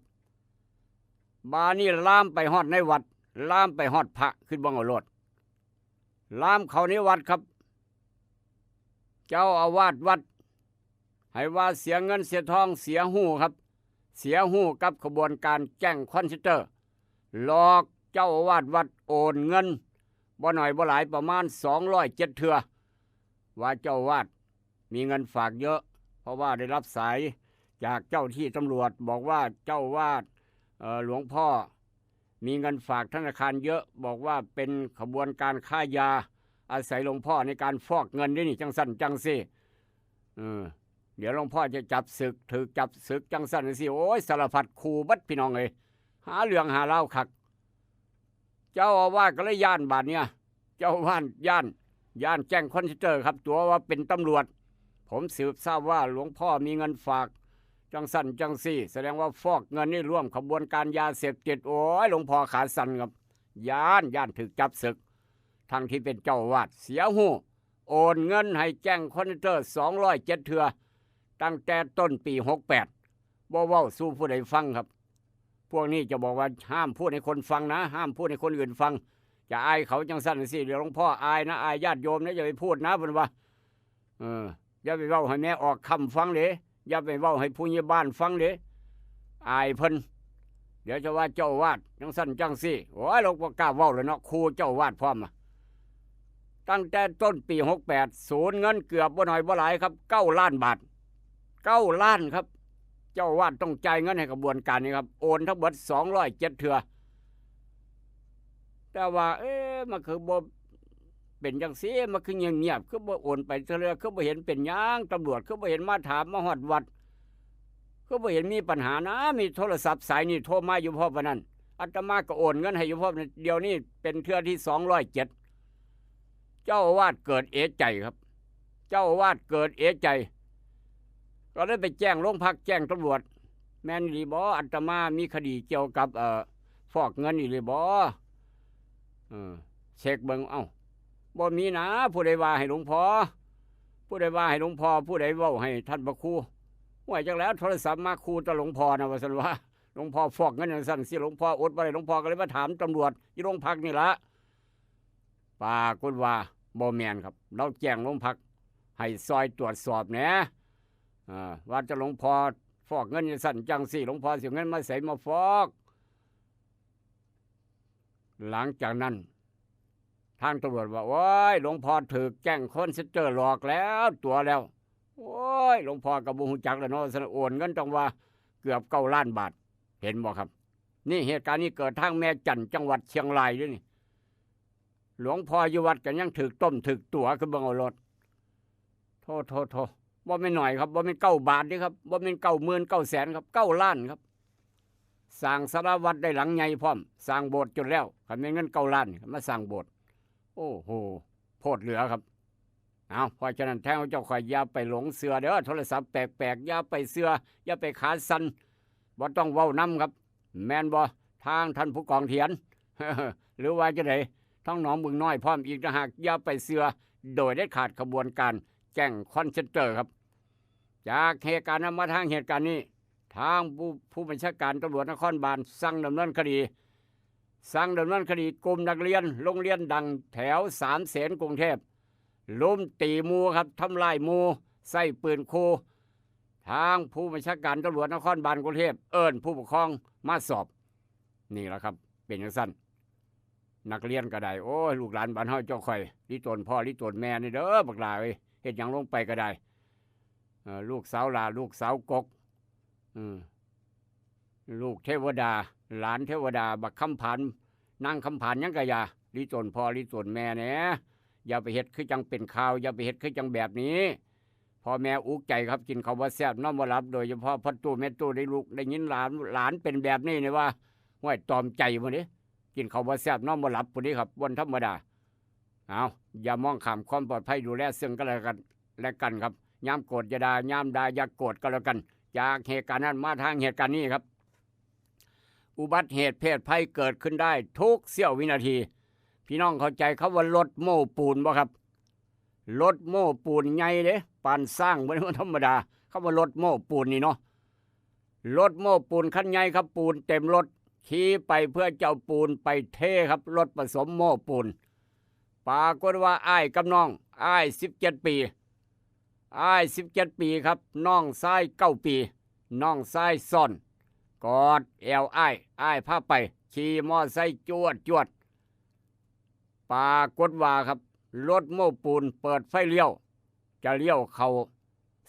บาดนี้ลามไปฮอดในวัด ลามไปฮอดพระ คิดเบิ่งเอาโลด ลามเข้าในวัดครับ เจ้าอาวาสวัด ให้ว่าเสียเงินเสียทองเสียฮู้ครับ เสียฮู้กับขบวนการแก๊งคอลเซ็นเตอร์ หลอกเจ้าอาวาสวัดโอนเงิน บ่น้อยบ่หลาย ประมาณสองร้อยเจ็ดเทื่อ ว่าเจ้าอาวาสมีเงินฝากเยอะ เพราะว่าได้รับสายจากเจ้าที่ตำรวจบอกว่าเจ้าอาวาส เอ่อ หลวงพ่อมีเงินฝากธนาคารเยอะ บอกว่าเป็นขบวนการค้ายา อาศัยหลวงพ่อในการฟอกเงินด้วยนี่ จังซั่นจังซี่ เออ เดี๋ยวหลวงพ่อจะจับศึก ถูกจับศึกจังซั่นจังซี่ โอ้ย สารพัดคู่เบิดพี่น้องเอ้ย หาเรื่องหาราวคัก เจ้าอาวาสก็เลยย้านบาดเนี่ย เจ้าอาวาสย้าน ย้านแก๊งคอลเซ็นเตอร์ครับ ตั๋วว่าเป็นตำรวจ ผมสืบทราบว่าหลวงพ่อมีเงินฝาก จังซั่นจังซี่ แสดงว่าฟอกเงินนี่ร่วมขบวนการยาเสพติด โอ้ย หลวงพ่อขาสั่นครับ ย้าน ย้านถูกจับศึก ทั้งที่เป็นเจ้าอาวาส เสียฮู้ โอนเงินให้แก๊งคอลเซ็นเตอร์สองร้อยเจ็ดเทื่อ ตั้งแต่ต้นปีหกแปด บ่เว้าสู่ผู้ใดฟังครับ พวกนี้จะบอกว่าห้ามพูดให้คนฟังนะ ห้ามพูดให้คนอื่นฟัง จะอายเขาจังซั่นจังซี่ เดี๋ยวหลวงพ่ออายนะ อายญาติโยมนะ อย่าไปพูดนะ เพิ่นว่า เออ อย่าไปเว้าให้แม่ออกคำฟังเด้ อย่าไปเว้าให้ผู้ใหญ่บ้านฟังเด้ อายเพิ่น เดี๋ยวจะว่าเจ้าอาวาสจังซั่นจังซี่ โอ้ย หลวงพ่อกล้าเว้าแล้วเนาะ คู่เจ้าอาวาสพร้อมอะ ตั้งแต่ต้นปีหกแปด สูญเงินเกือบบ่น้อยบ่หลายครับ เก้าล้านบาท เก้าล้านครับ เจ้าอาวาสต้องจ่ายเงินให้ขบวนการนี้ครับ โอนทั้งหมดสองร้อยเจ็ดเทื่อ แต่ว่า เอ๊ะ มันคือบ่เป็นจังซี่ มันคือเงียบๆ คือบ่โอนไปเทื่อ คือบ่เห็นเป็นหยัง ตำรวจคือบ่เห็นมาถาม มาฮอดวัด คือบ่เห็นมีปัญหานะ มีโทรศัพท์สายนี้โทรมาอยู่พร้อมปานนั้น อาตมาก็โอนเงินให้อยู่พร้อม เดี๋ยวนี้เป็นเทื่อที่สองร้อยเจ็ด เจ้าอาวาสเกิดเอะใจครับ เจ้าอาวาสเกิดเอะใจ ก็เลยไปแจ้งโรงพัก แจ้งตำรวจ แม่นอีหลีบ่ อาตมามีคดีเกี่ยวกับ เอ่อ ฟอกเงินอีหลีบ่ เออ เช็คเบิ่ง เอ้า บ่มีนะ ผู้ใดว่าให้หลวงพ่อ ผู้ใดว่าให้หลวงพ่อ ผู้ใดเว้าให้ท่านพระครู ห่วย จักแล้ว โทรศัพท์มาคู่ต่อหลวงพ่อนะ ว่าซั่นว่า หลวงพ่อฟอกเงินจังซั่นสิ หลวงพ่ออดบ่ได้ หลวงพ่อก็เลยมาถามตำรวจอยู่โรงพักนี่ละ ปรากฏว่าบ่แม่นครับ เราแจ้งโรงพักให้ซอยตรวจสอบแหน่ อ่า ว่าจะหลวงพ่อฟอกเงินจังซั่นจังซี่ หลวงพ่อสิเอาเงินมาไสมาฟอก หลังจากนั้น ทางตำรวจว่า โอ้ย หลวงพ่อถูกแก๊งคอลเซ็นเตอร์หลอกแล้ว ตั๋วแล้ว โอ้ย หลวงพ่อก็บ่ฮู้จักแล้วเนาะ ว่าซั่น โอนเงินต้องว่าเกือบเก้าล้านบาท เห็นบ่ครับ นี่เหตุการณ์นี้เกิดทางแม่จันทน์ จังหวัดเชียงรายเด้นี่ หลวงพ่ออยู่วัดก็ยังถูกต้มถูกตั๋ว คือเบิ่งเอาโลด โธ่ โธ่ โธ่ บ่แม่นน้อยครับ บ่แม่นเก้าบาทเด้ครับ บ่แม่นเก้าหมื่นเก้าแสนครับ เก้าล้านครับ สร้างศาลาวัดได้หลังใหญ่พร้อม สร้างโบสถ์จนแล้ว คันแม่นเงินเก้าล้านนี่ มาสร้างโบสถ์ โอ้โห โพดเหลือครับ เอา เพราะฉะนั้นแท้เจ้าข้อยอย่าไปหลงเชื่อเด้อ โทรศัพท์แปลกๆ อย่าไปเชื่อ อย่าไปขาสั่น บ่ต้องเว้านำครับ แม่นบ่ ทางท่านผู้กองเถียน หรือว่าจั่งใด ทั้งหนองบึงน้อยพร้อมอีกต่างหาก อย่าไปเชื่อโดยเด็ดขาด ขบวนการแก๊งคอลเซ็นเตอร์ครับ จากเหตุการณ์นั้นมาทางเหตุการณ์นี้ ทางผู้ ผู้บัญชาการตำรวจนครบาลสั่งดำเนินคดี สั่งดำเนินคดีกลุ่มนักเรียนโรงเรียนดังแถวสามเสนกรุงเทพ ลุมตีหมู่ครับ ทำร้ายหมู่ ใช้ปืนขู่ ทางผู้บัญชาการตำรวจนครบาลกรุงเทพเอิ้นผู้ปกครองมาสอบ นี่แหละครับ เป็นจังซั่น นักเรียนก็ได้ โอ้ย ลูกหลานบ้านเฮาเจ้าข้อย ลิตนพ่อลิตนแม่นี่เด้อ บักหล่าเอ้ย เฮ็ดหยังลงไปก็ได้ เอ่อ ลูกสาวหล่า ลูกสาวกก อืม ลูกเทวดา หลานเทวดา บักคำผาน นางคำผานหยังกะอย่า ลิตนพ่อลิตนแม่แหน่ อย่าไปเฮ็ดคือจังเป็นข่าว อย่าไปเฮ็ดคือจังแบบนี้ พ่อแม่อุกใจครับ กินข้าวบ่แซ่บ นอนบ่หลับ โดยเฉพาะพ่อตู้แม่ตู้ได้ลูก ได้ยินหลาน หลานเป็นแบบนี้นี่ว่า ห้วย ตอมใจหมดเด้ กินข้าวบ่แซ่บ นอนบ่หลับพุ้นเด้ครับ บ่ธรรมดา เอา อย่ามองข้ามความปลอดภัย ดูแลซึ่งกันและกัน และกันครับ ยามโกรธอย่าด่า ยามด่าอย่าโกรธก็แล้วกัน จากเหตุการณ์นั้นมาทางเหตุการณ์นี้ครับ อุบัติเหตุเพศภัยเกิดขึ้นได้ทุกเสี้ยววินาที พี่น้องเข้าใจคำว่ารถโม้ปูนบ่ครับ รถโม้ปูนใหญ่เด้ ปานช้างบ่ได้ธรรมดา คำว่ารถโม้ปูนนี่เนาะ รถโม้ปูนคันใหญ่ครับ ปูนเต็มรถ ขี่ไปเพื่อจะเอาปูนไปเทครับ รถผสมโม้ปูน ปรากฏว่าอ้ายกับน้อง อ้ายสิบเจ็ดปี อ้ายสิบเจ็ดปีครับ น้องชายเก้าปี น้องชายซ้อน กอดแอวอ้าย อ้ายพาไป ขี่มอไซค์จวดจวด ปรากฏว่าครับ รถโม้ปูนเปิดไฟเลี้ยว จะเลี้ยวเข้า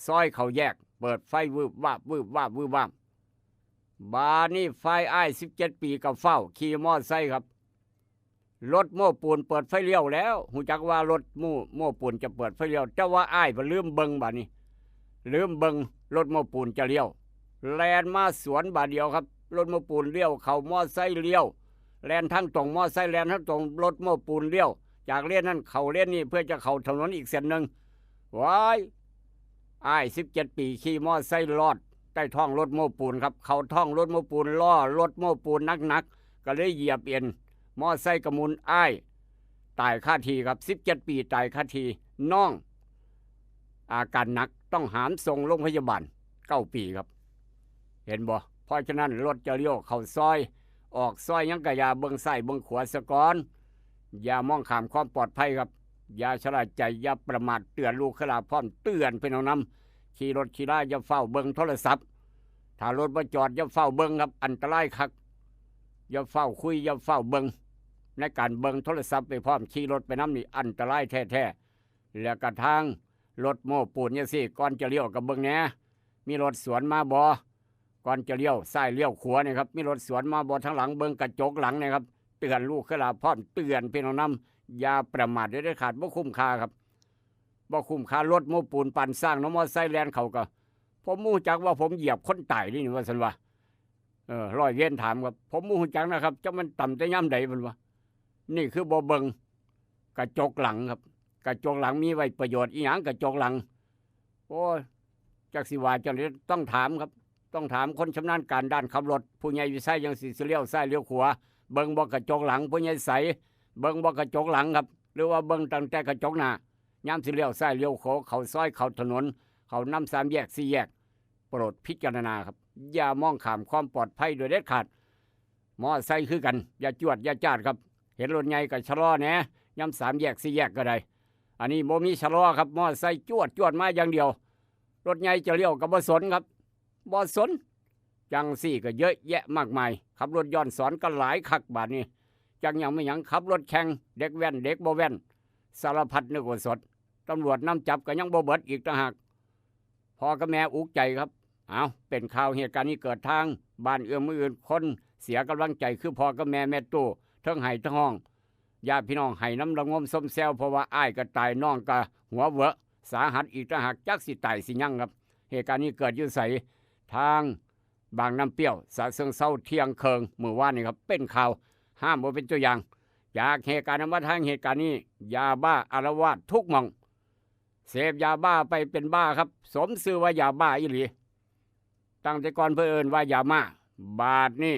ซอยเข้าแยก เปิดไฟวืบวาบวืบวาบวืบวาบ บาดนี้ฝ่ายอ้ายสิบเจ็ดปีก็ฟ้าวขี่มอไซค์ครับ รถโม้ปูนเปิดไฟเลี้ยวแล้ว ฮู้จักว่ารถโม้ โม้ปูนจะเปิดไฟเลี้ยว แต่ว่าอ้ายบ่ลืมเบิ่งบาดนี้ ลืมเบิ่งรถโม้ปูนจะเลี้ยว แล่นมาสวนบาดเดียวครับ รถโม้ปูนเลี้ยวเข้า มอไซค์เลี้ยว แล่นทางตรง มอไซค์แล่นทางตรง รถโม้ปูนเลี้ยว จากเลนนั้นเข้าเลนนี้ เพื่อจะเข้าถนนอีกเส้นหนึ่ง ว้าย อ้ายสิบเจ็ดปีขี่มอไซค์ลอดใต้ท้องรถโม้ปูนครับ เข้าท้องรถโม้ปูน ล้อรถโม้ปูนหนักๆ ก็เลยเหยียบเอ็น มอไซค์กระหมุน อ้ายตายคาที่ครับ สิบเจ็ดปีตายคาที่ น้องอาการหนัก ต้องหามส่งโรงพยาบาล เก้าปีครับ เห็นบ่ เพราะฉะนั้นรถจะเลี้ยวเข้าซอย ออกซอยหยังกะอย่า เบิ่งซ้ายเบิ่งขวาซะก่อน อย่ามองข้ามความปลอดภัยครับ อย่าชะล่าใจ อย่าประมาท เตือนลูกหลานพร้อม เตือนพี่น้องนำ ขี่รถขี่ลาอย่าฟ้าวเบิ่งโทรศัพท์ ถ้ารถบ่จอดอย่าฟ้าวเบิ่งครับ อันตรายคัก อย่าฟ้าวคุย อย่าฟ้าวเบิ่ง ในการเบิ่งโทรศัพท์ไปพร้อม ขี่รถไปนำนี่อันตรายแท้ๆ แล้วกะทางรถโม้ปูนจั่งซี้ ก่อนจะเลี้ยวก็เบิ่งแหน่ มีรถสวนมาบ่ ก่อนจะเลี้ยวซ้ายเลี้ยวขวานี่ครับ มีรถสวนมาบ่ ทางหลังเบิ่งกระจกหลังนี่ครับ เตือนลูกหลานพร้อม เตือนพี่น้องนำ อย่าประมาทเด็ดขาด บ่คุ้มค่าครับ บ่คุ้มค่า รถโม้ปูนปานช้างเนาะ มอไซค์แล่นเข้าก็ ผมบ่ฮู้จักว่าผมเหยียบคนตายนี่ ว่าซั่นว่า เออ ร้อยเวรถามครับ ผมบ่ฮู้จักนะครับ จักมันต่ำแต่ยามใด เพิ่นว่า นี่คือบ่เบิ่งกระจกหลังครับ กระจกหลังมีไว้ประโยชน์อีหยัง กระจกหลัง โอ้ย จักสิว่าจั่งใด ต้องถามครับ ต้องถามคนชำนาญการด้านขับรถ ผู้ใหญ่วิชัย จั่งสิ สิเลี้ยวซ้ายเลี้ยวขวา เบิ่งบ่กระจกหลัง ผู้ใหญ่ใส เบิ่งบ่กระจกหลังครับ หรือว่าเบิ่งตั้งแต่กระจกหน้า ยามสิเลี้ยวซ้ายเลี้ยวขวา เข้าซอยเข้าถนน เข้านำสามแยกสี่แยก โปรดพิจารณาครับ อย่ามองข้ามความปลอดภัยโดยเด็ดขาด มอไซค์คือกัน อย่าจวดอย่าจาดครับ เห็นรถใหญ่ก็ชะลอแหน่ ยามสามแยกสี่แยกก็ได้ อันนี้บ่มีชะลอครับ มอไซค์จวดจวดมาอย่างเดียว รถใหญ่จะเลี้ยวก็บ่สนครับ บ่สน จั่งซี้ก็เยอะแยะมากมาย ขับรถย้อนสอนก็หลายคักบาดนี้ จั่งหยังไม่หยัง ขับรถแข่ง เด็กแว่น เด็กบ่แว่น สารพัดนึกว่าสด ตำรวจนำจับก็ยังบ่เบิดอีกต่างหาก พ่อกับแม่อุกใจครับ เอา เป็นข่าวเหตุการณ์นี้เกิดทางบ้านเอื้อมมืออื่น คนเสียกำลังใจคือพ่อกับแม่ แม่ตู้ เทิงไห้เทิงฮ้อง ญาติพี่น้องไห้นำระงมซมแซว เพราะว่าอ้ายก็ตาย น้องก็หัวเวอะ สาหัสอีกต่างหาก จักสิตายสิยังครับ เหตุการณ์นี้เกิดอยู่ไส ทางบางน้ำเปรี้ยว ฉะเชิงเทรา เที่ยงเคิงมื้อวานนี้ครับ เป็นข่าว ห้ามบ่เป็นตัวอย่าง จากเหตุการณ์นั้นมาทางเหตุการณ์นี้ ยาบ้าอาละวาดทุกหม่อง เสพยาบ้าไปเป็นบ้าครับ สมชื่อว่ายาบ้าอีหลี ตั้งแต่ก่อนเพิ่นเอิ้นว่ายาม่า บาดนี้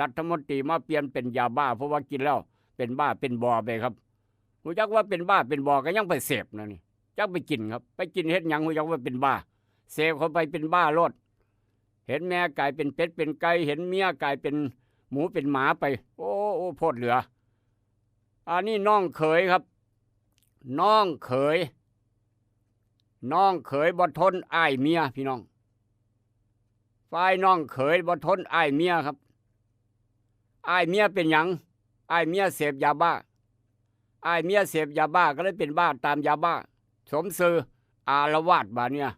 รัฐมนตรีมาเปลี่ยนเป็นยาบ้า เพราะว่ากินแล้วเป็นบ้าเป็นบอไปครับ ฮู้จักว่าเป็นบ้าเป็นบอก็ยังไปเสพนะนี่ จักไปกินครับ ไปกินเฮ็ดหยัง ฮู้จักว่าเป็นบ้า เสพเข้าไปเป็นบ้าโลด เห็นแม่กลายเป็นเป็ดเป็นไก่ เห็นเมียกลายเป็นหมูเป็นหมาไป โอ้ โอ้ โพดเหลือ อันนี้น้องเขยครับ น้องเขย น้องเขยบ่ทนอ้ายเมียพี่น้อง ฝ่ายน้องเขยบ่ทนอ้ายเมียครับ อ้ายเมียเป็นหยัง อ้ายเมียเสพยาบ้า อ้ายเมียเสพยาบ้าก็เลยเป็นบ้าตามยาบ้า สมชื่ออาละวาดบาดเนี่ย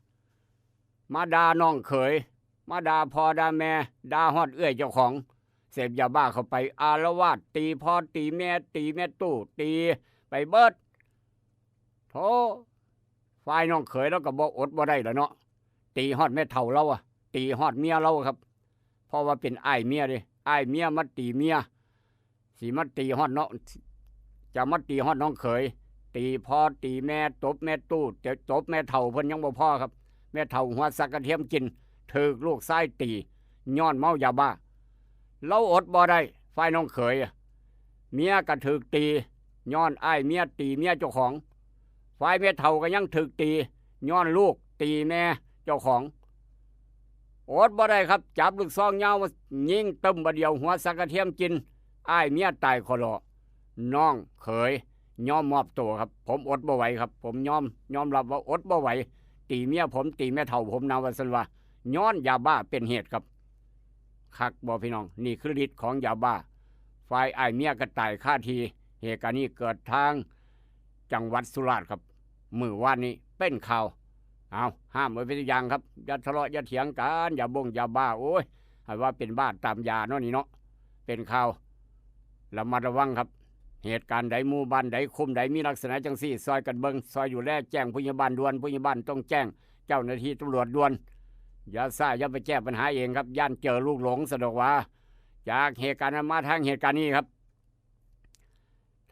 มาด่าน้องเขย มาด่าพ่อด่าแม่ ด่าฮอดเอื้อยเจ้าของ เสพยาบ้าเข้าไปอาละวาด ตีพ่อตีแม่ ตีแม่ตู้ ตีไปเบิด โธ่ ฝ่ายน้องเขยลาวก็บ่อดบ่ได้แล้วเนาะ ตีฮอดแม่เฒ่าลาวอะ ตีฮอดเมียลาวครับ เพราะว่าเป็นอ้ายเมียเด้ อ้ายเมียมาตีเมีย สิมาตีฮอดเนาะ จะมาตีฮอดน้องเขย ตีพ่อตีแม่ ตบแม่ตู้ ตบแม่เฒ่าเพิ่นยังบ่พอครับ แม่เฒ่าหัวสักกระเทียมกิน ถูกลูกชายตี ย้อนเมายาบ้า ลาวอดบ่ได้ ฝ่ายน้องเขยอะ เมียก็ถูกตี ย้อนอ้ายเมียตีเมียเจ้าของ ฝ่ายแม่เฒ่าก็ยังถูกตี ย้อนลูกตีแม่เจ้าของ อดบ่ได้ครับ จับลูกซองยาวมายิงตึ้มบาดเดียว หัวสักกระเทียมกิน อ้ายเมียตายคอลอ น้องเขยยอมมอบตัวครับ ผมอดบ่ไหวครับ ผมยอม ยอมรับว่าอดบ่ไหว ตีเมียผม ตีแม่เฒ่าผมนะ ว่าซั่นว่า ย้อนยาบ้าเป็นเหตุครับ คักบ่พี่น้อง นี่คือฤทธิ์ของยาบ้า ฝ่ายอ้ายเมียก็ตายคาที่ เหตุการณ์นี้เกิดทางจังหวัดสุราษฎร์ครับ มื้อวานนี้เป็นข่าว เอา ห้ามไว้เป็นตัวอย่างครับ อย่าทะเลาะอย่าเถียงกัน อย่าบงอย่าบ้า โอ้ย ให้ว่าเป็นบ้าตามยาเนาะนี่เนาะ เป็นข่าว ระมัดระวังครับ เหตุการณ์ใดหมู่บ้านใดคุ้มใดมีลักษณะจังซี่ ซอยกันเบิ่ง ซอยดูแล แจ้งผู้ใหญ่บ้านด่วน ผู้ใหญ่บ้านต้องแจ้งเจ้าหน้าที่ตำรวจด่วน อย่าซ่าอย่าไปแก้ปัญหาเองครับ ย้านเจอลูกหลง สะดอกว่า จากเหตุการณ์นั้นมาทางเหตุการณ์นี้ครับ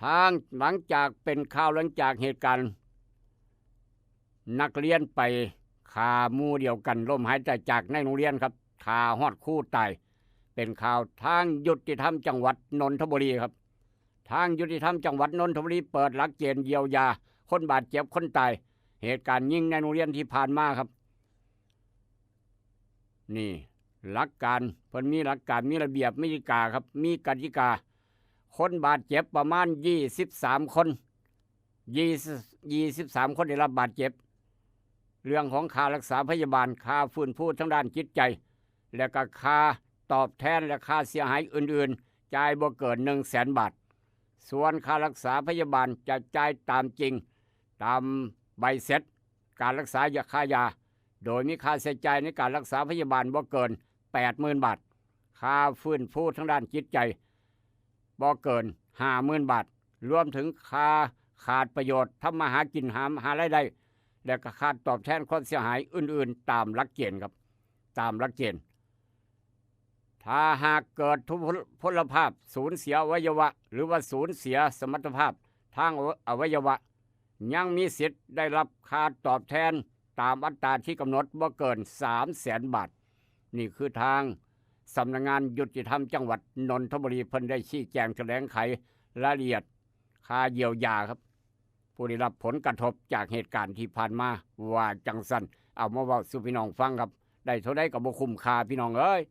ทางหลังจากเป็นข่าว หลังจากเหตุการณ์ นักเรียนไปฆ่าหมู่เดียวกันล้มหายตายจากในโรงเรียนครับ ฆ่าฮอดครูตาย เป็นข่าวทางยุติธรรมจังหวัดนนทบุรีครับ ทางยุติธรรมจังหวัดนนทบุรีเปิดหลักเกณฑ์เยียวยาคนบาดเจ็บคนตาย เหตุการณ์ยิงในโรงเรียนที่ผ่านมาครับ นี่หลักการ เพิ่นมีหลักการ มีระเบียบ มีกติกาครับ มีกติกา คนบาดเจ็บประมาณยี่สิบสามคน ยี่สิบ ยี่สิบสามคนได้รับบาดเจ็บ เรื่องของค่ารักษาพยาบาล ค่าฟื้นฟูทางด้านจิตใจ และก็ค่าตอบแทนและค่าเสียหายอื่นๆ จ่ายบ่เกินหนึ่งแสนบาท ส่วนค่ารักษาพยาบาลจะจ่ายตามจริง ตามใบเสร็จการรักษายา ค่ายา โดยมีค่าใช้จ่ายในการรักษาพยาบาลบ่เกินแปดหมื่นบาท ค่าฟื้นฟูทางด้านจิตใจบ่เกินห้าหมื่นบาท รวมถึงค่าขาดประโยชน์ ทำมาหากิน หา หารายได้ และก็ค่าตอบแทนความเสียหายอื่นๆ ตามหลักเกณฑ์ครับ ตามหลักเกณฑ์ ถ้าหากเกิดทุพพลภาพ สูญเสียอวัยวะ หรือว่าสูญเสียสมรรถภาพทางอวัยวะ ยังมีสิทธิ์ได้รับค่าตอบแทนตามอัตราที่กำหนดบ่เกินสามแสนบาท นี่คือทางสำนักงานยุติธรรมจังหวัดนนทบุรีเพิ่นได้ชี้แจงแถลงไขรายละเอียดค่าเยียวยาครับ ผู้ได้รับผลกระทบจากเหตุการณ์ที่ผ่านมาว่าจังซั่น เอามาเว้าสู่พี่น้องฟังครับ ได้เท่าใดก็บ่คุ้มค่าพี่น้องเอ้ย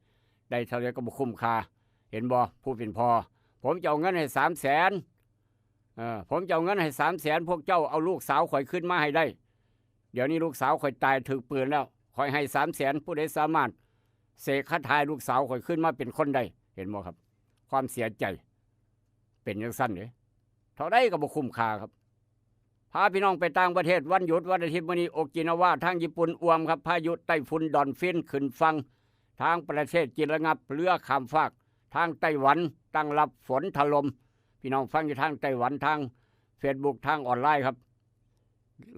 ได้เท่าใดก็บ่คุ้มค่า เห็นบ่ ผู้เป็นพ่อ ผมจะเอาเงินให้สามแสน เออ ผมจะเอาเงินให้สามแสน พวกเจ้าเอาลูกสาวข่อยคืนมาให้ได้ เดี๋ยวนี้ลูกสาวข่อยตายถืกปืนแล้ว ข่อยให้สามแสน ผู้ใดสามารถเสกคาถาให้ลูกสาวข่อยคืนมาเป็นคนได้ เห็นบ่ครับ ความเสียใจ เป็นจังซั่นเด้ เท่าใดก็บ่คุ้มค่าครับ พาพี่น้องไปต่างประเทศ วันหยุดวันอาทิตย์มื้อนี้ โอกินาวาทางญี่ปุ่นอ่วมครับ พายุไต้ฝุ่นดอนฟินขึ้นฝั่ง ทางประเทศจีนระงับเรือข้ามฟาก ทางไต้หวันตั้งรับฝนถล่ม พี่น้องฟังอยู่ทางไต้หวัน ทางเฟซบุ๊ก ทางออนไลน์ครับ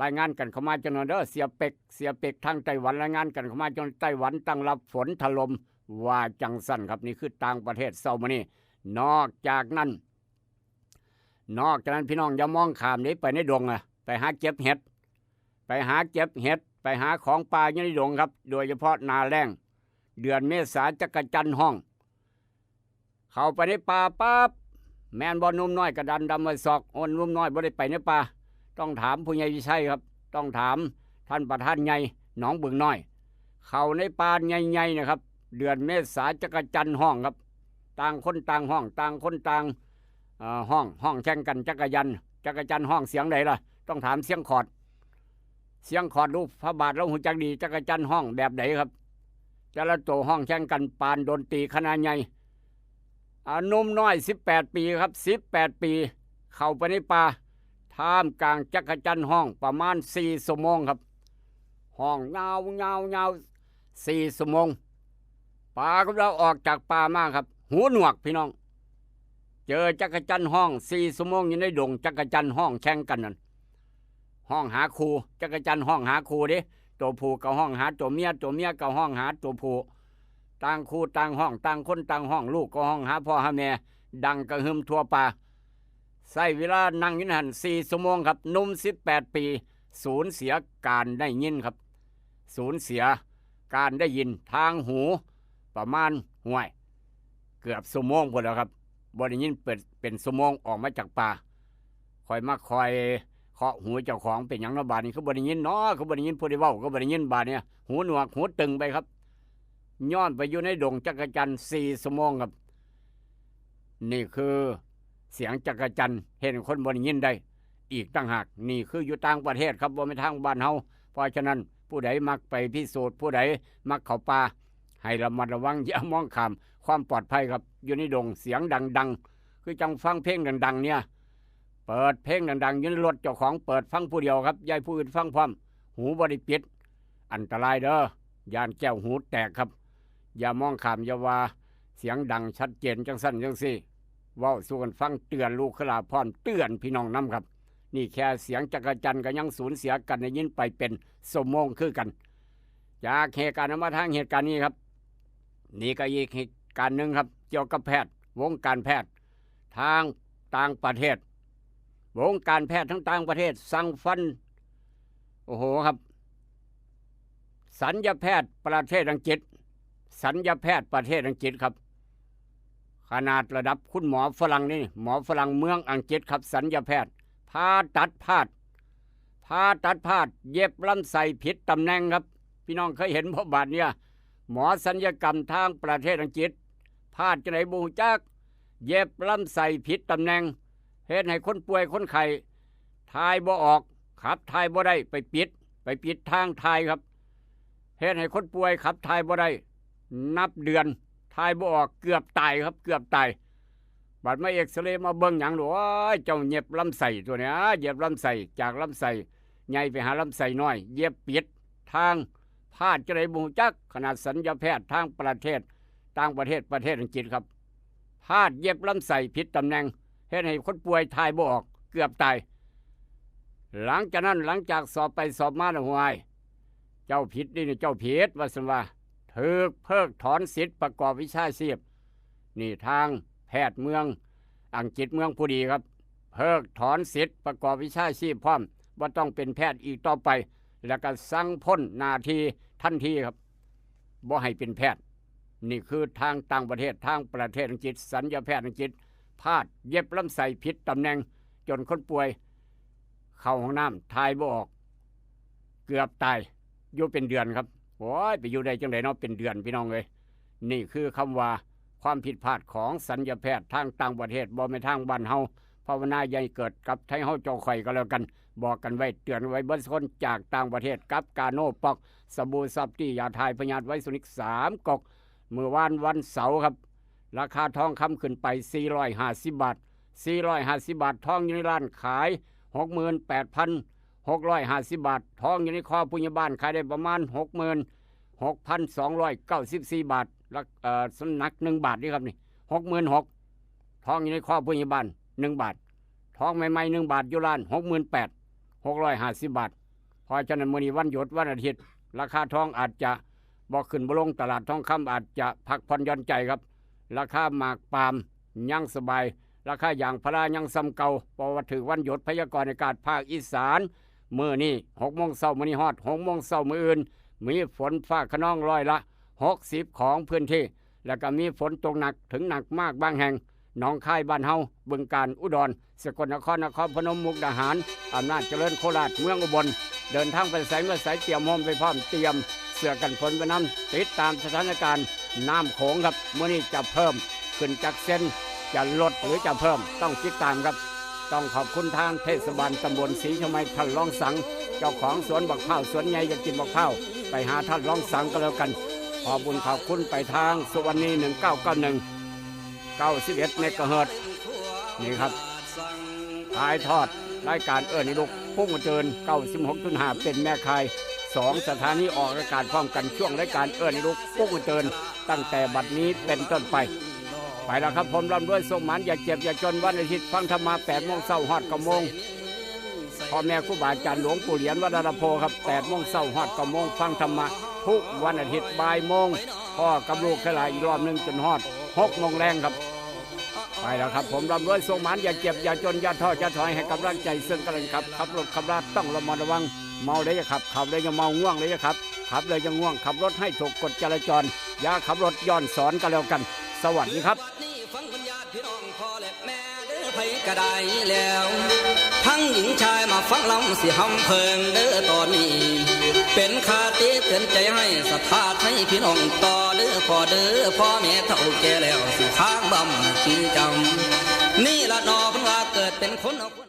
รายงานกันเข้ามาจังหน่อยเด้อ เสียเป็ก เสียเป็กทางไต้หวัน รายงานกันเข้ามาจังหน่อย ไต้หวันตั้งรับฝนถล่ม ว่าจังซั่นครับ นี่คือต่างประเทศเช้ามื้อนี้ นอกจากนั้น นอกจากนั้นพี่น้องอย่ามองข้ามเด้ ไปในดงอะ ไปหาเก็บเห็ด ไปหาเก็บเห็ด ไปหาของป่าอยู่ในดงครับ โดยเฉพาะหน้าแล้ง เดือนเมษาจักจั่นฮ้อง เข้าไปในป่าปั๊บ แม่นบ่ หนุ่มน้อยกระดานดำไว้ซอก โอ้ หนุ่มน้อยบ่ได้ไปในป่า ต้องถามผู้ใหญ่วิชัยครับ ต้องถามท่านประธานใหญ่หนองบึงน้อย เข้าในป่าใหญ่ๆนะครับ เดือนเมษาจักจั่นฮ้องครับ ต่างคนต่างฮ้อง ต่างคนต่าง เอ่อ ฮ้อง ฮ้องแข่งกัน จักจั่น จักจั่นฮ้องเสียงใดล่ะ ต้องถามเสียงขอด เสียงขอดลูกพระบาทเราฮู้จักดี จักจั่นฮ้องแบบใดครับ แต่ละตัวฮ้องแข่งกันปานดนตรีคณะใหญ่ อ่า หนุ่มน้อยสิบแปดปีครับ สิบแปดปี เข้าไปในป่า ท่ามกลางจักจั่นฮ้องประมาณสี่ชั่วโมงครับ ฮ้องยาวยาวยาวสี่ชั่วโมง ปรากฏว่าออกจากป่ามาครับ หูหนวกพี่น้อง เจอจักจั่นฮ้องสี่ชั่วโมงอยู่ในดง จักจั่นฮ้องแข่งกันนั่น ฮ้องหาคู่ จักจั่นฮ้องหาคู่เด้ ตัวผู้ก็ฮ้องหาตัวเมีย ตัวเมียก็ฮ้องหาตัวผู้ ต่างคู่ต่างฮ้อง ต่างคนต่างฮ้อง ลูกก็ฮ้องหาพ่อหาแม่ ดังกระหึ่มทั่วป่า ใช้เวลานั่งอยู่นั่นสี่ชั่วโมงครับ หนุ่มสิบแปดปี สูญเสียการได้ยินครับ สูญเสียการได้ยินทางหู ประมาณ ห้วย เกือบชั่วโมงพุ้นแหล้วครับ บ่ได้ยินเป็น เป็นชั่วโมง ออกมาจากป่า ข่อยมาคอยเคาะหูเจ้าของ เป็นหยังเนาะบาดนี้ คือบ่ได้ยินเนาะ คือบ่ได้ยินผู้ใดเว้า คือบ่ได้ยินบาดเนี่ย หูหนวกหูตึงไปครับ ย้อนไปอยู่ในดงจักจั่นสี่ชั่วโมงครับ นี่คือเสียงจักจั่น เฮ็ดให้คนบ่ได้ยินได้ อีกต่างหาก นี่คืออยู่ต่างประเทศครับ บ่แม่นทางบ้านเฮา เพราะฉะนั้นผู้ใดมักไปพิสูจน์ ผู้ใดมักเข้าป่า ให้ระมัดระวัง อย่ามองข้าม ความปลอดภัยครับ อยู่ในดงเสียงดังๆ คือจั่งฟังเพลงดังๆ เนี่ย เปิดเพลงดังๆ อยู่ในรถเจ้าของ เปิดฟังผู้เดียวครับ อย่าให้ผู้อื่นฟังพร้อม หูบ่ได้ปิด อันตรายเด้อ ย้านแก้วหูแตกครับ อย่ามองข้าม อย่าว่าเสียงดังชัดเจนจั่งซั้นจั่งซี้ เว้าสู่กันฟัง เตือนลูกขลาพร้อม เตือนพี่น้องนำครับ นี่แค่เสียงจักจั่นก็ยังสูญเสียการได้ยินไปเป็นชั่วโมงคือกัน จากเหตุการณ์นั้นมาทางเหตุการณ์นี้ครับ นี่ก็อีกเหตุการณ์หนึ่งครับ เกี่ยวกับแพทย์ วงการแพทย์ ทางต่างประเทศ วงการแพทย์ทั้งต่างประเทศ สั่งฟัน โอ้โหครับ ศัลยแพทย์ประเทศอังกฤษ ศัลยแพทย์ประเทศอังกฤษครับ ขนาดระดับคุณหมอฝรั่งนี่ หมอฝรั่งเมืองอังกฤษครับ ศัลยแพทย์ ผ่าตัดพลาด ผ่าตัดพลาด เย็บลำไส้ผิดตำแหน่งครับ พี่น้องเคยเห็นบ่บาดเนี่ย หมอศัลยกรรมทางประเทศอังกฤษ พลาดจั่งใดบ่ฮู้จัก เย็บลำไส้ผิดตำแหน่ง เฮ็ดให้คนป่วยคนไข้ถ่ายบ่ออก ขับถ่ายบ่ได้ ไปปิด ไปปิดทางถ่ายครับ เฮ็ดให้คนป่วยขับถ่ายบ่ได้ นับเดือนถ่ายบ่ออก เกือบตายครับ เกือบตาย บัดมาเอกซเรย์มาเบิ่งหยัง โอ้ย เจ้าเย็บลำไส้ตัวเนี้ย เย็บลำไส้ จากลำไส้ใหญ่ไปหาลำไส้น้อย เย็บปิดทาง พลาดจั่งใดบ่ฮู้จัก ขนาดศัลยแพทย์ทางประเทศ ต่างประเทศ ประเทศอังกฤษครับ พลาดเย็บลำไส้ผิดตำแหน่ง เฮ็ดให้คนป่วยถ่ายบ่ออก เกือบตาย หลังจากนั้น หลังจากสอบไปสอบมาแล้ว ห้วย เจ้าผิดนี่ เจ้าผิด ว่าซั่นว่า ถูกเพิกถอนสิทธิ์ประกอบวิชาชีพ นี่ทางแพทย์เมืองอังกฤษ เมืองผู้ดีครับ เพิกถอนสิทธิ์ประกอบวิชาชีพพร้อม บ่ต้องเป็นแพทย์อีกต่อไป แล้วก็สั่งพ้นหน้าที่ทันทีครับ บ่ให้เป็นแพทย์ นี่คือทางต่างประเทศ ทางประเทศอังกฤษ ศัลยแพทย์อังกฤษ พลาดเย็บลำไส้ผิดตำแหน่ง จนคนป่วยเข้าห้องน้ำถ่ายบ่ออก เกือบตาย อยู่เป็นเดือนครับ โอ้ย ไปอยู่ได้จั่งใดเนาะ เป็นเดือน พี่น้องเอ้ย นี่คือคำว่าความผิดพลาดของศัลยแพทย์ทางต่างประเทศ บ่แม่นทางบ้านเฮา ภาวนาอย่าให้เกิดกับไทเฮาเจ้าข่อยก็แล้วกัน บอกกันไว้ เตือนไว้เบิดซุคน จากต่างประเทศ กับกาโนป๊อก สบู่ซอฟตี้ ยาถ่ายพยาธิไวรัสนิกสามก๊อก มื้อวานวันเสาร์ครับ ราคาทองคำขึ้นไป สี่ร้อยห้าสิบบาท สี่ร้อยห้าสิบบาท ทองอยู่ในร้านขาย หกหมื่นแปดพันหกร้อยห้าสิบบาท ทองอยู่ในคอผู้ใหญ่บ้านขายได้ประมาณ หกหมื่นหกพันสองร้อยเก้าสิบสี่บาท ละ เอ่อ น้ำหนักหนึ่งบาทนี่ครับนี่ หกหมื่นหก ทองอยู่ในคอผู้ใหญ่บ้าน หนึ่งบาท ทองใหม่ๆ หนึ่งบาทอยู่ร้าน หกหมื่นแปด หกร้อยห้าสิบบาท เพราะฉะนั้นมื้อนี้วันหยุดวันอาทิตย์ ราคาทองอาจจะบ่ขึ้นบ่ลง ตลาดทองคำอาจจะพักผ่อนหย่อนใจครับ ราคาหมากปาล์มยังสบาย ราคายางพารายังส่ำเก่า เพราะว่าถือวันหยุด พยากรณ์อากาศภาคอีสาน มื้อนี้หกโมงเช้า มื้อนี้ฮอดหกโมงเช้ามื้ออื่น มีฝนฟ้าคะนองร้อยละหกสิบของพื้นที่ แล้วก็มีฝนตกหนักถึงหนักมากบางแห่ง หนองคายบ้านเฮา บึงกาฬ อุดร สกลนคร นครพนม มุกดาหาร อำนาจเจริญ โคราช เมืองอุบล เดินทางไปไสมาไส เตรียมร่มไปพร้อม เตรียมเสื้อกันฝนไปนำ ติดตามสถานการณ์น้ำโขงครับ มื้อนี้จะเพิ่มขึ้นจักเซน จะลดหรือจะเพิ่ม ต้องติดตามครับ ต้องขอบคุณทางเทศบาลตำบลศรีเชียงใหม่ ท่านรองสัง เจ้าของสวนบักพร้าว สวนใหญ่ อยากกินบักพร้าว ไปหาท่านรองสังก็แล้วกัน ขอบบุญขอบคุณไปทางสุวรรณี หนึ่งเก้าเก้าหนึ่ง เก้าสิบเอ็ดเมกะเฮิรตซ์ นี่ครับ ถ่ายทอดรายการเอิ้นให้ลุกปลุกตื่น เก้าสิบหกจุดห้า เป็นแม่ข่าย สองสถานีออกอากาศพร้อมกัน ช่วงรายการเอิ้นให้ลุกปลุกตื่น ตั้งแต่บัดนี้เป็นต้นไป ไปแล้วครับผม ร่ำรวยโชคหมาน อย่าเจ็บอย่าจน วันอาทิตย์ฟังธรรมะ แปดโมงเช้าฮอดเก้าโมง พ่อแม่ครูบาอาจารย์ หลวงปู่เหรียญวัดดาราโพครับ แปดโมงเช้าฮอดเก้าโมง ฟังธรรมะทุกวันอาทิตย์บ่ายโมง พ่อกับลูกขลายอีกรอบหนึ่งจนฮอดหกโมงแลงครับ ไปแล้วครับผม ร่ำรวยโชคหมาน อย่าเจ็บอย่าจน อย่าท้ออย่าถอย ให้กำลังใจซึ่งกันและกันครับ ขับรถขับราต้องระมัดระวัง เมาแล้วอย่าขับ ขับแล้วอย่าเมา ง่วงแล้วอย่าขับ ขับแล้วอย่าง่วง ขับรถให้ถูกกฎจราจร อย่าขับรถย้อนสอนกันแล้วกัน สวัสดีครับ นี่ฟังคุณญาติพี่น้องพ่อและแม่เด้อ ไผก็ได้แล้ว ทั้งหญิงชายมาฟังลำสิหำเพิงเด้อตอนนี้ เป็นคติเตือนใจให้ศรัทธาไทยพี่น้องต่อเด้อพ่อเด้อ พ่อแม่เฒ่าแก่แล้วสิค้างบำกินจำ นี่ละหนอเพิ่นว่าเกิดเป็นคนเอาคน